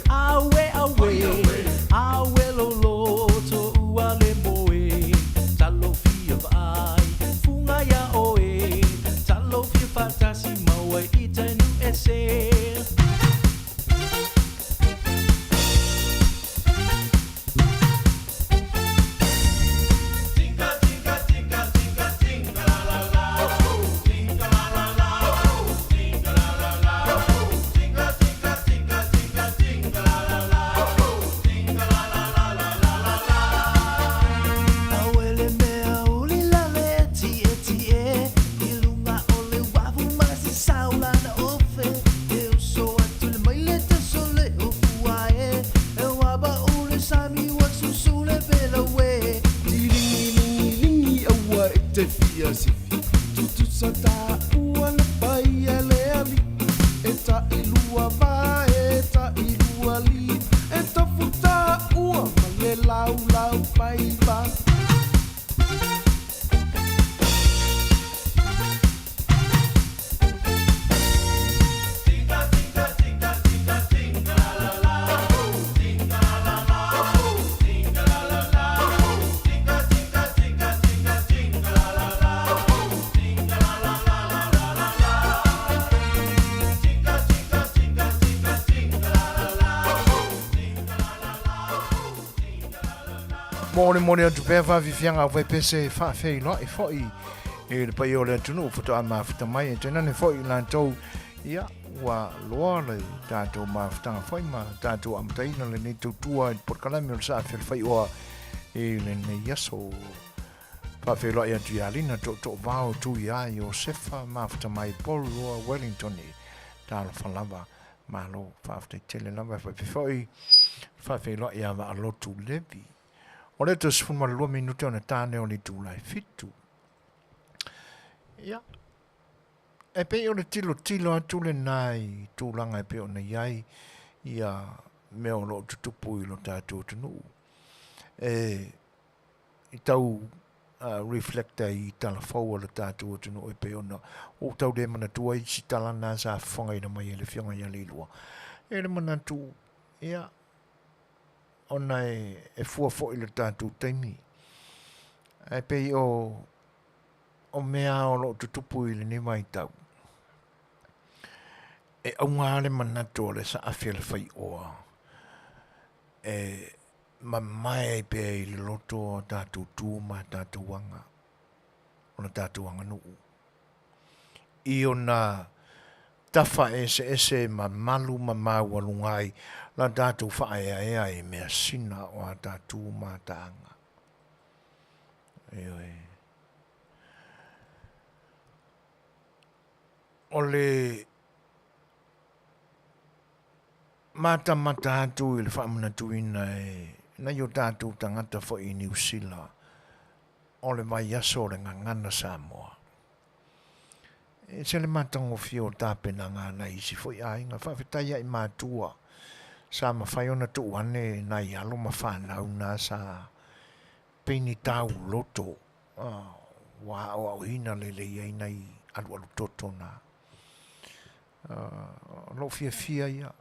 aue aue aue lou loto ua le moe Talofia vaai fuga ia oe Talofia faatasi maua i tai nuu ese. Molimoli atu pea faafiafiaga au faipese faafeiloai foi i le paia o le atunuu faatoa mafuta mai e tainane foi i latou ia ua loa le tatou mafutaga foi ma tatou amataina lenei tautua i le polokalame o le Saafi o le Faioa i lenei aso. Faafeiloai atu ia Lina Tootoo-vao Tuia Iosefa mafuta mai Porirua Wellington talofa lava Malo faafetai tele lava e faapea foi faafeiloai ia Vaalotu Levi. O le 12 minute ona tane o le itula e fitu. Ia, e pei o le tilotilo atu lena i tulaga e pei ona i ai ia mea o lo o tutupu i lo tatou atunuu. E i tau reflect ai i tala fou a lo tatou atunuu e pei ona ou tau le manatua isi tala na sa fofogaina mai e le Afioga ia Leilua. E le manatu, ia, ona e fua foi i le tatou taimi. Ae pei o, o mea o lo o tutupu i lenei vaitau, e auga le manatu o le saafi a le faioa e mamae ai pea i le loto o a tatou tu ma a tatou aga, o le tatou aganuu, i ona tafa eseese ma malu ma maualuga ai la tatou faaeaea i measina o a tatou ma ta aga. Ioe. O le matamata atu i le faamanatuina e nai o tatou tagata foi i Niu Sila o le vaiaso o le Gagana Samoa. E ese le matagofie o tapenaga a nai isi foi aiga. Faafetai ia i matua sa mafai ona tuu ane nai alo ma fanau na sa peini tauloto ua aoaoina lelei ai nai alualu toto na. O lou fiafia ia,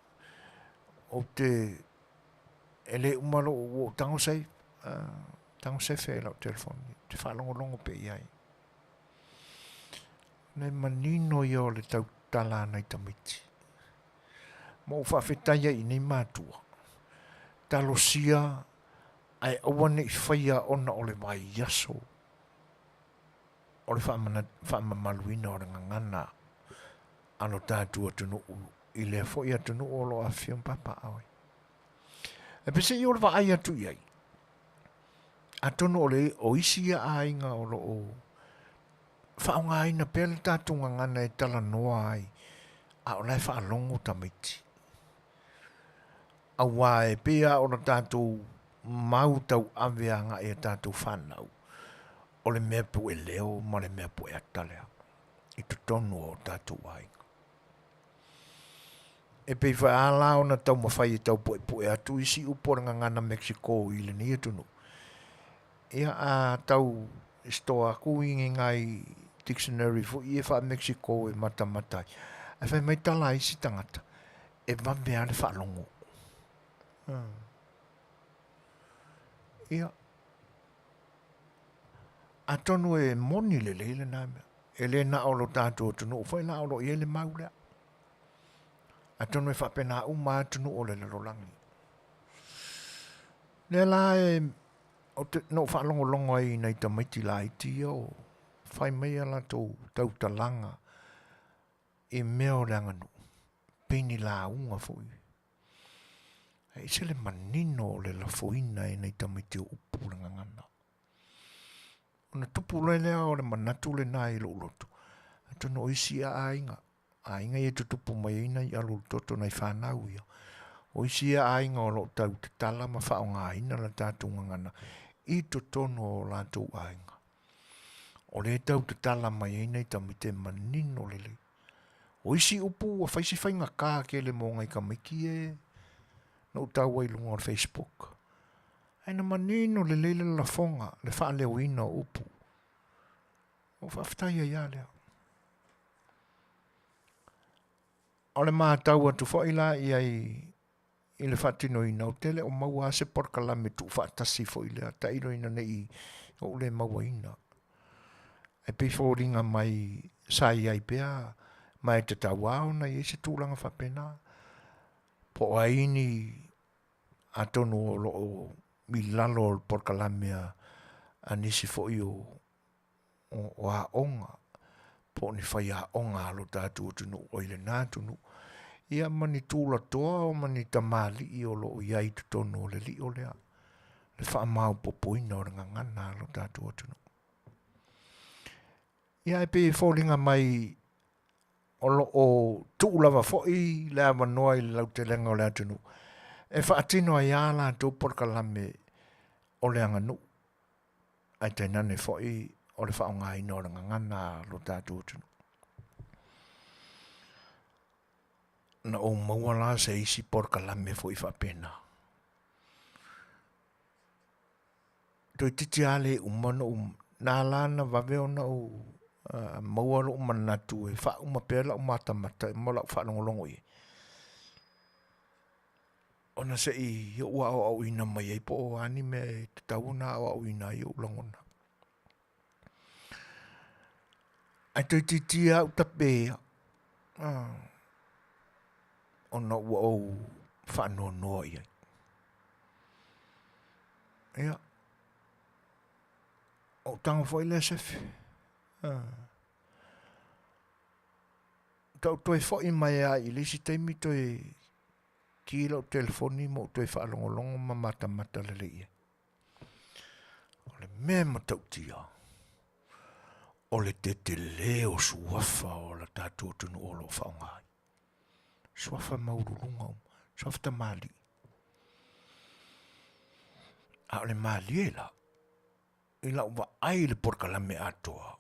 ou te, e le uma lou, ua ou tago sai, tago sefe i lau telefoni, ou te faalogologo pea i ai. Le manino ia o le tautala a nai tamaiti. Ma ou faafetai ai i nei matua, talosia ae aua ne i faia ona o le vaiaso o le faamamaluina o le gagana a lo tatou atunuu i lea foi atunuu o lo o afifio ma papaaao ai. E peiseai o le vaai atu i ai, atonu o, le, o isi ia aiga o lo o faaaogaina pea le tatou gagana e talanoa ai, a o la e faalogo tamaiti. Aua e pei lava ona tatou mau tauave agai i a tatou fanau, o le mea pue leo ma le mea pue ata lea i totonu o tatou aiga. E pei foi a la ona taumafai e tau puepue atu isi upu o le gagana Mexico i lenei atunuu. Ia, a tau store atu i ngai dictionary foi ia faa-Mexico e matamata ai, ae fai mai tala a isi tagata, e vave lava le faalogo. Ia, atonu e moni lelei lena mea. E le na o lo tatou atunuu foi la o lo o i ai le mau lea. Atonu e faapena uma atunuu o le lalolagi. Lea la e ou te, na ou faalogologo ai i nai tamaiti laiti ia o fai mai a latou tautalaga i mea o le aganuu, pei ni lauga foi. Ae ese le manino o le lafoina e nai tamaiti o upu o le gagana. Ona tupu loa lea o le manatu lena i lou loto, atonu o isi a aiga, aiga ia e tutupu mai ai nai alu o le toto nai fanau ia. O isi ia aiga o lo o tau tatala ma faaaogaina la tatou gagana i totonu o latou aiga. O lea e tau tatala mai ai nai tamaiti e manino lelei. O isi upu ua fai si faigata tele mo nai tamaiti ia na ou tau ai i luga o le Facebook. Ae na manino lelei le lalafoga, le faaleoina o upu. Ua faafetai ai lava lea. O le matau atu foi la i ai i le faatinoina, ou te le o maua lava se polokalame tuufaatasi foi lea, tailo ina ne i ou le mauaina. E pei foliga mai sa i ai pea, ma e tatau lava ona i ai se tulaga faapena. Po o ai ni atonu o lo o i lalo o le polokalame a nisi foi o o aoga po o ni faiaoga a lo tatou atunuu o i lena atunuu, ia ma ni tulatoa ma ni tamalii o lo o i ai i totonu o le lio lea, le faamaopoopoina o le gagana a lo tatou atunuu. Ia e pei e foliga mai o lo o tuu lava foi le avanoa i le lautelega o le atunuu e faatino ai lava latou polokalame o le aganuu ae tainane foi o le faaaogaina o le gagana a lo tatou atunuu. Na ou maua la se isi polokalame foi faapena. Toeitiiti lava le uma ona ou, na ala ona vave ona ou maua lou manatu e faauma pea lau matamata ma lau faalogologo i ai. Ona se i ou aoaoina mai ai po o a ni mea e tatau ona aoaoina ai ou lagona. Ae toeitiiti lava ou tape ia, ona ua ou faanoanoa i ai. Ia, ou tago foi lea sefe. Tau toe foi mai lava i le isi taimi toe ki lau telefoni ma ou toe faalogologo ma matamata lelei i ai. O le mea e matautia, o le tetele o suafa o le tatou atunuu o lo o faaaoga ai. Suafa maualuluga uma, suafa tamalii. A o le malie la, i lau vaai i le polokalame atoa,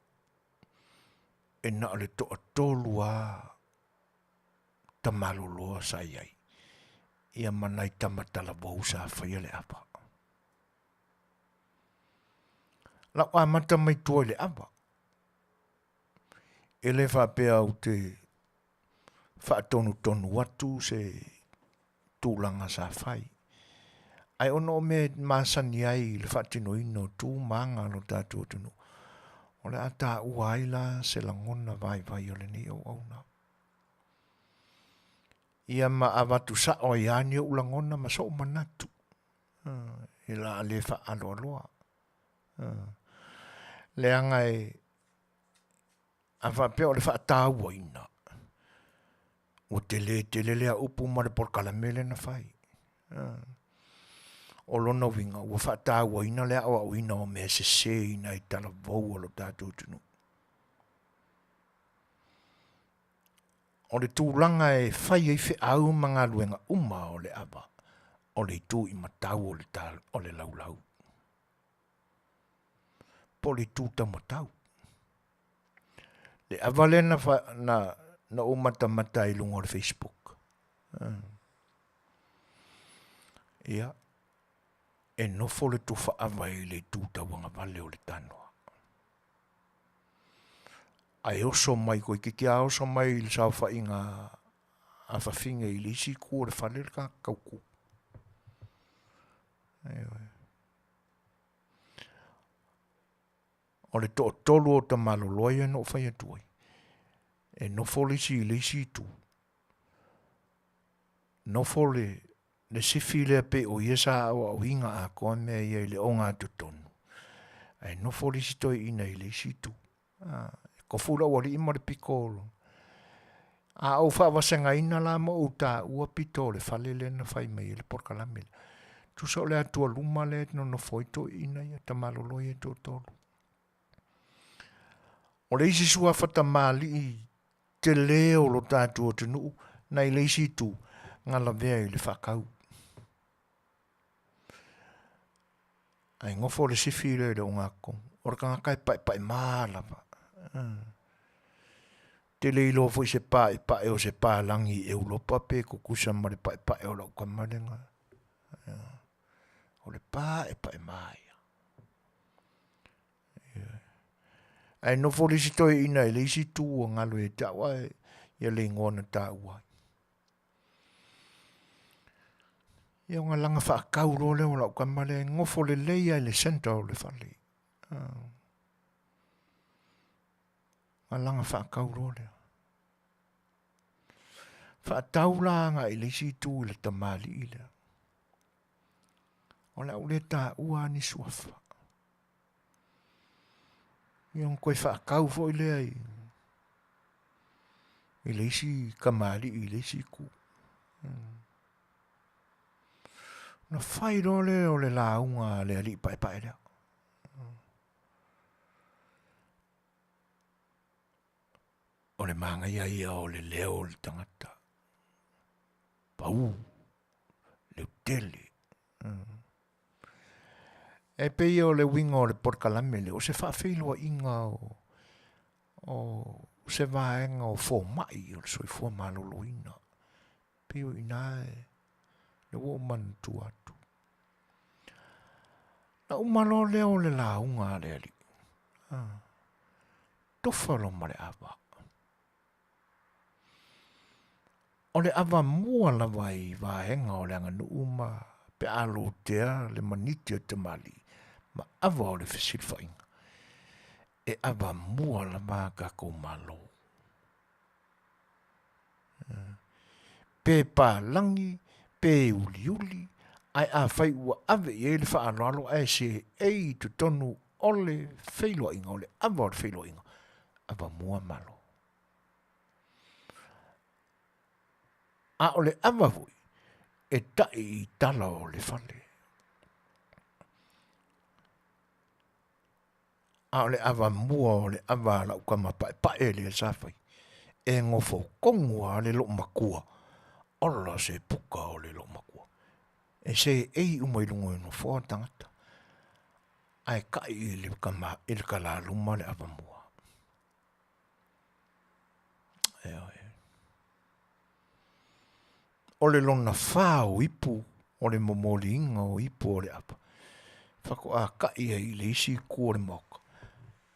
e na o le toatolu lava tamaloloa sa i ai, ia ma nai tama talavou sa faia le ava. Lau amata mai tua i le ava, e le faapea ou te faatonutonu atu se tulaga sa fai, ae ona o mea e masani ai i le faatinoina o tu ma aga a lo tatou atunuu, o le a taua ai la se lagona vaivai o lenei auauna. Ia ma avatu sao ai lava ni ou lagona ma sou manatu, e la a le faaaloaloa. Leaga e a faapea o le faatauaina, ua tele tele lea upu ma le polokalame lea na fai. O lona uiga, ua faatauaina le aoaoina o mea sese i nai talavou o lo tatou atunuu. O le tulaga e fai ai feau ma galuega uma o le ava, o le itu i matau o le, o le laulau. Po o le itu taumatau. Le ava lea na, fa, na, na ou matamata ai i luga o le Facebook. Ia. E nofo le tufa ava i le itu tauagavale o le tanoa. Ae oso mai toeitiiti a oso mai i le saofaiga a fafine i le isi itu o le fale le tagata tautu. Ioe. O le toatolu o tamaloloa ia na ou fai atu ai, e nofo le isi i le isi itu, nofo le le sifi lea pei o ia sa aoaoina atoa mea ia i le ogatotonu, ae nofo le isi toeaina i le isi itu. A, e tofu le aualii ma le pito o lo. A ou faavasegaina la ma ou taua pito o le fale lea na fai mai ai le polokalame lea, tusa o le atualuma lea e nonofo ai toeaiina ia, tamalolo ia e toatolu. O le isi suafa tamalii tele o lo tatou atunuu nai le isi itu na lavea i le faatau. Ae nofo le sifi lea i le ogatotonu. O le tagata e paepae ma lava. Te le iloa foi se paepae o se palagi i Europa pe tutusa ma le paepae o lau tama lena. O le paepae ma ia. Ae nofo le isi toeaina i le isi itu ua galo ia te au ae ia le igoa na taua ai. Ia ona laga faatau loa lea o lau tama lea e nofo lelei lava i le centre o le fale. Ona laga faatau loa lea. Faatau la agai i le isi itu i le tamalii lea. O le a ou le taua lava ni suafa. Ia ona toe faatau foi lea i, i le isi tamalii i le isi itu. Ona fai loa lea o le lauga a le alii paepae lea. O le manaia ia o le leo o le tagata. Pau, leutele. E pei o le uiga o le polokalame lea, o se faafeiloaiga o, o se vaega o fomai o le soifua maloloina. Pei o i ina e, lea ua ou manatua atu. Na uma loa lea o le lauga a le alii. Ah. Tofa loa ma le ava. O le ava mua lava i vaega o le aganuu ma pe a lotea le maniti o tamalii ma ava o le fesilafaiga, e ava mua lava a tatou Malo. Pe palagi, pe uliuli, ae afai ua ave i ai le faaaloalo ae seei i totonu o le feiloaiga, o le ava o le feiloaiga, ava mua Malo. A o le ava foi e taʻi i tala o le fale. A o le ava mua o le ava a lau tama paepae lea sa fai, e nofo tonu lava le loomatua, ola se puka o le loomatua. E seei uma i luga o nofoa tagata, ae taʻi i le tama i le talaluma le ava mua. O le lona fa o ipu, o le momoliina o ipu o le ava, faatoa taʻi ai i le isi itu o le maota,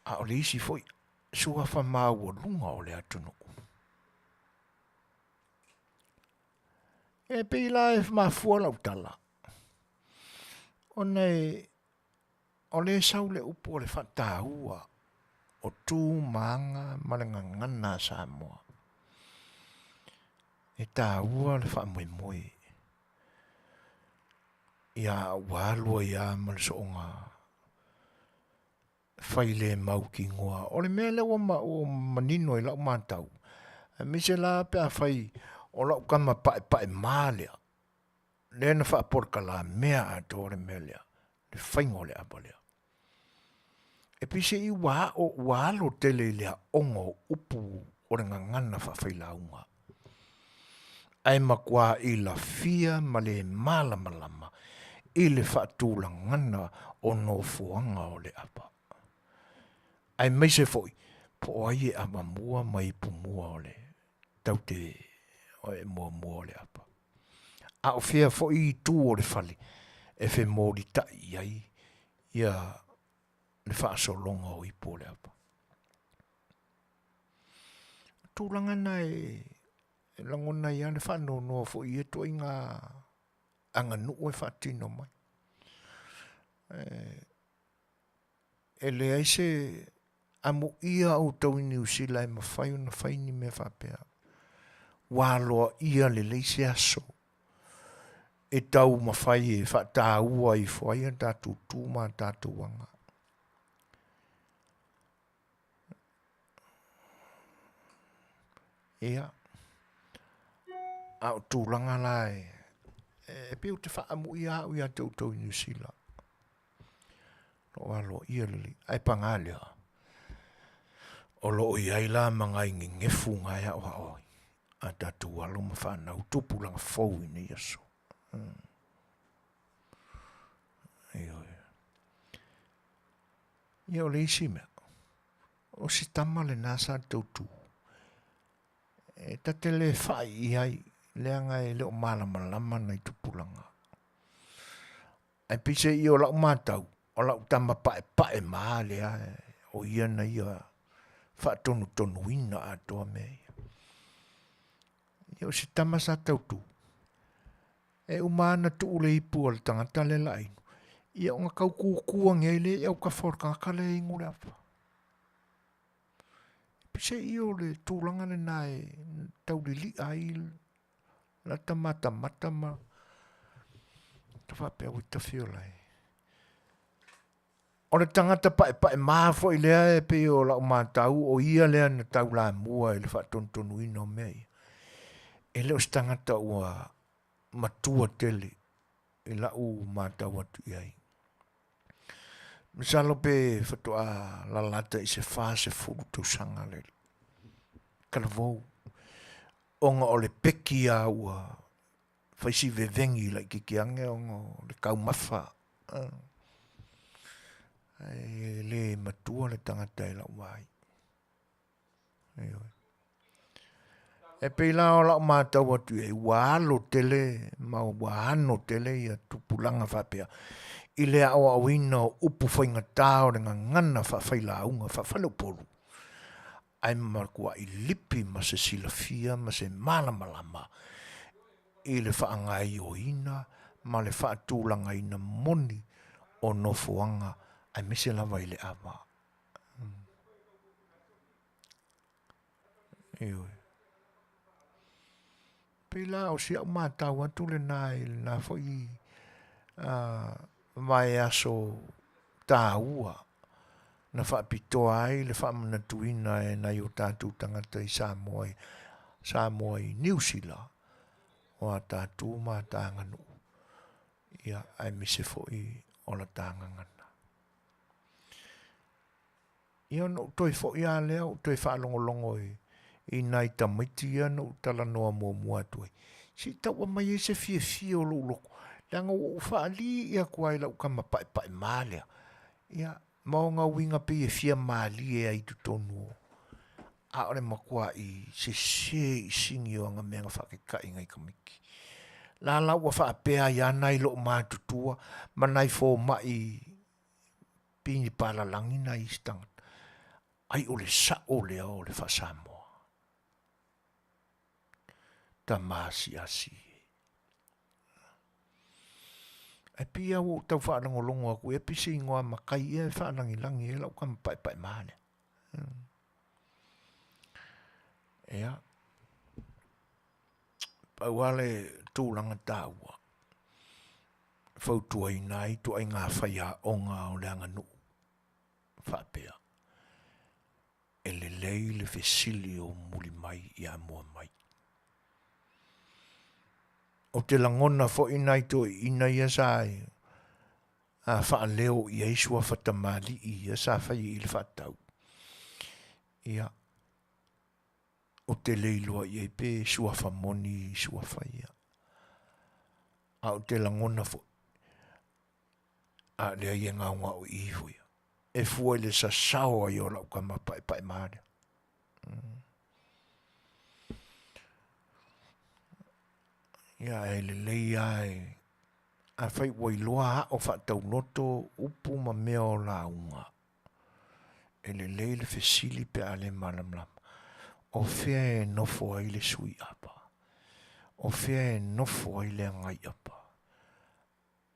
a o le isi foi suafa maualuga o le atunuu. E pei la e mafua lau tala, ona e O lea e sau le upu o le faataua o tu ma aga ma le gagana a Samoa. E taua le faamoemoe ia ua alu ai lava ma le soonga fai le mautinoa. O le mea lea ua manino i lau matau, aemaise la pe afai o lau tama paepae ma lea, lea na faapolokalameia atoa le mea lea, le faiga o le ava lea. E pei se i ua aʻo, ua alo tele i le aʻoga o upu o le gagana faafailauga. Ae matua ilafia ma le malamalama i le faatulagana o nofoaga o le ava. Aemaise foi, po o ai e ava mua ma ipu mua o le taute o e muamua o le ava. A o fea foi itu o le fale? e femolitai i ai ia le faasologa o ipu o le ava. O tulaga na e lagona ai lava le faanoanoa foi i ia ituaiga aganuu e faatino mai. E leai se amuia outou i Niu Sila e mafai ona fai ni mea faapea. Ua aloaia lelei se aso e taumafai e faataua ifo ai a tatou tu ma a tatou aga. Ia, a o tulaga la e, e pei ou te faaamuia au ia te outou i Niu Sila. O aloaia lelei. Ae paga lea, o lo o i ai la ma nai gegefu na e aoao ai a tatou alo ma fanau tupulaga fou i nei aso. Ioe. Ia o le isi mea, o si tama lena sa tautu, e ta te le fai i ai, leaga e le o malamalama nai tupulaga. Ae peiseai o lau matau, o lau tama paepae ma lea, o ia na ia faatonutonuina atoa mea ia. Ia o si tama sa tautu, e uma lava ona tuu le ipu a le tagata lea la inu, ia ona tau kuku ane ai lea i autafa o le tagata lea e inu le ava. Peiseai o le tulaga lena e taulili'a ai lata matamata ma ta faapea ua tafi ola e. O le tagata paepae-ma foi lea e pei o lau matau o ia lea na taulamua i le faatonutonuina o mea ia. E le o se tagata ua matua tele i lau matau atu i ai. Masalo pe faatoa lalata i se 40 tausaga le talavou ona o le peki lava ua fai si veveni laitiiti ane ona o le taumafa. Ae le matua le tagata i lau vaai. Ioe. E pei la o lau matau atu i ai, ua alo tele ma ua ano tele ia tupulaga faapea i le aoaoina o upu faigata o le gagana faafailauga faafaleupolu ae matuai lipi ma se silafia ma se malamalama i le faagaoioiina ma le faatulagaina moni o nofoaga aemaise lava i le ava. Ioe. Pei la o si au matau atu lena i lena foi vaiaso taua na faapitoa ai le faamanatuina e nai o tatou tagata i Samoa, Samoa i Niu Sila, o a tatou ma ta aganuu, ia, aemaise foi o la ta gagana. Ia ona ou toe foi lava lea, ou toe faalogologo i nai tamaiti ia na ou talanoa muamua atu ai, se i tau aumai ai se fiafia o lou loto, leaga ua ou faalii atu lava i lau tama paepaema lea, ia, ma ona uiga pei e fia malie ai i totonu o, a o le matuai sese i sini o ana mea na faataitai i nai tamaiti. La la ua faapea ai lava nai loomatutua ma nai fomai pei ni palalagi nai isi tagata, ai o le sa'o lea o le faa-Samoa. Tama asiasi e. Ae pei lava ua ou tau faalogologo atu ea pei se igoa matai ea e faalagilagi ai lau tama paepaema lea. Ia, pau lava le tulaga taua, fautuaina ai ituaiga faiaoga o le aganuu faapea, e lelei le fesili o muli mai ia mua mai. Ou te lagona foi nai toeaiina ia sa faaleo i ai suafa tamalii ia sa fai i le faatau. Ia, ou te le iloa i ai pe suafa moni suafa ia. A ou te lagona foi, a leai e gaogaoii ifo ia. E fua i le sasao ai o lau tama paepaema lea. Ia, e lelei lava e... Afai ua iloa ao faatauloto upu ma mea o lauga, e lelei le fesili pe a le malamalama, o fea e nofo ai le sui ava? O fea e nofo ai le agai ava?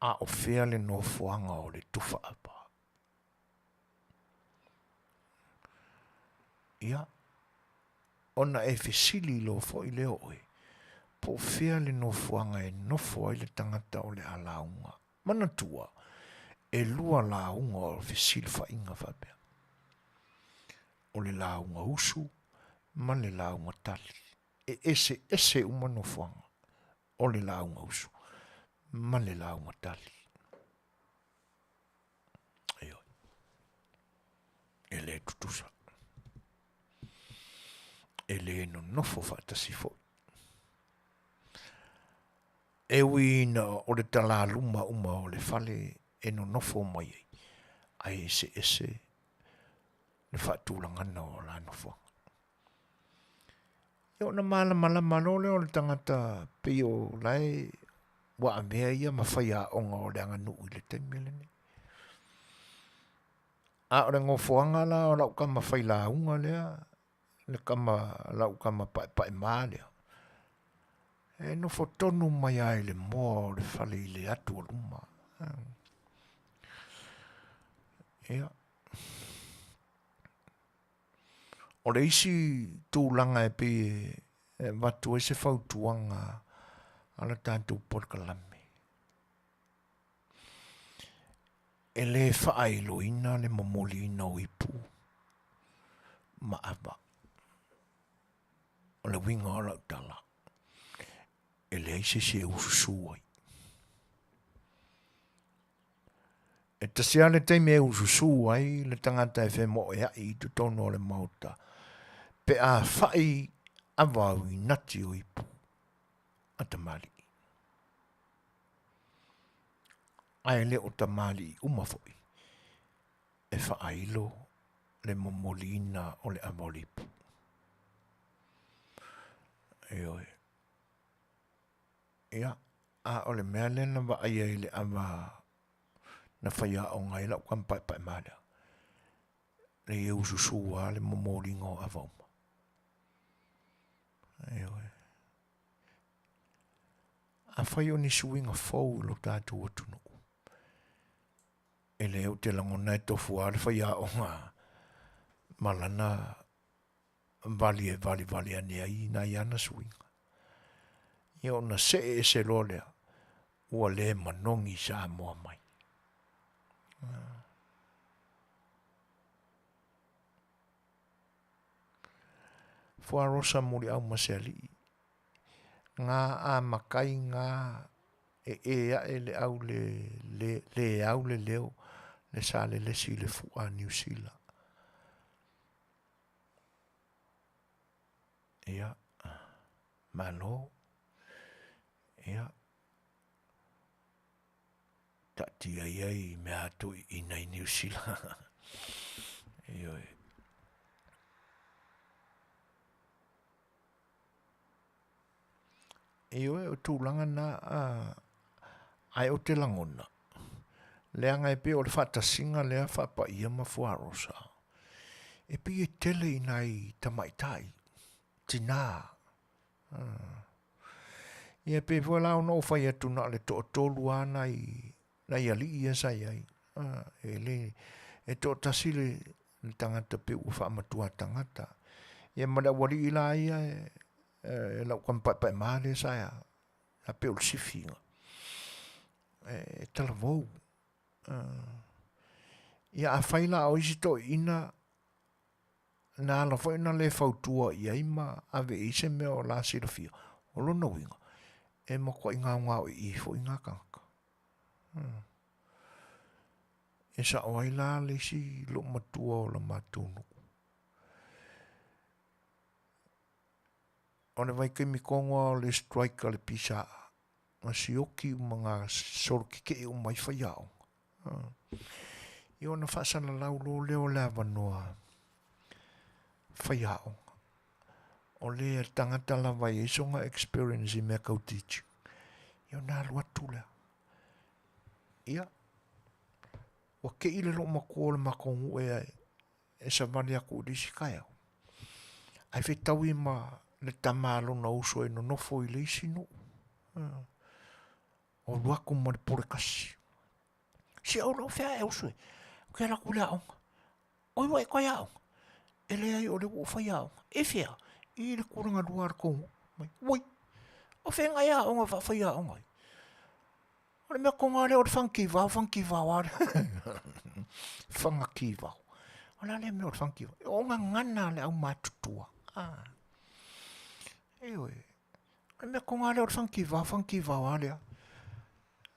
A o fea le nofoaga o le tufa ava? Ia, ona e fesili loa foi lea o oe, po o fea le nofoaga e nofo ai le tagata o le a lauga. Manatua, e lua lauga o fesilafaiga faapea, o le lauga usu ma le lauga tali. E eseese uma nofoaga o le lauga usu ma le lauga tali. Ioe. E le tutusa. E le nonofo faatasi foi. E ui ina o le talaluma uma o le fale e nonofo mai ai, ae eseese le faatulagana o la nofoaga. Ia ona malamalama loa lea o le tagata pei o la e ua avea ia ma faiaoga o le aganuu i le taimi lenei. A o le nofoaga la o lau tama failauga lea, le tama, lau tama paepaemaa lea, e nofo tonu mai lava i le moa o le fale i le atu o luma. Ia. O le isi tulaga e pei e avatu ai se fautuaga a le tatou polokalame, e le faailoina le momoliina o ipu ma ava. O le uiga o lau tala, e leai se isi e ususu ai. E tasi lava le taimi e ususu ai le tagata e femoeai i totonu o le Maota pe a fai ava au inati o ipu a tamalii. Ae le o tamalii uma foi e faailo le momoliina o le ava o le ipu. Ioe. Ia, a o le mea lea na vaaia i le ava na faiaoga ai lau tama paepaemaa lea, leai e ususu lava le momoliga o ava uma. Ioe. Afai o ni suiga fou i lo tatou atunuu, e leai ou te lagona e tofu lava le faiaoga ma lana vali e valivali ane ai nai ana suiga. Ia ona see ese loa lea, ua le manogi Samoa mai. Fuarosa muliau ma se alii, ngā a makai ngā e e ae le au le, le, le au le leo le sa lelesi i le fu'a Niu Sila. Ia, malo. Ia, taatia ia i mea atu i nai Niu Sila. Ioe. Ioe, o tulaga na, ae ou te lagona, leaga e pei o le faatasiga lea faapaia ma fuarosa, e pei e tele i nai tamaitai, tinā. Ia pei foi la ona ou fai atu na o le toatolu lava nai, nai alii ia sa i ai. E le, e toatasi le, le tagata pei ua faamatua tagata. Ia ma le aualii la ia e, e lau tama paepaemaa lea sa sa pei o le sifi e talavou. Ia afai la o isi toeaiina na ala foi ona le fautua i ai ma ave i ai se mea o la silafia, o lona uiga, e matuai gaogaoii foi na tagata. E sao ai la le isi loomatua o la matou nuu. O le vaitaimi tonu lava o le strike a le PSA, na sioki uma na solo tetee uma ai faiaoga. Ia ona faasalalau loa lea o le avanoa faiaoga. O le tagata lava e i ai sona experience i mea tau teaching, ia ona alu atu lea. Ia, ua keʻi le loomatua o le matou nuu e e savali atu i le isi taeao, ae fetaui ma le tama a lona uso e nonofo i le isi nuu. O alu atu ma le pule tasi. Se o lou fea e uso e, ou te alu atu i le aoga. Oi ua e toe aoga? E leai o lea ua ou fai aoga. I fea? I le tulaga lua a le tou nuu. Mai, ui, o fea na e aoga faafaiaoga ai? O le mea tonu lava lea o le fagakivao, fagakivao lava lea. Fagakivao. O le a lea mea o le fagakivao? O gagana a le aumatutua. Ah. Ioe. O le mea tonu lava lea o le fagakivao, fagakivao lava lea.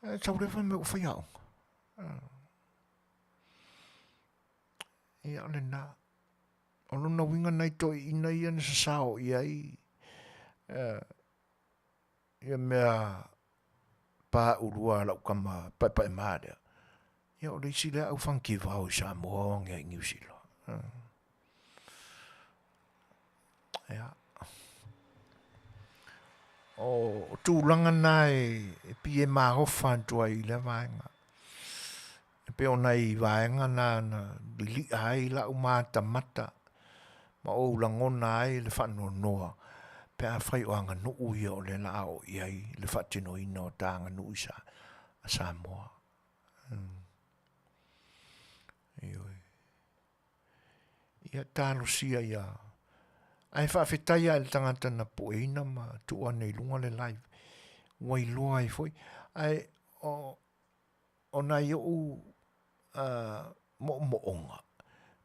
E sau lea fai mai ua faiaoga. Ah. Ia o lena. O lona uiga nai toeaiina ia na sasao i ai ia mea paulua a lau tama paepaema lea, ia o le isi lea au fagakivao i Samoa o age ai i Niu Sila. Ia. O tulaga na e pei e maofa atu ai i lea vaega. E pei o nai vaega na na lili'a ai la'u matamata ma ou lagona ai le faanoanoa pe afai o aganuu ia o lea la a oo i ai le faatinoina o ta aganuu i sa a Samoa. Ioe. Ia talosia ia ae faafetai lava i le tagata na pueina ma tuu ane i luga le live ua iloa ai foi ae o o nai o'u mo'omo'oga,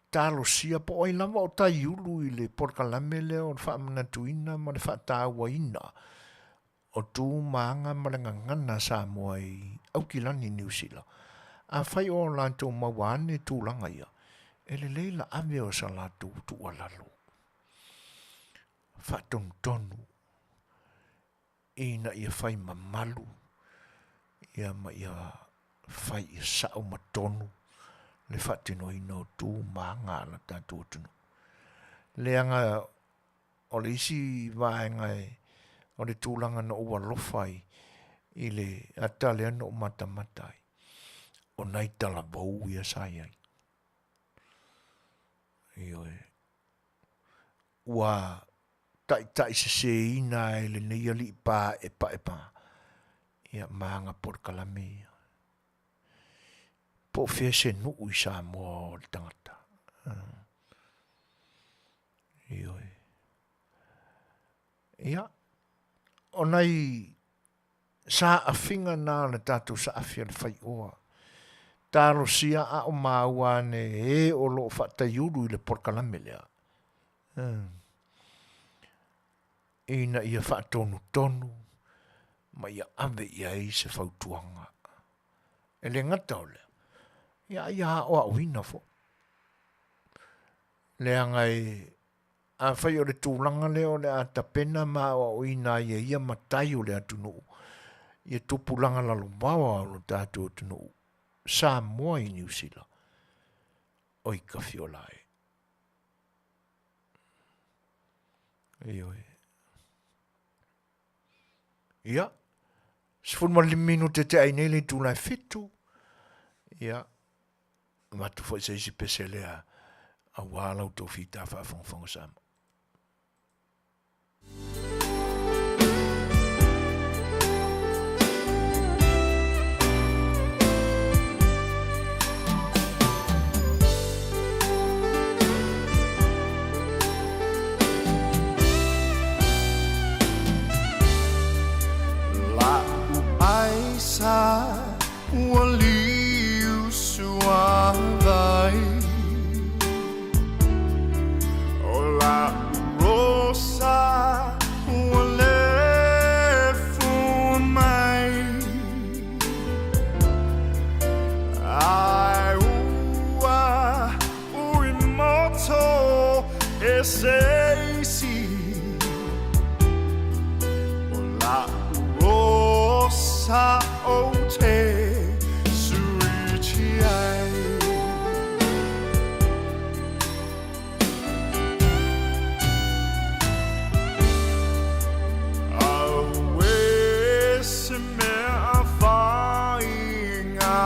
talosia po o ai lava o taiulu i le polokalame lea o le faamanatuina ma le faatauaina o tu ma aga ma le gagana a Samoa i Aukilani, Niu Sila. Afai o latou maua ane tulaga ia, e lelei la ave o sa latou tuualalo faatonutonu ina ia fai mamalu ia ma ia fai ia sa'o ma tonu le faatinoina o tu ma aga a lo tatou atunuu. Leaga o le isi vaega e o le tulaga na ou alofa ai i le ata lea na ou matamata ai, o nai talavou ia sa i ai. Ioe. Ua taitaiseseina e lenei alii paepaepa ia ma ana polokalame ia. Po o fea se nuu i Samoa o le tagata. Ioe. Ia, o nai saafiga na o le tatou saafi o le faioa. Talosia a o maua ane e o lo o faataiulu i le polokalame lea. Ina ia faatonutonu ma ia ave i ai se fautuaga. E le gata o lea, ia a ia aoaoina foi. Leaga e, afai o le tulaga lea o le a tapena ma aoaoina ai e ia matai o le atunuu, ia tupulaga lalovaoa o lo tatou atunuu, Samoa i Niu Sila, oi Kafiola e. Ioe. Ia, 15 minute te ai nei le itula e fitu. Ia, avatu foi se isi pese lea auā la outou fita faafogafoga Samoa. La'u aisa ua liu suavai O la'u rosa ua lefu mai Ae ua ui moto e se isi O la'u rosa ou te suiti ai. Auē se mea faiga.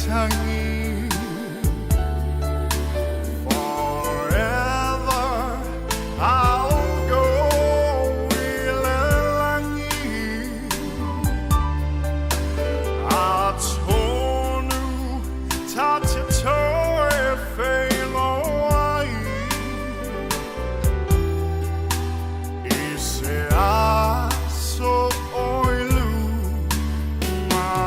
Waitangi. Forever I'll go i le lagi. Atonu ta te toe wheiloai I se aso oi lumanai.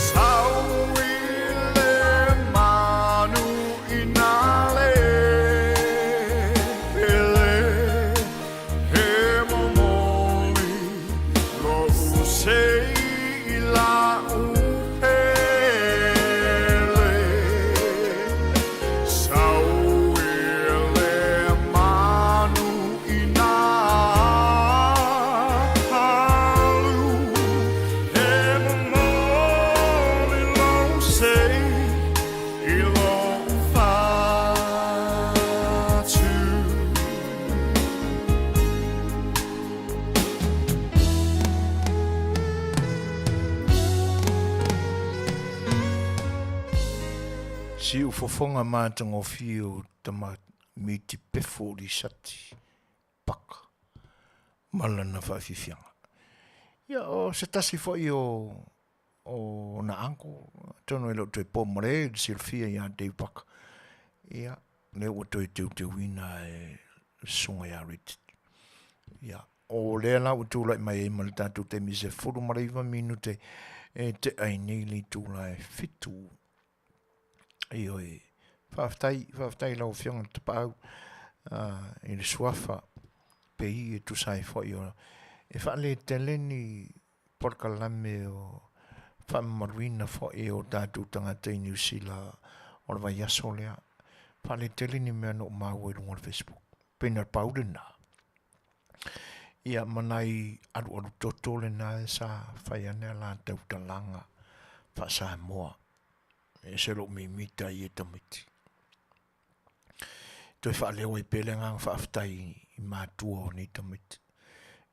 Sau i le manu i nā le pele, he momoli lo'u sei i la'u pele. Sau i le manu i nā palu, he momoli lo'u sei i lo'u fatu. Siufofoga matagofie o tama miti pefo o Lisati Paka ma lana faafiafiaga. Ia, o se tasi foi o o na uncle, atonu e le o toe po male le silafia ia Dave Paka. Ia, lea ua toe teuteuina e le susuga ia Richard. Ia, o lea la ua tulai mai ai ma le tatou taimi 19 minute e tea ai nei le itula e 7. Ioe, faafetai, faafetai i lau Afioga i le Tapaau i le suafa pei e tusa ai foi o e faaletele ni polokalame o faamamaluina foi o tatou tagata i Niu Sila o le vaiaso lea. Faaletele ni mea na ou maua i luga o le Facebook. Pei na pau lena. Ia ma nai alualu toto lena sa fai ane a latou talaga faa-Samoa. E ese lou mimita i e tamaiti. Toe faaleo ai pea le agaga faafetai i matua o nei tamaiti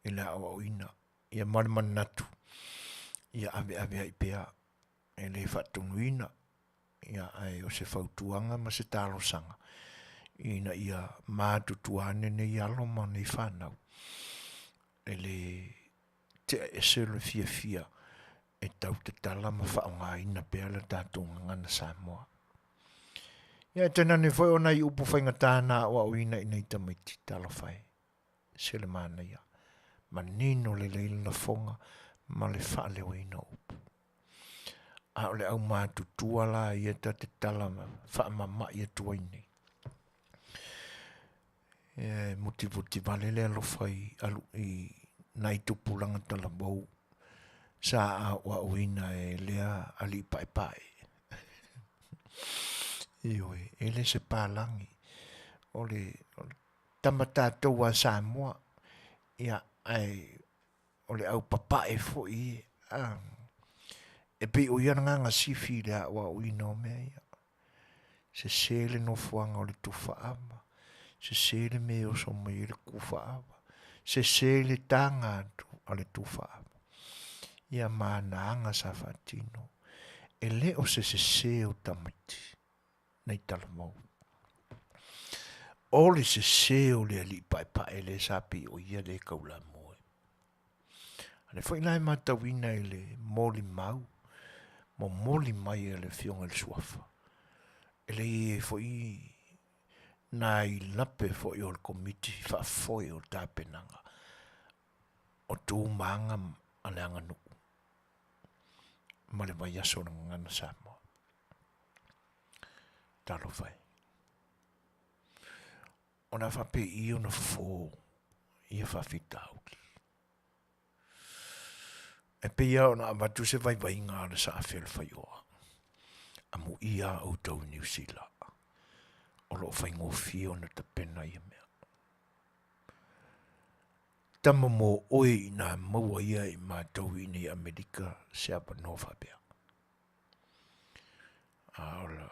i le aoaoina. Ia ma le manatu, ia aveaveai pea e le faatonuina, ia ae o se fautuaga ma se talosaga ina ia matutua ane nei alo ma nei fanau e le tea ese le fiafia e tau tatala ma faaaogaina pea le tatou gagana Samoa. Ia e tainane foi o nai upu faigata na aoaoina i nei tamaiti, talofa e, se le manaia, manino lelei le lafoga ma le faaleoina o upu. A o le aumatutua la ia ta te tala faamama'i atu ai nei. E mutimuti vale le alofa i alu i nai tupulaga talavou sa aoaoina e lea alii paepae. Ioe, e le se palagi, o le, o le tama tatou a Samoa, ia, ae o le au papae foi a, e pei o ia lagaga sifi i le aoaoina o mea ia. Sese le nofoaga o le tufaava, sese le mea e oso mai ai le kufaava, sese le taga atu a le tufaava. Ia ma ana aga sa faatino, e le o se sese o tamaiti nai talavou. O le sese o le alii paepae lea sa pei o ia le taulamua. A lea foi la e matauina i le molimau, momoli mai e le Afioga i le Suafa, e le i ai foi nai lape foi o le Komiti Faafoe o Tapenaga o tu ma aga a le aganuu ma le vaiaso o le Gagana Samoa. Talofa e. O le a faapei ona fofo ia faafitauli. E pei lava ona avatu se vaivaiga a le Saafelefai'oa, amuia a outou i Niu Sila, o lo o faigofie ona tapena ia mea. Tama mo oe inā maua ia i mātou i nei Amerika se avanoa faapea. A ola,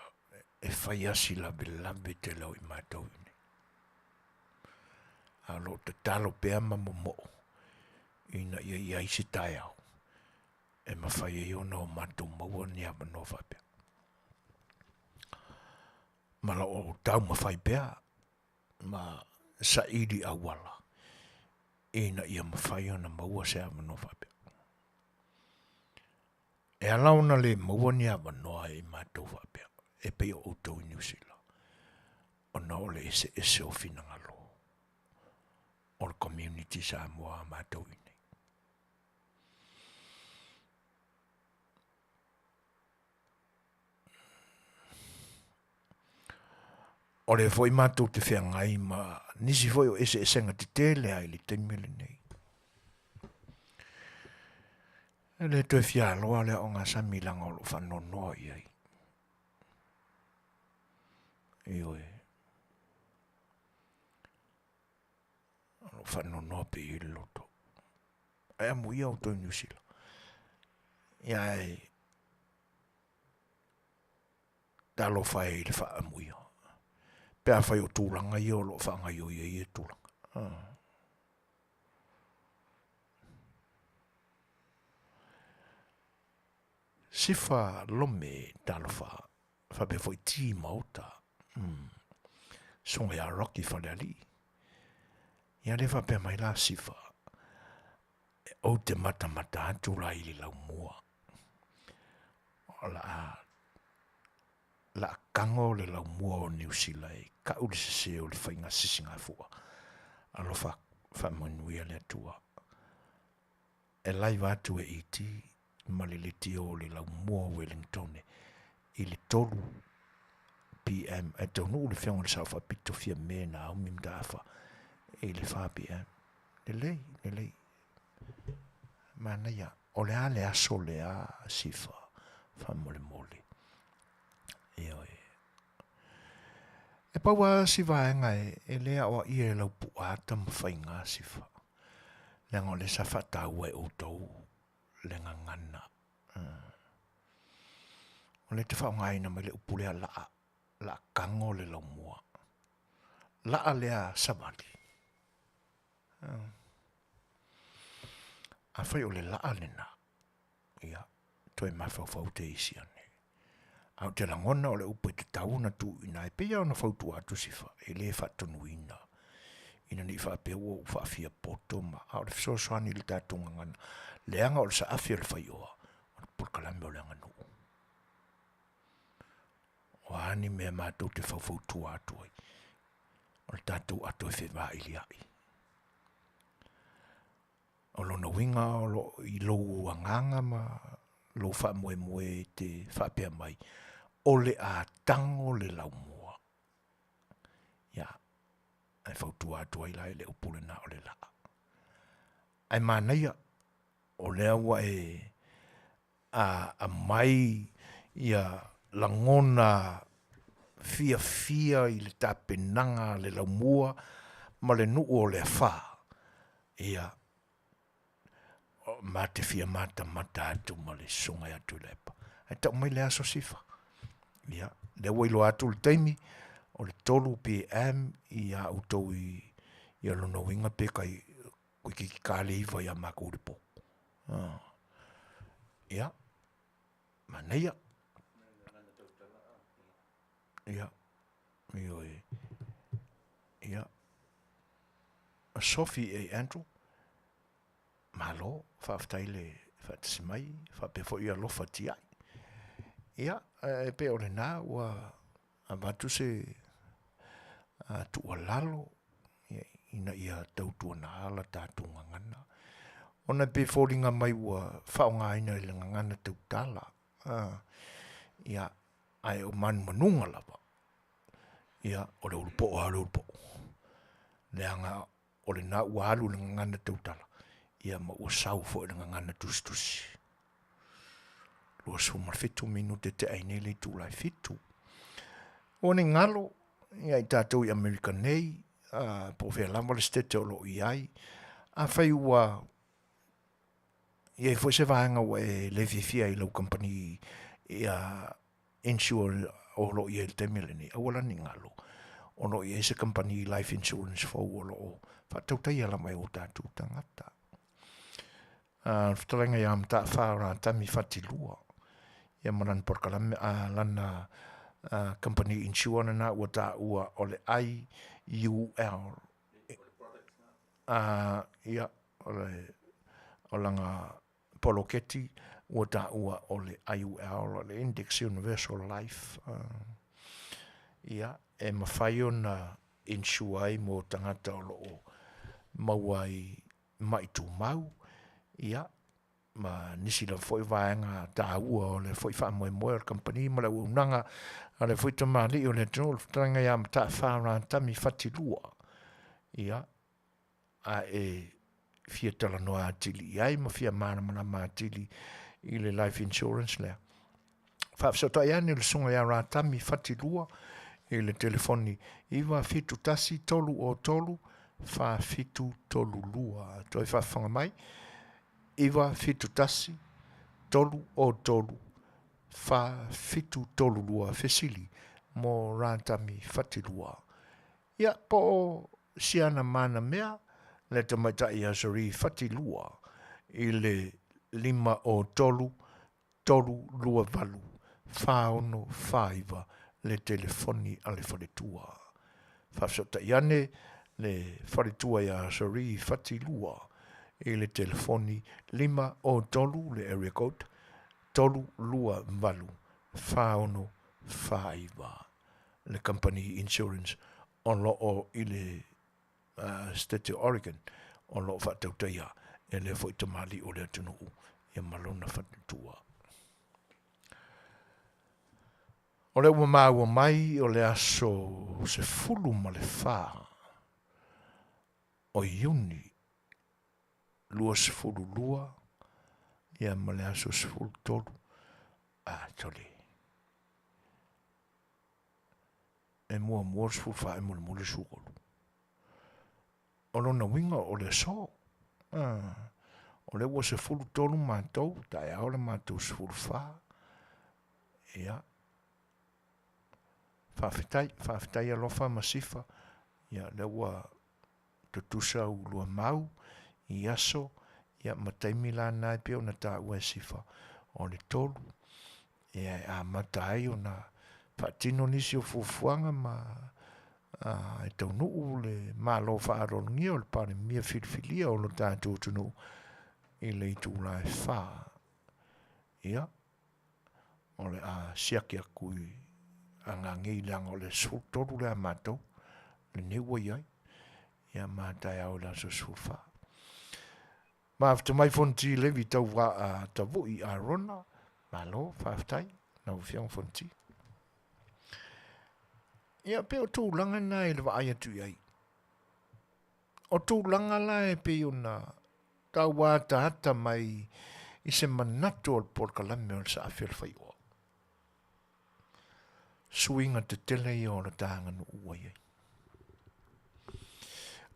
e fai asi lawelawe tele o i mātou i nei. A o lo o tatalo pea ma momoo ina ia i ai se taeao e mawhai ai ona o mātou maua ni avanoa faapea. Ma lo o taumawhai pea ma saili auala ina ia mawhai ona maua se avanoa faapea. E ala ona le maua ni avanoa i matou faapea, e pei o outou i Niu Sila, ona o le eseese o finagalo o le community Samoa a matou i inei. O lea foi matou te feagai ma nisi foi o eseesega tetele lava i le taimi lenei. E le toe fia aloa le aoga sami leaga o lo o faanoanoa i ai. Ioe. O lo o faanoanoa pea i ai le loto. Ae amuia outou i Niu Sila. Ia e talofa e i le faaamuia. Pe afai o tulaga ia o lo o faagaoioi ai ia tulaga. Ah. Sifa Lome talofa faapea foi Ti Maota. Susuga ia Rocky Falealii. Ia lea faapea mai la Sifa, ou te matamata atu la i le laumua. O la a la a kago le laumua o Niu Sila e kau le sese o le faiga sisigafua. Alofa faamanuia le Atua. E live atu e ET ma le leitio o le laumua o Wellingtone i le 3 PM e taunuu le Afioga i le Sao Faapito Fiame Naomi Mataafa i le 4 PM. Lelei, lelei. Manaia, o le a le aso lea Sifa faamolemole. Ioe. E pau lava si vaega e le aoaia e lau puaa taumafaiga Sifa. Leaga o lea sa faataua e outou le gagana. O lea e te faaaogaina mai le upu lea laa, laa kago le laumua. Laa lea savali. Afai o le laa lena, ia, toe mafaufau te isi ane. A ou te lagona o le upu e tatau ona tuuina ai, pei lava ona fautua atu Sifa, e le faatonuina, ina ne i faapea ua ou faafia poto ma, a o le fesoasoani i le tatou gagana, leaga o le saafi o le faioa, o le polokalame o le aganuu. O a ni mea matou te faufautua atu ai, o le tatou ato e fevailiai. O lona uiga o lo o i lou agaga ma lou faamoemoe e te faapea mai, o le a tago le laumua. Ia, ae fautua atu ai la i le upu lena o le laa. Ae manaia, o lea ua e a aumai ia lagona fiafia i le tapenaga a le laumua ma le nuu o Leafa, ia, ma te fia matamata atu ma le susuga ia Tuilaepa. Ae tau mai le aso Sifa. Ia, lea ua iloa atu le taimi, o le 3 PM ia outou i ia lona uiga pe kai toeitiiti ta le 9 ia matou i le po. Ia, manaia. Ia, ioe. Ia, Sophie A. Andrew, malo, faafetai le faatasi mai, faapea foi alofa tiai. Ia, e pei o lena ua avatu se tuualalo ina ia tautuana la tatou gagana. Ona e pei e foliga mai ua faaaogaina i le gagana tautala, ia, ae o manumanuga lava, ia, o le ulupoo lava o le ulupoo. Leaga o lena ua alu i le gagana tautala, ia ma ua sau foi i le gagana tusitusi. 27 minute te ai nei le itula e fitu. Ua ne galo ia i tatou i Amerika nei, po o fea lava le state o lo o i ai. Afai ua i ai foi se vaega ua e le fiafia i lau kamupani ia insure o lo o i ai i le taimi lenei, aua la ne i galo, o lo o i ai se kamupani life insurance fou o lo o faatautaia lava e o tatou tagata. A, le fetalaiga ia Mataafa o Ratami Fatilua, ia ma lana polokalame, a, lana kamupani insure lena ua taua o le IUL. A, ia, o le, o lana poloketi ua taua o le IUL, o le Index Universal Life, ia, e mafai ona insure ai mo tagata o lo o maua ai ma'i tumau, ia, ma nisi lava foi vaega taua o le foi faamoemoe o le kamupani ma le auaunaga a le foi tamalii o le atunuu, le fetalaiga ia Mataafa Ratami Fatilua. Ia, a e fia talanoa atili i ai ma fia malamalama atili i le life insurance lea. Faafesootai ane le susuga ia Ratami Fatilua i le telefoni 971 303 4732. Toe faafofoga mai 971 303 4732 fesili mo Ratami Fatilua. Ia, po o siana mana mea le tamaitai ia Cherie Fatilua i le 503 328 4649 le telefoni a le faletua. Faafesootai ane le faletua ia Cherie Fatilua i le telefoni 503 le area code 328 4649 le company insurance o lo o i le State o Oregon o lo o faatautaia e lea foi tamalii o le atunuu ia ma lona faletua. O lea ua maua mai o le aso 14 o Iuni 22 ia ma le aso 13 a sorry e muamua le 14 e mulimuli le 13. O lona uiga o le aso. Ah, o lea ua 13 matou, taeao le matou 14. Ia, faafetai, faafetai alofa ma sifa. Ia, lea ua tutusa ulua mau i aso, ia ma taimi la na e pei ona taua e Sifa o le tolu, ia e amata ai ona faatino nisi o fuafuaga ma a, e taunuu le Malo faaaloalogia o le Palemia filifilia o lo tatou atunuu i le itula e fa. Ia, o le a siaki atu i agagei leaga o le 13 lea a matou, lenei ua i ai, ia ma taeao i le aso 14. Mafuta mai Fonoti Levi Tauvaa Tavui Arona, malo, faafetai, lau Afioga Fonoti. Ia, pei o tulaga na i le vaai atu i ai. O tulaga la e pei ona tau ataata mai i se manatu o le polokalame o le Saafi o le Faioa. Suiga tetele ia o le ta aganuu ua i ai.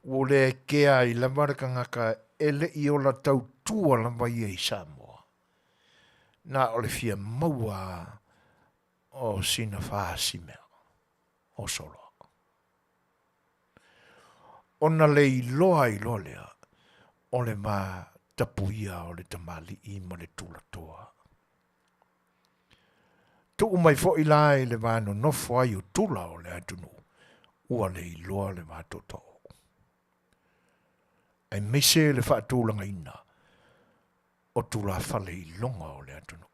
Ua le kea ai lava le tagata e le i ola tautua lava ia i Samoa. Na o le fia maua o sina faasimea o soloa. Ona le iloa ai loa lea o le va tapuia o le tamalii ma le tulatoa. Tuu mai foi la i le va nonofo ai o tula o le atunuu, ua le iloa le va tootoo. Aemaise le faatulagaina o tulafale iloga o le atunuu.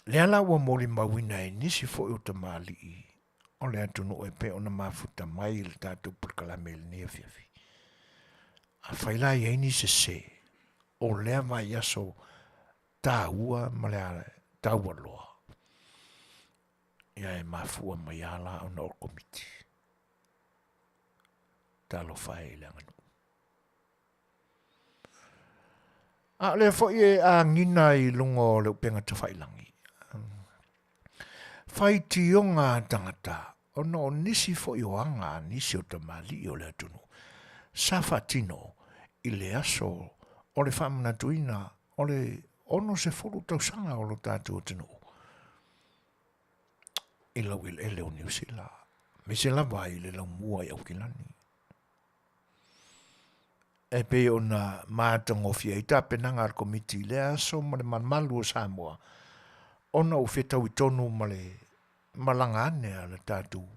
Lea la ua molimauina e nisi foi o tamalii o le atunuu e pei ona mafuta mai i le tatou polokalame i lenei afiafi. Afai la e i ai ni sese o lea vaiaso taua ma le taua loa, ia e mafua mai lava la ona o le Komiti. Talofa e i le aganuu. A o lea foi e agina i luga o le upega tafailagi. Faitioga a tagata. Ona o nisi foi o aga a nisi o tamalii o le atunuu sa faatino i le aso o le faamanatuina o le 60 tausaga o lo tatou atunuu i laueleele o Niu Sila, aemaise lava i le laumua i Aukilani. E pei ona matagofie ai tapenaga a le Komiti i lea aso ma le mamalu o Samoa, ona ua fetaui tonu ma le malaga ane a le tatou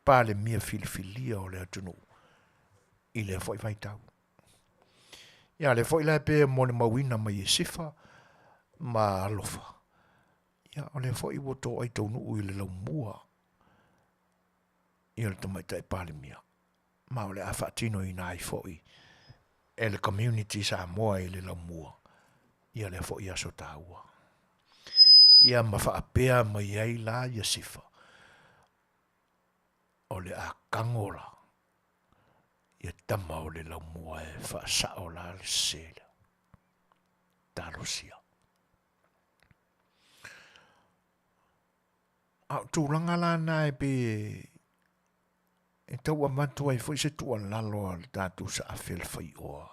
Palemia filifilia o le atunuu i lea foi vaitau. Ia, lea foi la e pei e molimauina mai e Sifa ma Alofa, ia, o lea foi ua toai taunuu i le laumua ia le Tamaitai Palemia, ma o le a faatinoina ai foi e le community Samoa i le laumua ia lea foi aso taua. Ia ma faapea mai ai la ia Sifa, o le a kago la ia tama o le laumua e faasao la le sese lea. Talosia. A o tulaga la na e pei e tau avatu ai foi se tuualalo a le tatou saafi le faioa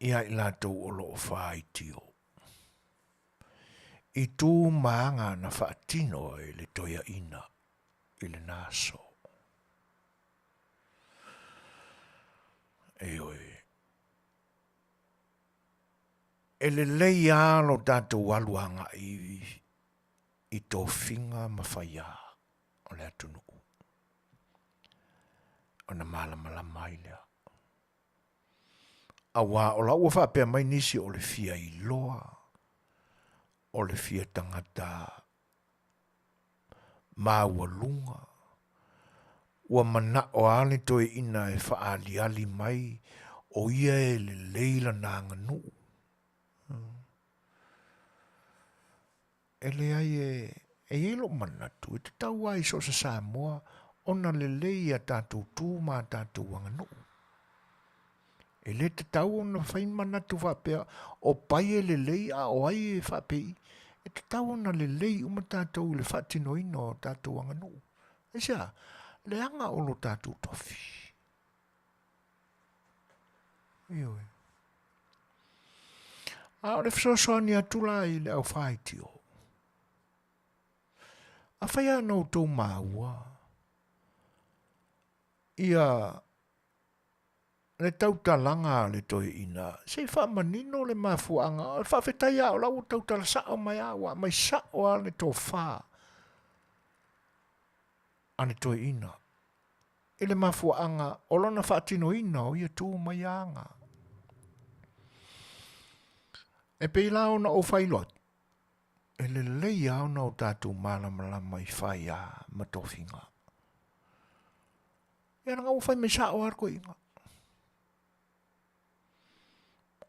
ia i latou o lo o faitio i tu ma aga na faatino e le toeaina i lena aso. Ioe. E lelei lava lo tatou alu agai i tofiga ma faia o le atunuu ona malamalama ai lea. Aua o la ua faapea mai nisi o le fia iloa, o le fia tagata maualuga, ua manao lava le toeaina e faaaliali mai o ia e lelei lana aganuu. E leai e i ai lou manatu e tatau lava i so o se Samoa ona lelei a tatou tu ma a tatou aganuu. E le tatau ona fai ni manatu faapea o pai e lelei a o ai e faapei. E tatau ona lelei uma tatou i le faatinoina o tatou aganuu. Aisea? Leaga o lo tatou tofi. Ioe. A o le fesoasoani atu la i le aufaitio, afai lava na outou maua ia le tautalaga a le toeaina, se i faamanino le mafuaaga. O le faafetai lava o la ua tautala sao mai lava, ua aumai sao lava le tofa a le toeaina i le mafuaaga o lona faatinoina o ia tu ma ia aga. E pei la ona ou faailoa atu, e lelei lava ona o tatou malamalama i faia ma tofiga. Ia leaga ua fai mai sao lava le toeaina.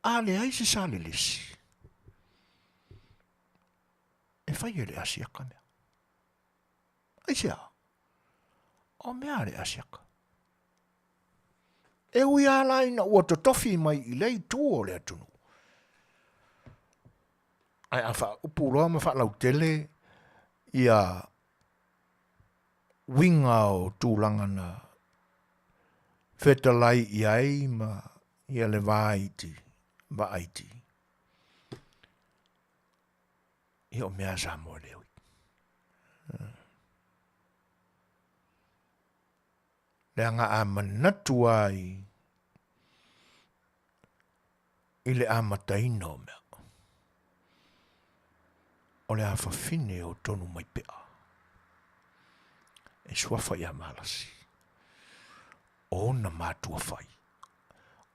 A leai se salelesi, e fai e le asiaka mea. Aisea? O mea a le asiaka. E ui lava la ina ua totofi mai i lea itu o le atunuu, ae a faaupu loa ma faalautele ia uiga o tulaga na fetalai i ai ma ia le va iti, vaa iti. Ia o mea a Samoa le ui. Leaga a manatu ai i le amataina o mea, o le afafine o Tonumaipea e suafa ia Malasi, o ona matua fai,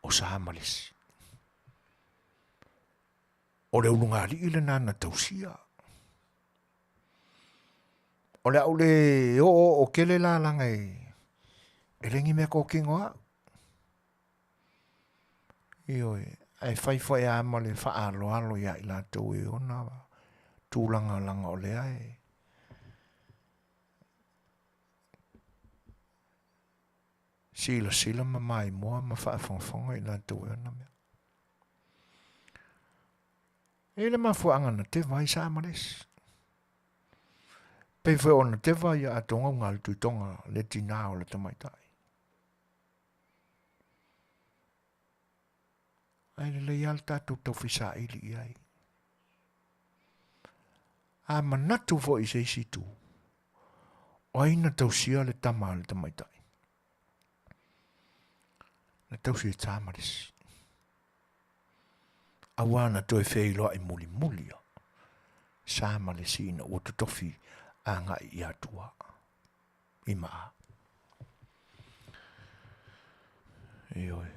o Samalesi. O le ulugalii lena na tausia. O le a ou le oooo tele la leaga e le ni mea totino au. Ioe, ae fai foi lava ma le faaaloalo ia i latou e ona tulaga leaga o lea e silasila ma maimoa ma faafogafoga i latou e ona mea. E i ai le mafuaaga na teva ai Sa ma le isi. Pei foi ona teva ia atogauga a le Tuitoga le tinā o le tamaitai. Ae lelei lava le tatou taufaisaili i ai. A manatu foi i se isi itu, o ai na tausia le tama a le tamaitai? Na tausi e Tamalesi. Auā na toe feiloai mulimuli a Samalesi ina ua totofi agai i Atua i Maa. Ioe.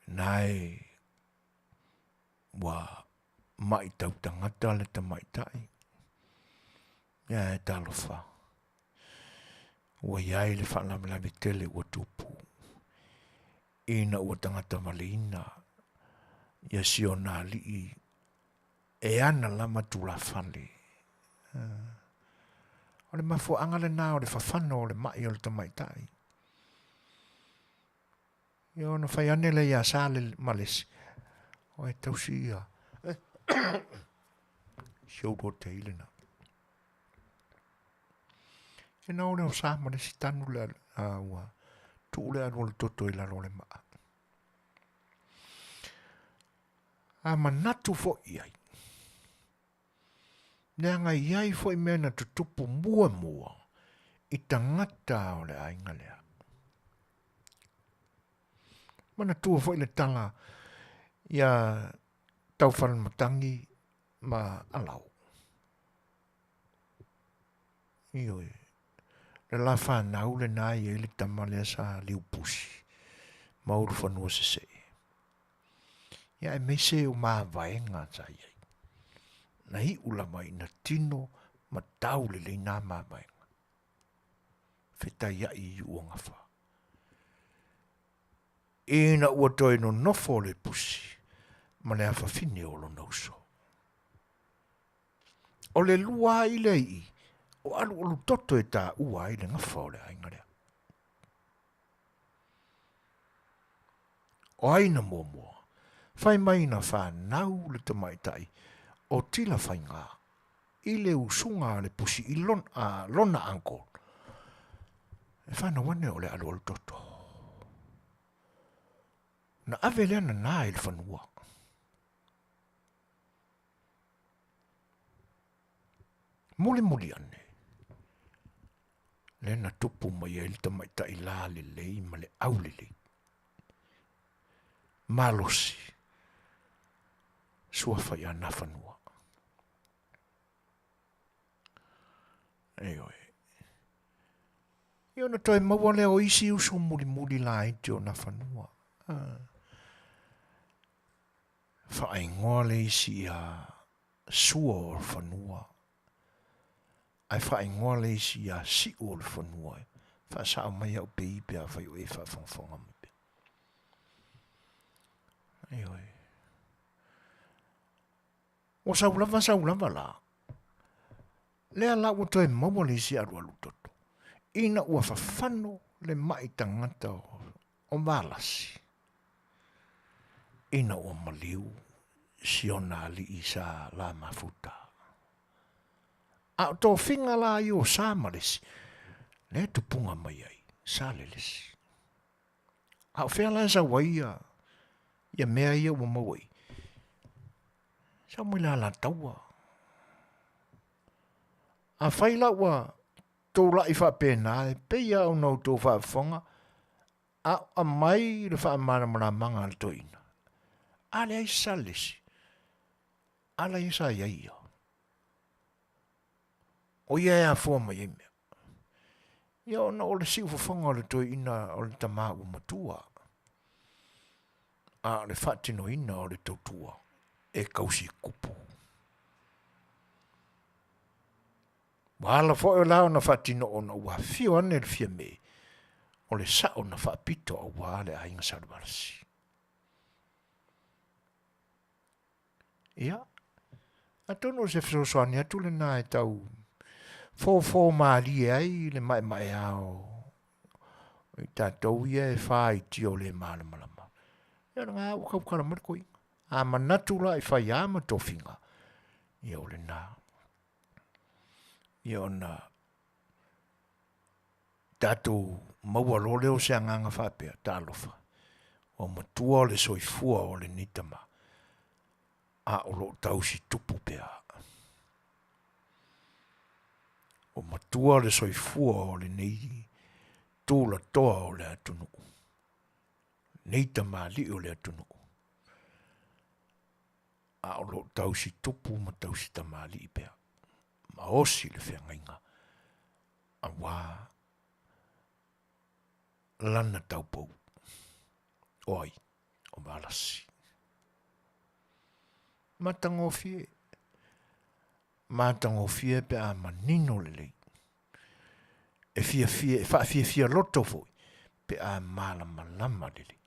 Nae ua ma'i tau tagata le tamaitai, ia e talofa, ua i ai le faalavelave tele ua tupu, ina ua tagata valeina ia si ona alii e ana lava tulafale. O le mafuaaga lena o le fafano o le ma'i o le tamaitai. Ia ona fai ane lea ia Sa le Malesi, o e tausi ia si ou lote i lena. E na ole o Sa Malesi tanu le a ua tuu le alu o le toto i lalo o le maa. A manatu foi i ai, leaga e i ai foi mea na tutupu muamua i tagata o le aiga lea. Manatua foi le tala ia Taufalematagi ma Alao. Ioe, le la fanau lena e i ai le tama lea sa liupusi ma Ulufanua Sesee. Ia aemaise o mavaega sa i ai. Na iu lava ina tino ma tau lelei nā mavaega. Fetaiai i Uagafa. Ina ua toe nonofo le pusi ma le afafine o lona uso. O le lua ai lea i i, o alualu toto e taua ai le gafa o le aiga lea. O ai na muamua? Fai mai na fanau le tamaitai o Tilafaiga i le usuga a le pusi i lona, a lona uncle. E fanau ane o le alualu toto. Na ave lea nana i le fanua. Mulimuli ane, lea na tupu mai ai le tamaitai la lelei ma le aulelei. Malosi, suafa ia Nafanua. Ioe. Ia ona toe maua lea o isi uso mulimuli laiti o Nafanua. Ah. Faaigoa le isi ia Sua o le fanua, ae faaigoa le isi ia Siu o le fanua. Faasao mai au pei pe afai o e faafogafoga mai pea. Ioe. Ua sau lava sau lava la. Lea la ua toe maua le isi alualu toto. Ina ua fafano le mai tagata o Valasi. Ina ua maliu si ona alii sa la mafuta. A o tofiga la ia o Sa ma Lesi, lea e tupuga mai ai Sa le Lesi. A o fea la e sau ai ia, ia mea ia ua maua i? Sau mai le Alataua. Afai la ua tulai faapena, e pei lava ona outou faafofoga, a o aumai le faamalamalamaga a le toeaina, a leai se Salelesi, a la ia sa i ai ia. O ia e afua mai ai mea. Ia ona o le siufofoga o le toeaina o le tamā ua matua, a o le faatinoina o le tautua e kausi kupu. Ua ala foi la ona faatino ona ua afio ane le Fiame o le sao na faapito aua le aiga Salevalasi. Ia, atonu o se fesoasoani atu lena e tau fofo malie ai le maemaea o i tatou ia e faaiti o le malamalama. Ia, na ua tautala mai le toeaina. A manatu la i faiā ma tofiga, Ia o lena. Ia ona tatou maua loa lea o se agaga faapea, talofa, ua matua o le soifua o lenei tama, a o lo o tausi tupu pea. Ua matua le soifua o lenei tulatoa o le atunuu, lenei tamalii o le atunuu, a o lo o tausi tupu ma tausi tamalii pea, ma osi le feagaiga aua lana taupou. O ai? O Valasi. Matagofie. Matagofie pe a manino lelei. E fiafia, e faafiafia loto foi pe a malamalama lelei.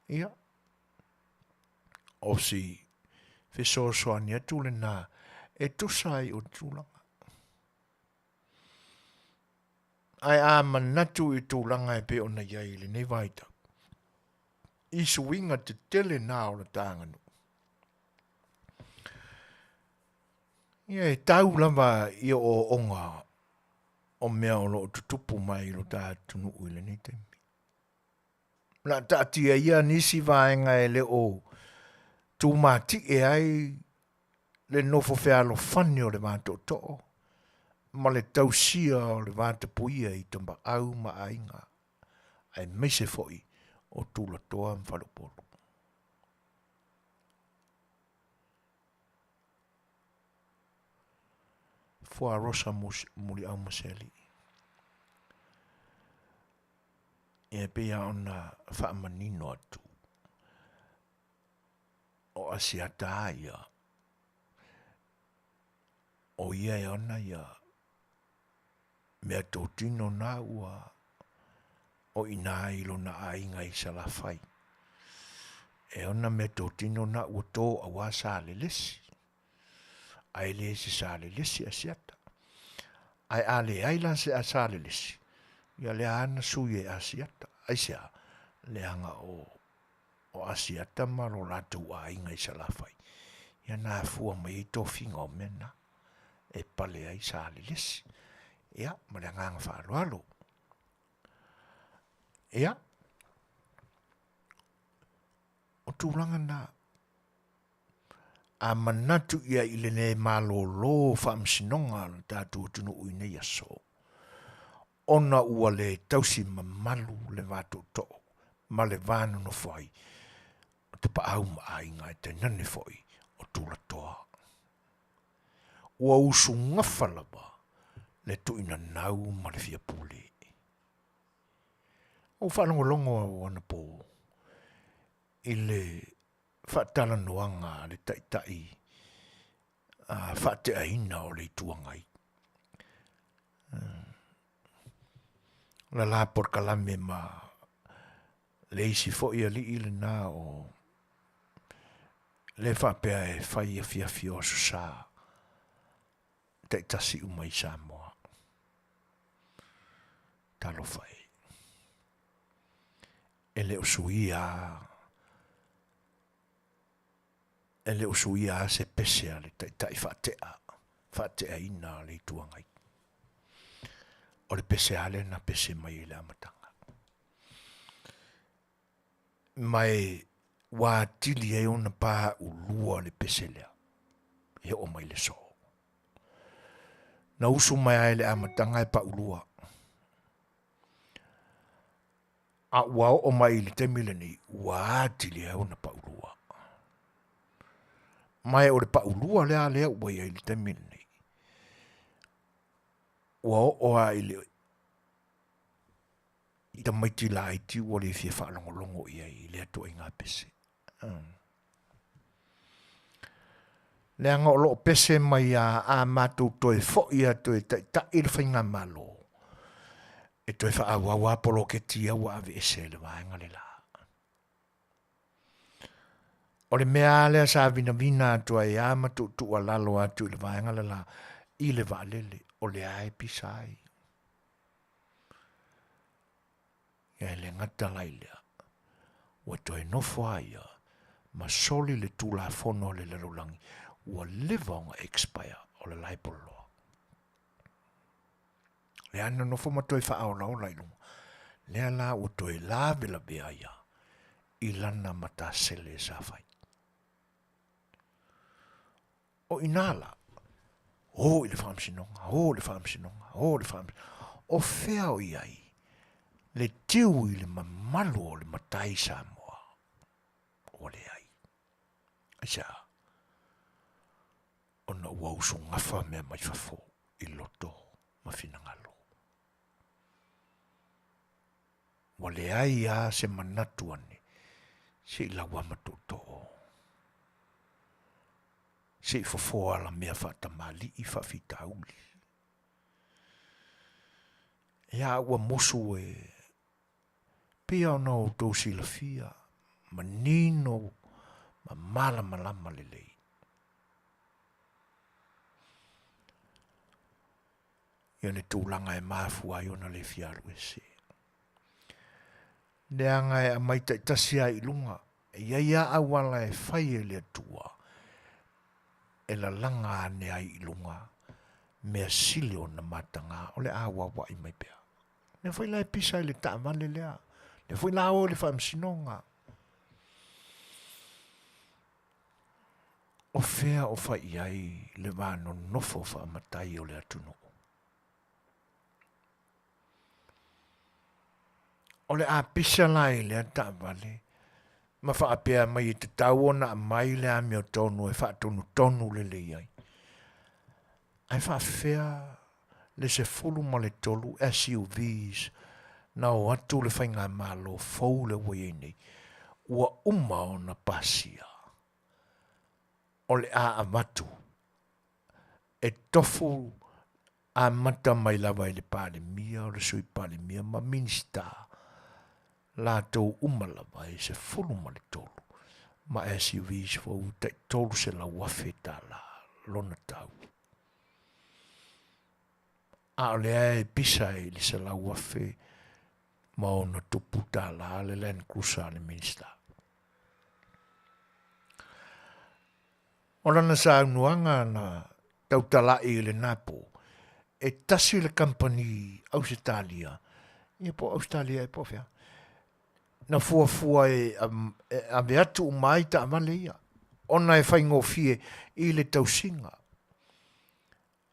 Ia, o si fesoasoani atu lena e tusa ai o tulaga. Ae a manatu i tulaga e pei ona i ai i lenei vaitau, i suiga tetele na o le ta aganuu. Ia e tau lava i ooooga o mea o lo o tutupu mai i lo ta atunuu i lenei taimi. O le a taatia ia nisi vaega e le o tumatie ai le nofo fealofani o le va tootoo ma le tausia o le va tapuia i Tapaau ma aiga, aemaise foi o Tulatoa ma Faleupolu. Fua Rosa Muliau Masealii. Ia e pei lava ona faamanino atu, o Asiata a ia, o ia e ona ia meatotino na ua o i ina i lona aiga i Salafai. E ona meatotino na ua tō aua Salelesi, ae le se Salelesi Asiata. Ae a leai la se Salelesi, ia lea na sui e Asiata. Aisea? Leaga o o Asiata ma lo latou aiga i Salafai, ia na afua mai ai tofiga o mea na e pale ai Salelesi. Ia, ma le agaga faaaloalo. Ia, o tulaga na, a manatu ia i le le malōlō faamasinoga a le tatou atunuu i nei aso, ona ua le tausi mamalu le va tootoo ma le va nonofo ai o Tapaau ma aiga e tainane foi o Tulatoa. Ua usugafa lava le tuuinanau ma le fia pule. Ua ou faalogologo au anapo i le faatalanoaga a le Taitai faateaina o le Itu Agai. Lala polokalame ma le isi foi alii lena o le faapea e fai afiafi o Aso Sa taitasi uma i Samoa. Talofa e. E le o suia e le o suia lava se pese a le Taitai faatea, faateaina a le Itu Agai. O le pese lava lea na pese mai i le amataga. Ma e ua atili ai ona paulua le pese lea e oo mai le aso. Na usu mai lava i le amataga e paulua. A ua oo mai i le taimi lenei, ua atili ai ona paulua. Ma e o le paulua lea lea ua i ai i le taimi lenei. Ua oo lava i le i tamaiti laiti ua le fia faalogologo i ai i lea ituaiga pese. Leaga o lo o pese mai a a matou toe foi atu e taitai le faigamalo, e toe faaauau lava poloketi ia ua aveese e le vaega le la. O le mea lava lea sa vinavina atu ai lava ma tuutuualalo atu i le vaega le la i le vaalele, o lea lava e pisa ai. Ia e le gata la i lea, ua toe nofo lava ia. ma soli le Tulafono a le lalolagi ua leva ona expire o le libel law. Lea na nofo ma toe faaolaola i luga, lea la ua toe lavelavea ia i lana matasele sa fai. O i nā la, o i le faamasinoga, o i le faamasinoga, o i le faamasinoga. O fea o i ai le tiu i le mamalu o le matai Samoa? Ua leai. Aisea? Ona ua usugafa mea mai fafo i loto ma finagalo. Ua leai lava se manatu ane se i lauama tootoo, se i fofoa alamea faatamalii faafitauli. Ia ua musu e pei ona outou silafia, manino ma malamalama lelei. Ia le tulaga e mafua ai ona le fia alu ese. Leaga e aumai taitasi lava i luga, e i ai lava auala e fai e le Atua e lalaga ane ai i luga mea sili ona mataga o le a auauai mai pea. Lea foi la e pisa i le taavale lea, lea foi la o i le faamasinoga. O fea o fai i ai le va nonofo faamatai o le atunuu? O le a pisa la i lea taavale ma faapea mai e tatau ona aumai le amiotonu e faatonutonu lelei ai. Ae faafefea le 13 SUVs na o atu le faigamalo fou lea ua i ai nei, ua uma ona pasia o le a avatu e tofu amata mai lava i le Palemia, o le Sui Palemia ma Minisita, latou uma lava e 13 ma SUVs fou tai $300,000 lona tau. A o lea e pisa i le $100,000 ma ona tupu tala le Land Cruiser a le Minisita. O lana saunoaga na tautala'i i lena po, e tasi le kamupani Ausetalia, ia po o Ausetalia ea po o fea, na fuafua e ave atu uma ai taavale ia, ona e faigofie i le tausiga.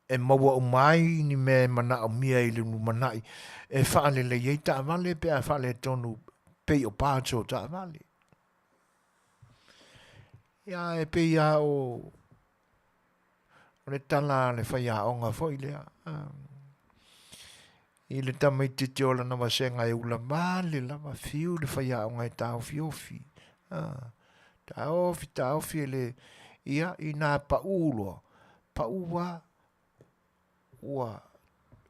E maua uma ai ni mea e manaomia i le lumanai e faalelei ai taavale pe a faaletonu pei o parts o taavale. Ia, e pei lava o le tala a le faiaoga foi lea, i le tamaitiiti o lana vasega e ula vale lava, fiu le faiaoga e taofiofi, taofi, taofi e le, ia, inā pau loa, pau lava, ua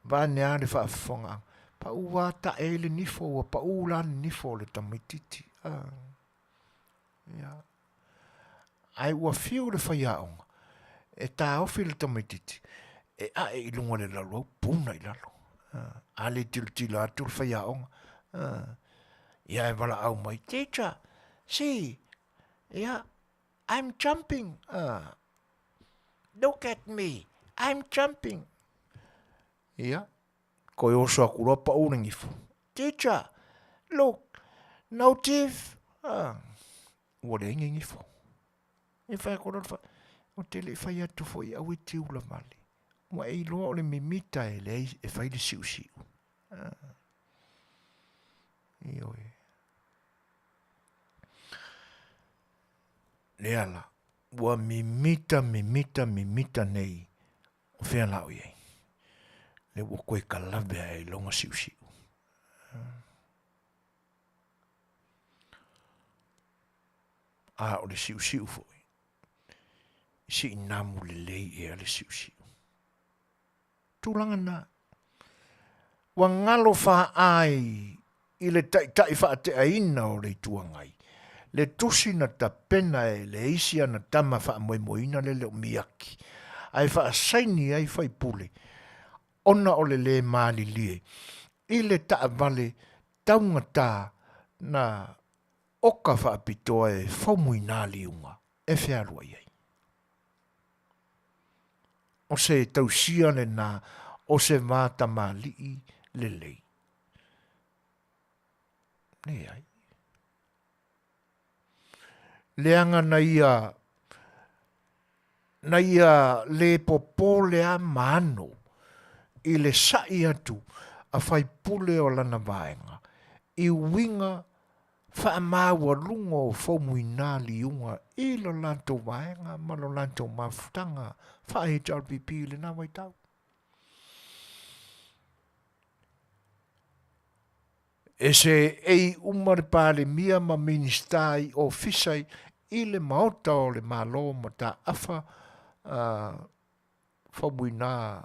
vaeane lava le faafofogaaga, pau lava tae ai le nifo, ua pau la le nifo o le tamaitiiti. Ia. Ae ua fiu le faiaoga e taofi le tamaitiiti e ae i luga o le laulau puna i lalo. A le tilotilo atu le faiaoga, ia e valaau mai, teacher, see, ia, I'm jumping. Look at me, I'm jumping. Ia, Koe oso aku loa pau le gifo. Teacher, look, no teeth. Ah, ua leai ni gifo. E whai ako loa, o te le whai atu foi au e te ula vale. Ua e iloa o le mimita e leai e whai le siu siu. Ah. Ioe. Lea la, ua mimita, mimita, mimita nei O fea la o i ai? Lea ua koe kalave ae i lona siusiu. A o le siusiu foi, se i namu lelei ea le siusiu. Tulaga na. Ua ngalo faaai i le taitai faateaina o le Itu Agai, le tusi na tapena e le isi ana tama faamoemoeina le leo miaki, ae faasaini ai faipule ona o le lē malilie i le taavale taugata na. Oka faapitoa e Faumuina Liuga e fealuai ai. O se tausia lena o se va tamalii lelei. Leai. Leaga na ia na ia le popole a ma ano i le sa'i atu a faipule o lana vaega i uiga faamaualuga o Faumuina Liuga i lo latou vaega ma lo latou mafutaga faa-HRPP i lena vaitau. E seei uma le Palemia ma Minisita i ofisa i le Maota o le Malo mataafa Faumuina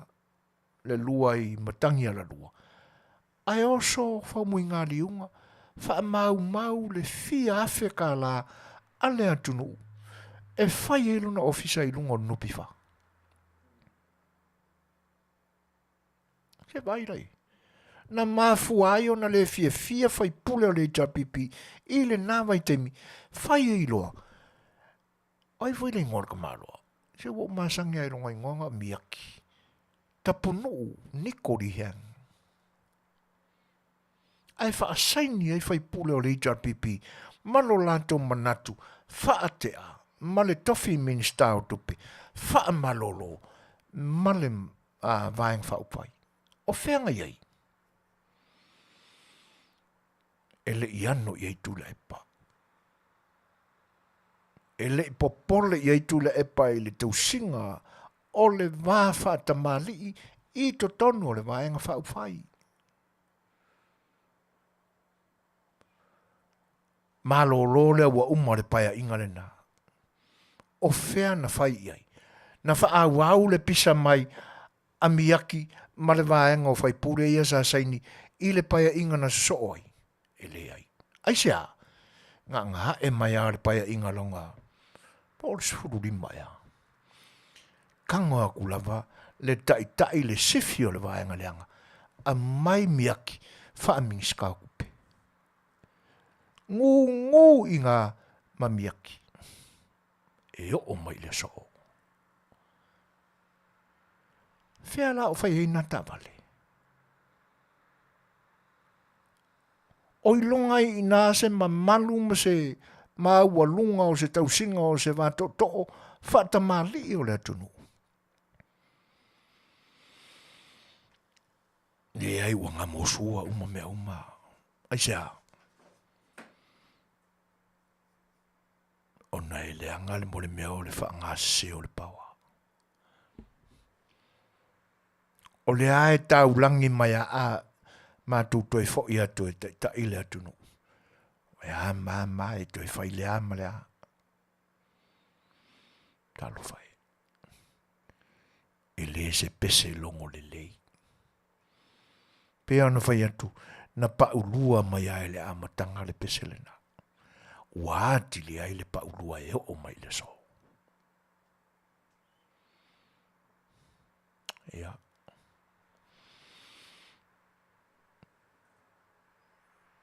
le lua i Matagialalua, ae oso Faumuigaliuga faamaumau le fia afe kālā a le atunuu e fai ai lona ofisa i luga o le NPF. Se vaai la i ai. Na mafua ai ona le fiafia faipule o le HRPP i lena vaitaimi, fai ai loa. O ai foi le igoa o le tamaloa? Se ua ou masani lava i lona igoa na o Miaki. Tapunuu Niko Lee Hang. Ae faasaini ai faipule o le HRPP ma lo latou manatu faatea ma le tofi Minisita o Tupe faamalolo ma le Vaega Faaupufai. O fea na i ai? E le i ano i ai Tuilaepa. E le i popole i ai Tuilaepa i le tausiga o le va faatamalii i totonu o le Vaega Faaupufai. Malolo lea ua uma le paeaiga lena. O fea na fai i ai? Na faaauau le pisa mai a Miaki ma le vaega o faipule ia sa saini i le paeaiga na sosoo ai? E leai. Aisea? Gaagae mai lava le paeaiga lona po o le 15 ea. Tago atu lava le taitai le sifi o le vaega leaga, aumai Miaki faa-Minisita o Tupe. Gūgū i ngā ma Miaki e oo mai i le aso. Fea la o fai ai nā taavale? O iloga ai i nā se mamalu ma se maualuga o se tausiga o se va tootoo faatamalii o le atunuu. Leai ua gamosua uma mea uma. Aisea? Ona e leaga le mo le mea o le faagasese o le paoa. O lea e taulagi mai a a matou toe foi atu e taitai le atunuu. E a ma ma e toe fai le a ma le a. Talofa e. E le se pese logo lelei. Pei ona fai atu, na paulua mai lava i le amataga le pese lena. Ua atili ai le paulua e oo mai i le aso. Ia.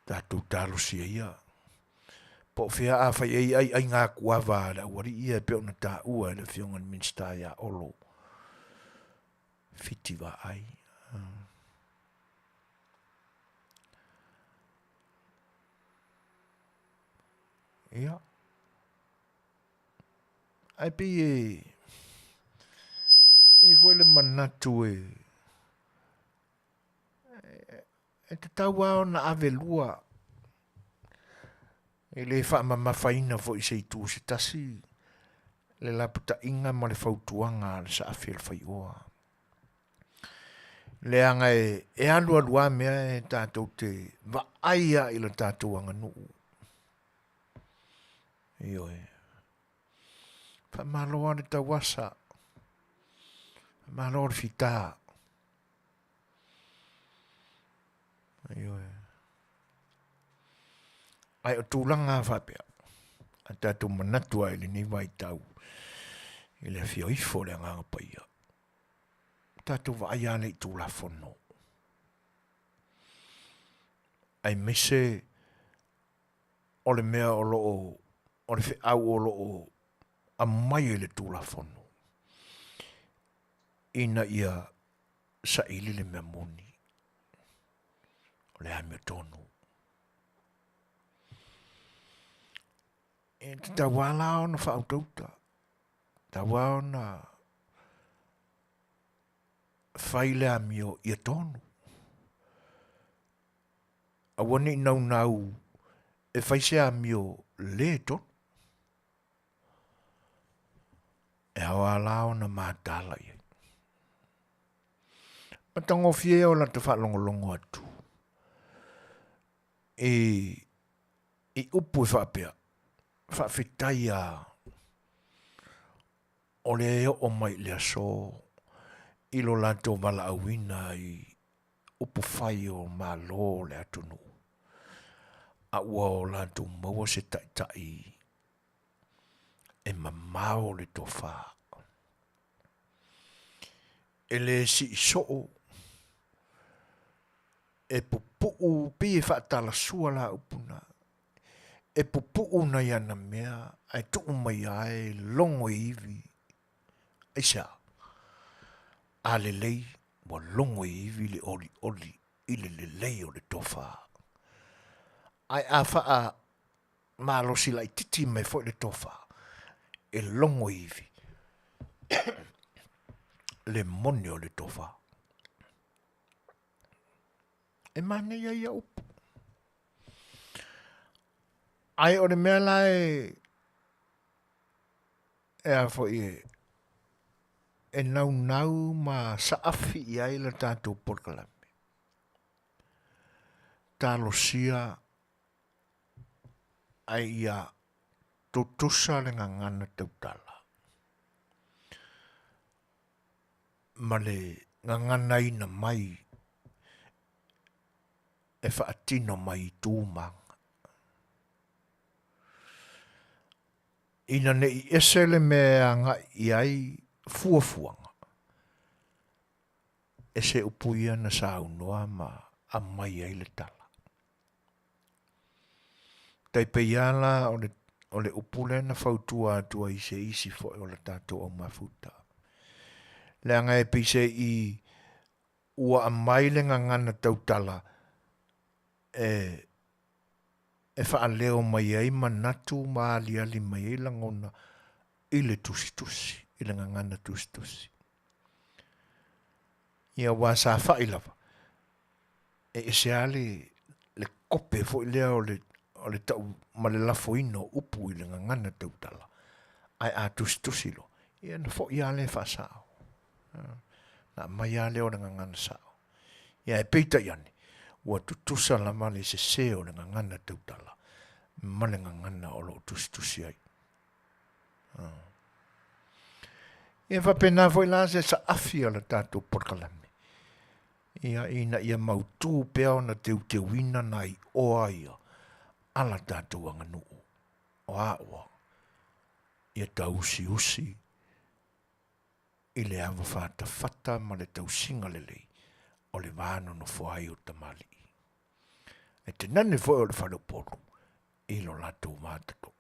Tatou talosia ia. Po o fea a fai ai ai aiga kuava a le aualii ia e pei ona taua e le Afioga i le Minisita ia Olo Fiti Vaai. Ia. Ae pei e i ai foi le manatu e e tatau lava ona ave lua e le faamamafaina foi i se itu se tasi le lapataiga ma le fautuaga a le Saafi o le Faioa. Leaga e, e alualu lava mea e tatou te vaai lava i le tatou aganuu. Ioe. Faamalo lava le tauasa. Faamalo le fita. Ioe. Ae o tulaga lava faapea, a tatou manatu lava i lenei vaitau i le afio ifo o le Agaga Paia, tatou vaai lava lea i Tulafono, aemaise. O le mea o lo o, o le feau o lo o aumai e le Tulafono ina ia saili le mea moni, o le amiotonu. E tatau lava la ona faautauta, tatau lava ona fai le amio ia tonu. Aua ne i naunau e fai se amio le tonu. E ao lava la ona mataala i ai. Matagofie o lata faalogologo atu i, i upu e faapea, faafetai a o lea e oo mai i le aso i lo latou valaauina i upufai o Malo o le atunuu, a ua o latou maua se taitai e mamao le tofa, e le sii soo, e pupuu pei e faatalasua la upu na, e pupuu nai ana mea ae tuu mai lava e logo i ivi. Aisea? A lelei ua logo i ivi le olioli i le lelei o le tofa. Ae a faa malosi laititi mai foi le tofa, e logo i ivi le moni o le tofa. E manaia ia upu. Ae o le mea la e e a foi e e naunau ma saafi i ai le tatou polokalame. Talosia ae ia tutusa le gagana tautala ma le gaganaina mai e faatino mai i tu ma aga. Ina ne i ese le mea e agai i ai fuafuaga, ese upu ia na saunoa ma aumai ai le tala. Tai pei lava la o le, o le upu lea na fautua atu ai i se isi foi o le tatou au mafuta. Leaga e pei se i ua aumai le gagana tautala e e faaleo mai ai manatu ma aliali mai ai lagona i le tusitusi, i le gagana tusitusi. Ia aua sa fai lava, e ese lava le, le kope foi lea o le, o le tau ma le lafoina o upu i le gagana tautala, ae a tusitusi loa, ia na foi lava lea faasao. Na aumai lava lea o le gagana sao. Ia ae peitai ane, ua tutusa lava le sese o le gagana tautala ma le gagana o lo o tusitusi ai. Ia faapena foi la se saafi o le tatou polokalame. Ia ina ia mautū pea ona teuteuina nai oa ia a la tatou aganuu. O a oa? Ia tauusiusi i le ava fatafata ma le tausiga lelei o le va nonofo ai o tamalii. E te nane foi o le faleupolu i lo latou va tatoo.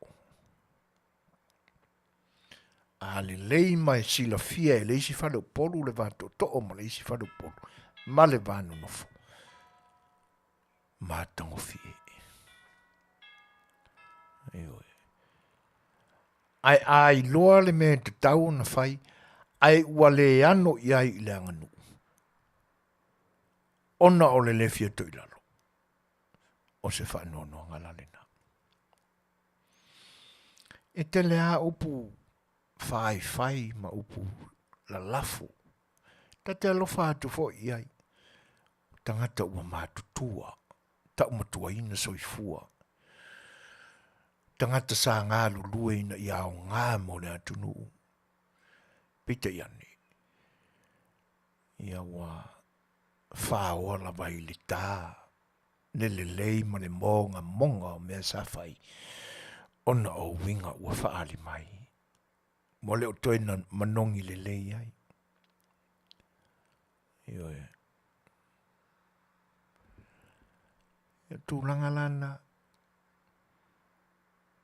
A lelei ma e silafia e le isi faleupolu le va tootoo ma le isi faleupolu ma le va nonofo, matagofie. Ioe. Ae a iloa le mea e tatau ona fai, ae ua le ano i ai i le aganuu, ona o le le fia toilalo, o se faanoanoaga la lena. E tele lava upu faifai ma upu lalafo, ta te alofa atu foi i ai, tagata ua matutua, taumatuaina soifua, tagata sa galulue ina ia aoga mo le atunuu. Peitai ane, ia ua faoa lava i le ta le lelei ma le mogamoga o mea sa fai ona o uiga ua faaali mai. Ua le o toe manogi lelei ai. Ioe. Ia tulaga la na.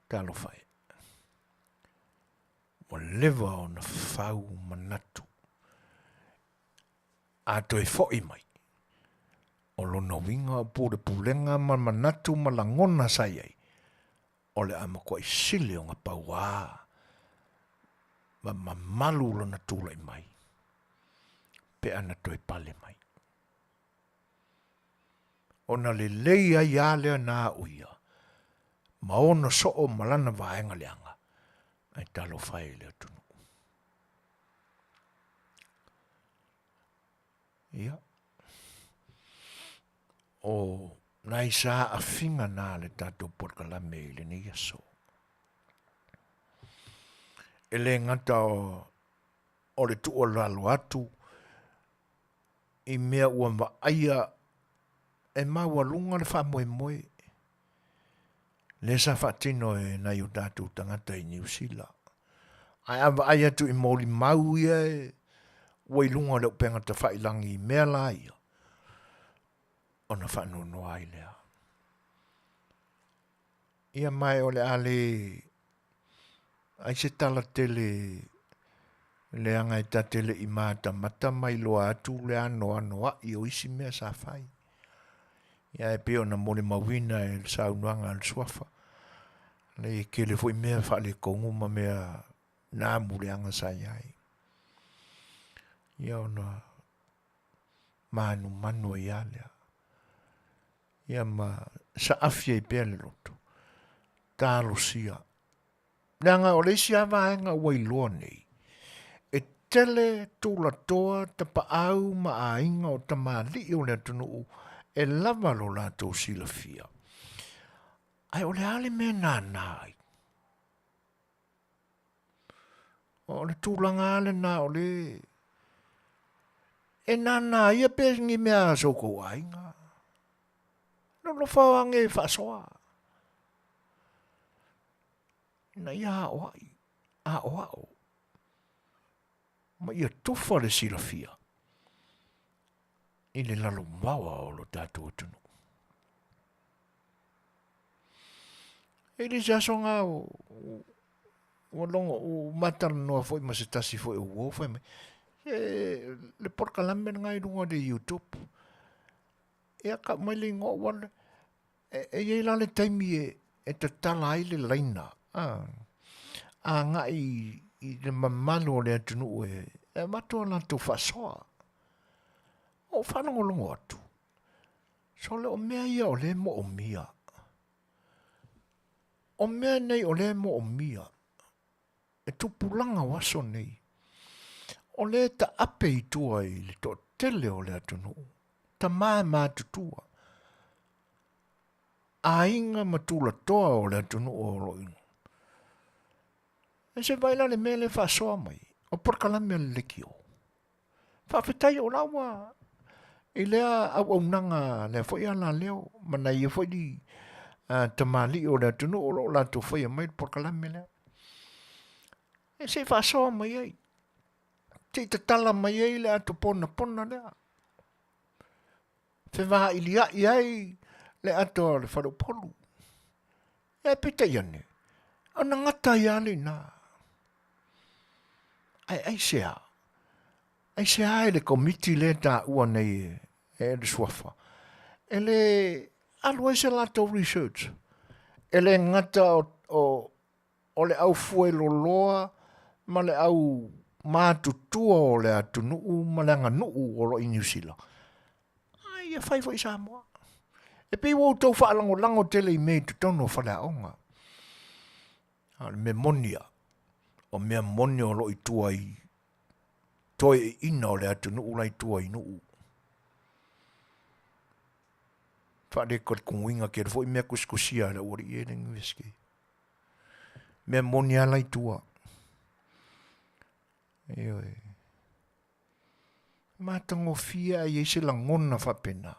Talofa e. Ua leva ona fau manatu a toe fo'i mai, o lona uiga o pulepulega ma manatu ma lagona sa i ai, o le a matuai sili ona pauā ma mamalu lona tulai mai pe a na toe pale mai. Ona lelei ai a lea na a'u ia ma ona soo ma lana vaega leaga, ae talofa e i le atunuu. Ia, o nai saafiga na a le tatou polokalame i lenei aso. E le gata o le tuualalo atu i mea ua vaaia e maualuga le faamoemoe lea sa faatino e nai o tatou tagata i Niu Sila. Ae a vaai atu i molimau ia e ua i luga o le upega tafailagi i mea la ia, ona faanoanoa ai lea. Ia ma o le a le ai se tala tele leaga e ta te le i matamata ma iloa atu le anoanoai o isi mea sa fai. Ia e pei ona molimauina e le saunoaga a le Suafa, leai e tele foi mea faaletonu ma mea na amuleaga sa i ai. Ia ona manumanu ai lava lea. Ia ma saafi ai pea le loto. Talosia. Leaga o le isi lava vaega ua iloa nei, e tele tulatoa, tapaau ma aiga o tamalii o le atunuu e lava lo latou silafia. Ae o le a le mea e nānā ai? O le tulaga lava lena o le e nānā ia pe ni mea a so outou aiga. Lolofa o age e faasoa. Ina ia aoai, aoao, ma ia tufa le silafia i le lalovaoa o lo tatou atunuu. E le se aso ngā o, ua logo, ua matalanoa foi ma se tasi foi o uo fai mai. E, le polokalame lena i luga o le YouTube. Ia kau mai le ingoa ua le, e, e i ai la le taimi e, e tatala ai le laina, a, agai i, i le mamalu o le atunuu e, e avatu a latou faasoa. Ua ou faalogologo atu, sole o mea ia o lea e moomia. O mea nei o lea e moomia, e tupulaga o aso nei, o lea e taape i tua i le toatele o le atunuu, tama matutua, aiga ma tulatoa o le atunuu o lo o E se vaai la le mea lea e faasoa mai, o polokalame a le leitio. Faafetai o la ua i lea auaunaga lea foi alaleo ma nai ia foi tamalii o le atunuu o lo o latou faia mai le polokalame lea. E se i faasoa mai ai, se i tatala mai ai le ato ponapona lea. Fevailiai ai le ato a le faleupolu. Ae peitai ane, ona gata ai lava le ina. Ae aisea? Aisea e le komiti lea e taua nei e le Suafa, e le alu ai se latou research, e le gata o, o, o le au fueloloa ma le au matutua o le atunuu ma le aganuu o lo o i Niu Sila, a ia fai foi i Samoa. E pei ua outou faalagolago tele i mea i totonu o faleaoga. A o le mea moni ia, o mea moni o lo o i tua i toeaiina o le atunuu la i tua i nuu. Faaletolitonuina tele foi mea tusitusia a le aualii e le University. Mea moni lava la i tua. Ioe. Matagofie ae i ai se lagona faapena,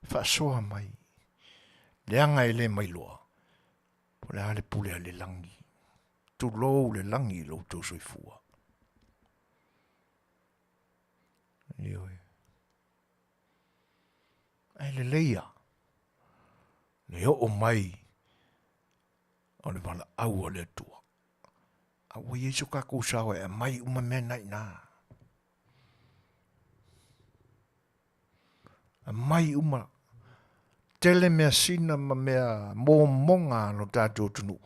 faasoa mai, leaga e le mailoa, po o le a le pule a le lagi. Tulou le lagi i lo outou soifua. Ioe. Ae lelei lava le oo mai. O le valaau a le Atua. A ua i ai so tatou sao e aumai uma mea na i ina. Aumai uma tele measina ma mea momoga a lo tatou atunuu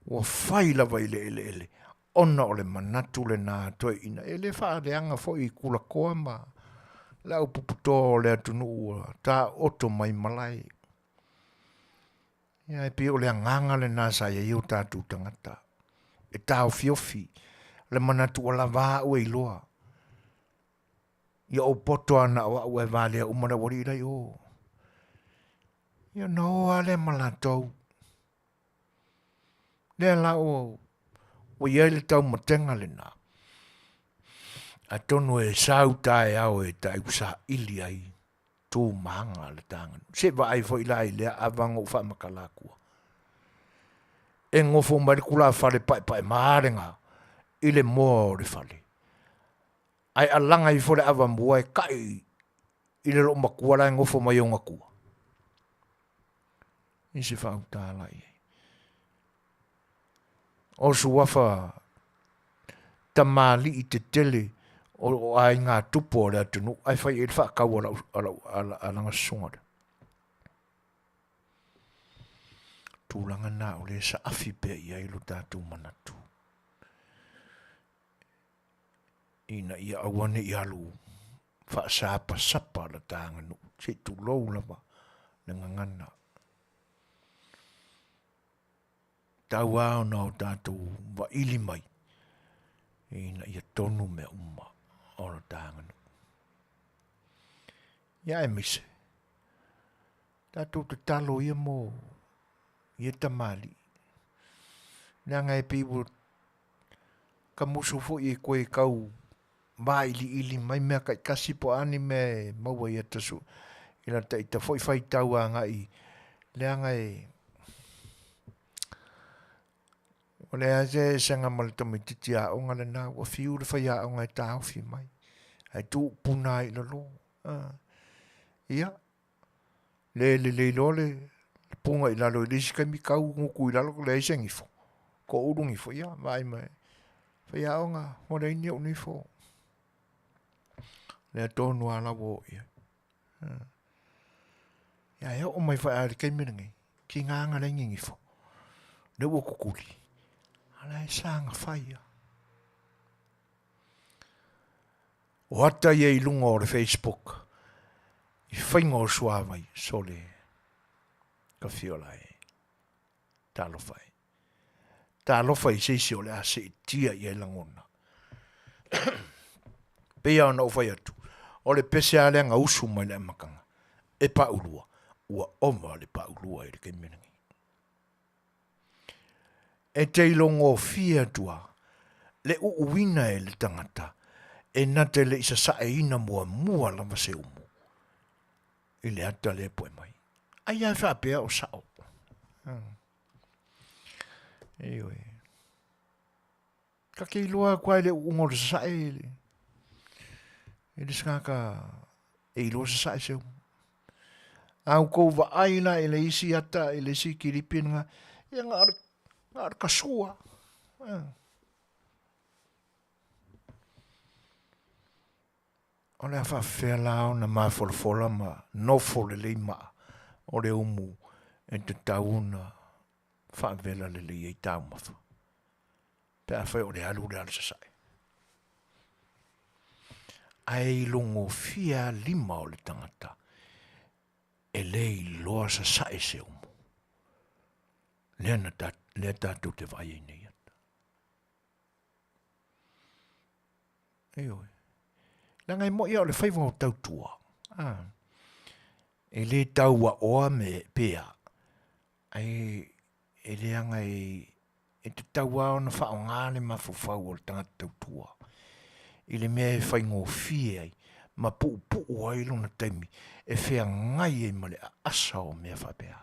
ua fai lava i le eleele ona o le manatu lena a toeaiina. E le faaleaga foi i tulatoa ma le au puputoa o le atunuu ua taooto mai malae. Ia e pei o le agaga lena sa i ai o tatou tagata e taofiofi le manatu ua lava au e iloa. Ia ou poto lava na o au ae valea uma le aualii la i o. Ia ona o lava lea ma latou. Lea la ua i ai le taumatega lena. Atonu e sau taeao e taiusaili ai tu ma aga a le ta aganuu. Se i vaai foi la i lea ava na ou faamatala atua. E nofo mai le tulafale paepaema lena i le moa o le fale, ae alaga ifo le avamua e kai i le loomatua la e nofo mai ona tua. I se faauta la i ai. O suafa tamalii tetele o aiga tupu o le atunuu ae fai i ai le faatau a lana susuga lea. Tulaga na o lea e saafi pea i ai lo tatou manatu ina ia aua ne i alu faasapasapa la ta aganuu, se i tulou lava le gagana. Tau lava ona o tatou vaili mai ina ia tonu mea uma o lo ta aganuu. Ia aemaise, tatou tatalo ia mo ia tamalii, leaga e pei ua tamusu foi e toe tau vailiili mai mea taitasi po o a ni mea e maua i ata i lata ita foi faitau agai leaga e o le a se eseesega ma le tamaitiiti aoga lena ua fiu le faiaoga e taofi mai ae tuupuna ai i lalo. Ia, le lelei loa le puna i lalo i le isi taimi tau gutu i lalo leai se nifo, toulu nifo, ia vaai mai, faiaoga, ua leai ni ou nifo. Lea tonu lava la ua oo i ai. Ia e oo mai foi lava i le taimi lenei, tiga na leai ni nifo. Lea ua tutuli, a la e saga fai lava. O ata ia i luga o le Facebook i faiga o suavai, sole, ka fiola e. Talofa e. Talofa i se isi o le a seetia i ai lagona. Pei lava ona ou fai atu, o le pese lava lea na usu mai le amataga, e paulua, ua ova le paulua i le taimi lenei. E te ilogofie atu lava le uuina e le tagata e na te le i sasaeina muamua lava se umu i le ata lea e poe mai. Ai lava e faapea o sao. Ioe. Ta te iloa atu lava i le uuga o le sasae e le se tagata e iloa sasae se umu. A outou vaai la i le isi ata i le isi kilipi lena, ia na o le, na o le tasua. O le a faafefea la ona mafolafola ma nofo lelei maa o le umu e tatau ona faavela lelei ai taumafa pe afai o le alu lea a le sasae. Ae ilogofie lava lima o le tagata e le iloa sasae se umu. Lea na ta, lea tatou te vaai ai nei ata. Ioe. Leaga e moi o le faiva o tautua. Ah. E le tau aoa me pea. Ai e leaga e, e tatau lava ona faaaoga le mafaufau o le tagata tautua i le mea e faigofie ai ma puupuu ai lona taimi e feagai ai ma le aasa o mea faapea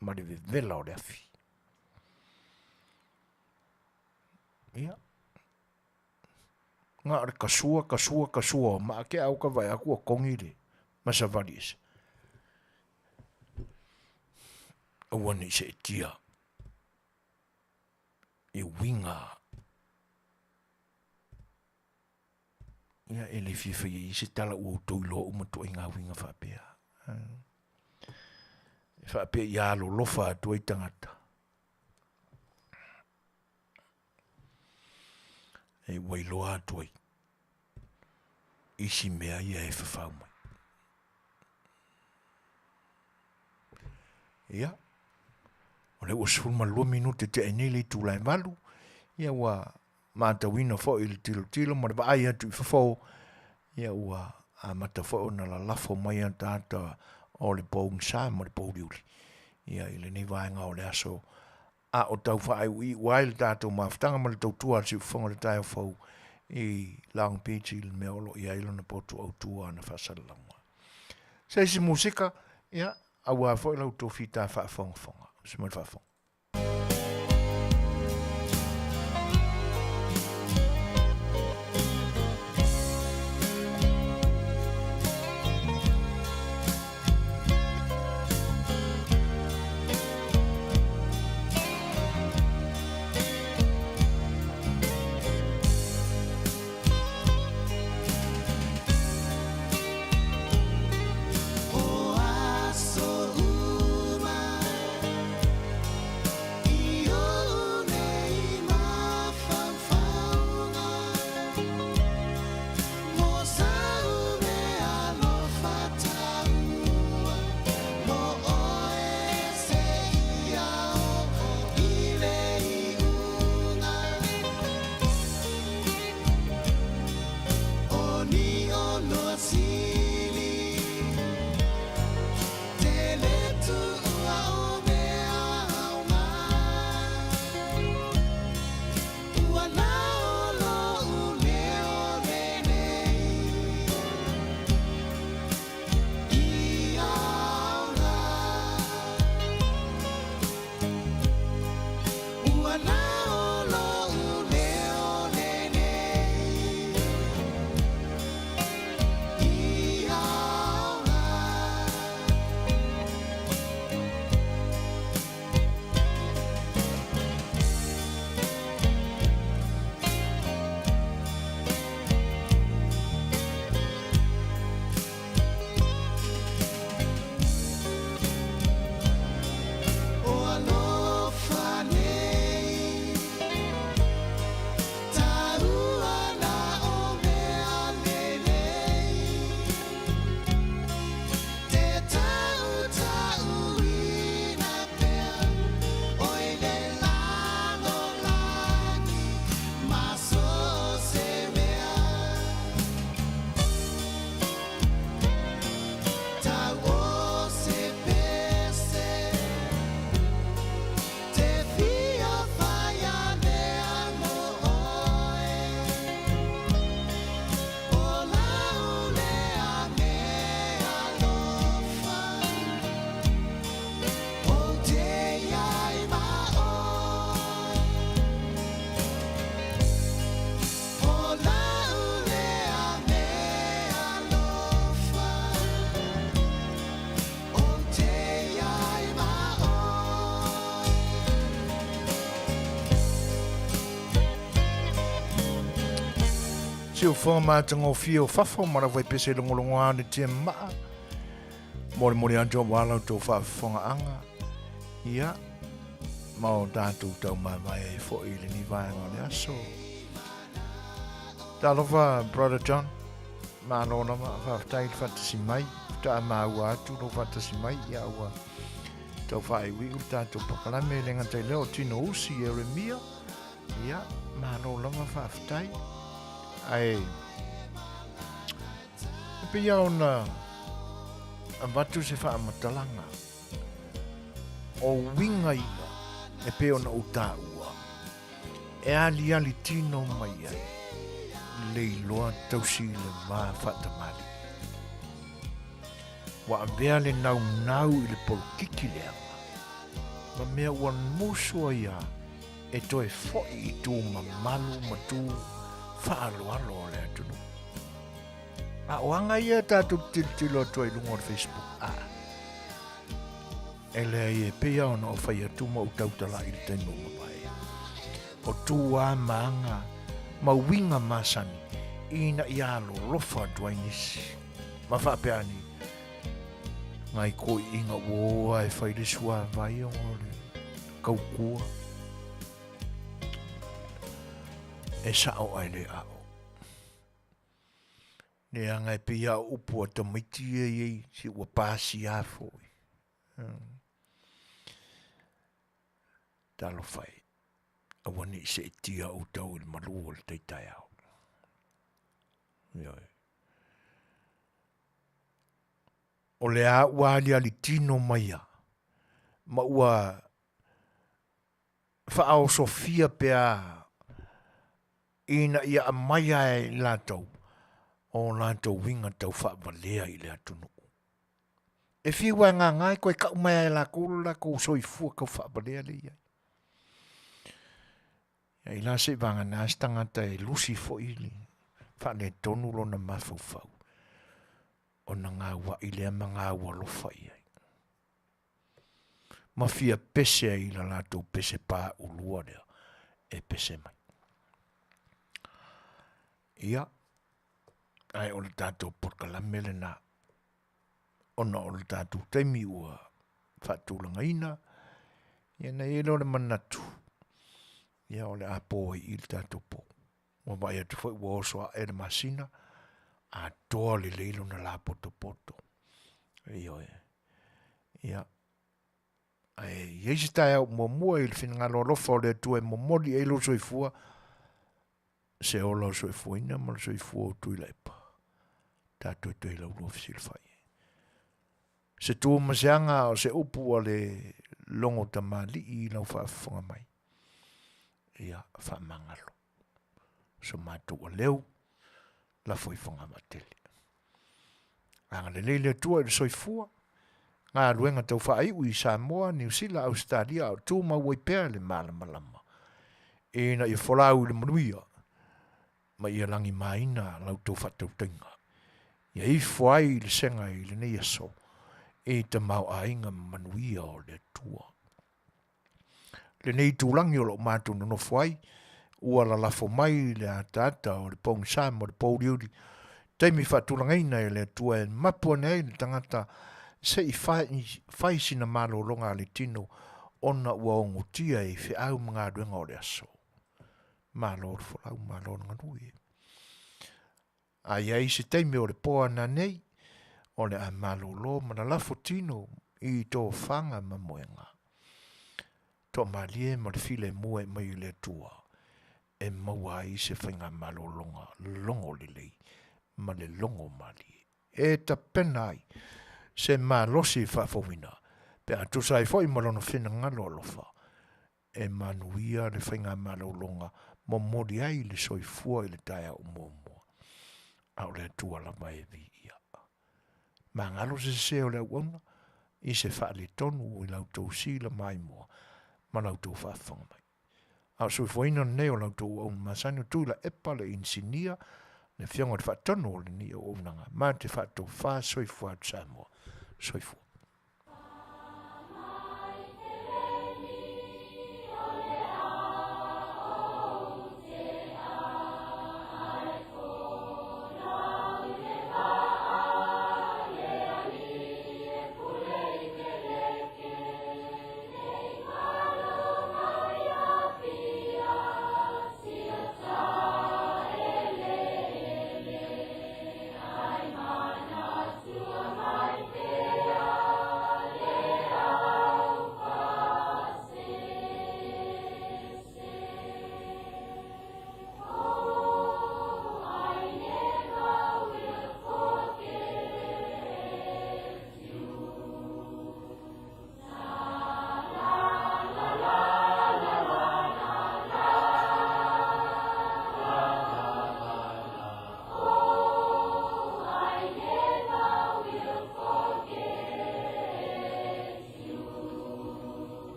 ma le vevela o le afi. Ia, na o le kasua, kasua, kasua o maa ke au ka vaai atu ua togi le ma savali ese. Aua ne i seetia. i uiga ia e le fia faia i se tala ua outou iloa uma ituaiga uiga faapea. E faapea ia alolofa atu ai tagata. E ua iloa atu ai isi mea ia e fafau mai. Ia, o lea ua 12 minute tea nei le itula e 8, ia ua matauina foi le tilotilo ma le vaai atu i fafo, ia ua amata foi ona lalafo mai ataata o le pogisa ma le pouliuli. Ia i lenei vaega o le aso a o tau faaiuiu ai le tatou mafutaga ma le tautua a le siufofoga o le taeao fou i Long Beach i le mea o lo o i ai lona potu autu o ana faasalalauga. Se isi musika, ia, aua foi la outou fita faafogafoga. Se mai le faafofoga. Siufofoga matagofie o fafo ma lau faipese logologoa o le tiamaa. Molimoli atu aua la outou faafofogaaga. Ia, ma o tatou taumavae ai foi i lenei vaega o le aso. Talofa, Brother John. Malo lava, faafetai le faatasi mai. Faatoa maua atu lou faatasi mai, ia ua tau faaiuiu le tatou pakalame, e le gata i lea o Tino Usi, Ieremia. Ia, malo lava faafetai. Ae, e pei lava ona avatu se faamatalaga, o uiga ia e pei ona ou taua, e aliali tino mai ai le iloa tausi i le va faatamalii. Ua avea le naunau i le polokiki leaga ma mea ua musu ai a e toe fo'i i tu mamalu ma tu faaaloalo o le atunuu. A o aga ia tatou te tilotilo atu ai i luga o le Facebook, a e leai e pei lava ona ou fai atu ma ou tautala i le taimi ua mavae. O tu a ma aga ma uiga masani ina ia alolofa atu ai nisi. Ma faapea ni ngai koiiga ua o a e fai le suavai ona o le kaukua. E sa'o ae le a'o. Leaga e pei a o upu a tamaiti ia i ai si ua pasia foi. Talofa e, aua ne i seetia outou i le malu o le tai taeao. Ioe. O le a ua aliali tino mai a, ma ua faaosofia pea ina ia aumai lava e i latou o latou uiga tau faavalea i le atunuu. E fiu lava e gaga e toe tau mai lava e latou lo latou soifua tau faavalea lea e i ai. Ia i la seivagana se tagata e lusi foi le faaletonu lona mafaufau ona gauai lea ma gaualofa i ai. Ma fia pese ai i la latou pese paulua lea e pese mai. Ia, ae o le tatou polokalame lena, ona o le tatou taimi ua faatulagaina, ia na i ai lea o le manatu, ia o le a po ai i i le tatou po. Ua vaai atu foi ua oso ae le masina, atoa lelei lona lapotopoto. Ioe. Ia, ae i ai se taeao muamua i le finagalo alofa o le Atua e momoli ai lou soifua, se ola o le soifuaina ma le soifua o Tuilaepa. Tatou toe laulua fesilafai. Se tu ma se aga o se upu a le logo tamalii i lau faafofoga mai. Ia, faamagalo. So matou aleu, lafo i Fogavaatele. Agalelei le Atua i le soifua, galuega tau faaiu i Samoa, Niu Sila, Ausetalia, a o tumau ai pea le malamalama ina ia folau i le manuia ma ia lagimaina la outou faatautaiga. Ia ifo ai le sega i lenei aso i tamaoaiga ma manuia o le Atua. Lenei itulagi o lo o matou nonofo ai, ua lalafo mai le ataata o le pogisa ma le pouliuli, taimi faatulagaina e le Atua e mapu ane ai le tagata se i fai sina malologa a le tino ona ua ogotia i feau ma galuega o le aso. Malo le folau, malo le galue. A i ai se taimi o le po ana nei, o le a malolo ma lalafo tino i tofaga ma moega. Toamalie ma le filemu e mai i le Atua e maua ai se faigamalologa logo lelei ma le logo malie e tapena ai se malosi faafouina pe a tusa ai foi ma lona finagalo alofa e manuia le faigamalologa momoli ai le soifua i le taeao muamua, a o le Atua lava e viia. Magalo se sese o le auauna i se faaletonu i la outou sila maimoa ma la outou faafofoga mai. A o soifuaina lenei o la outou auauna masani o Tuilaepa le inisinia, le Afioga i le Faatonu o lenei auaunaga, ma te faatofa soifua atu Samoa. Soifua.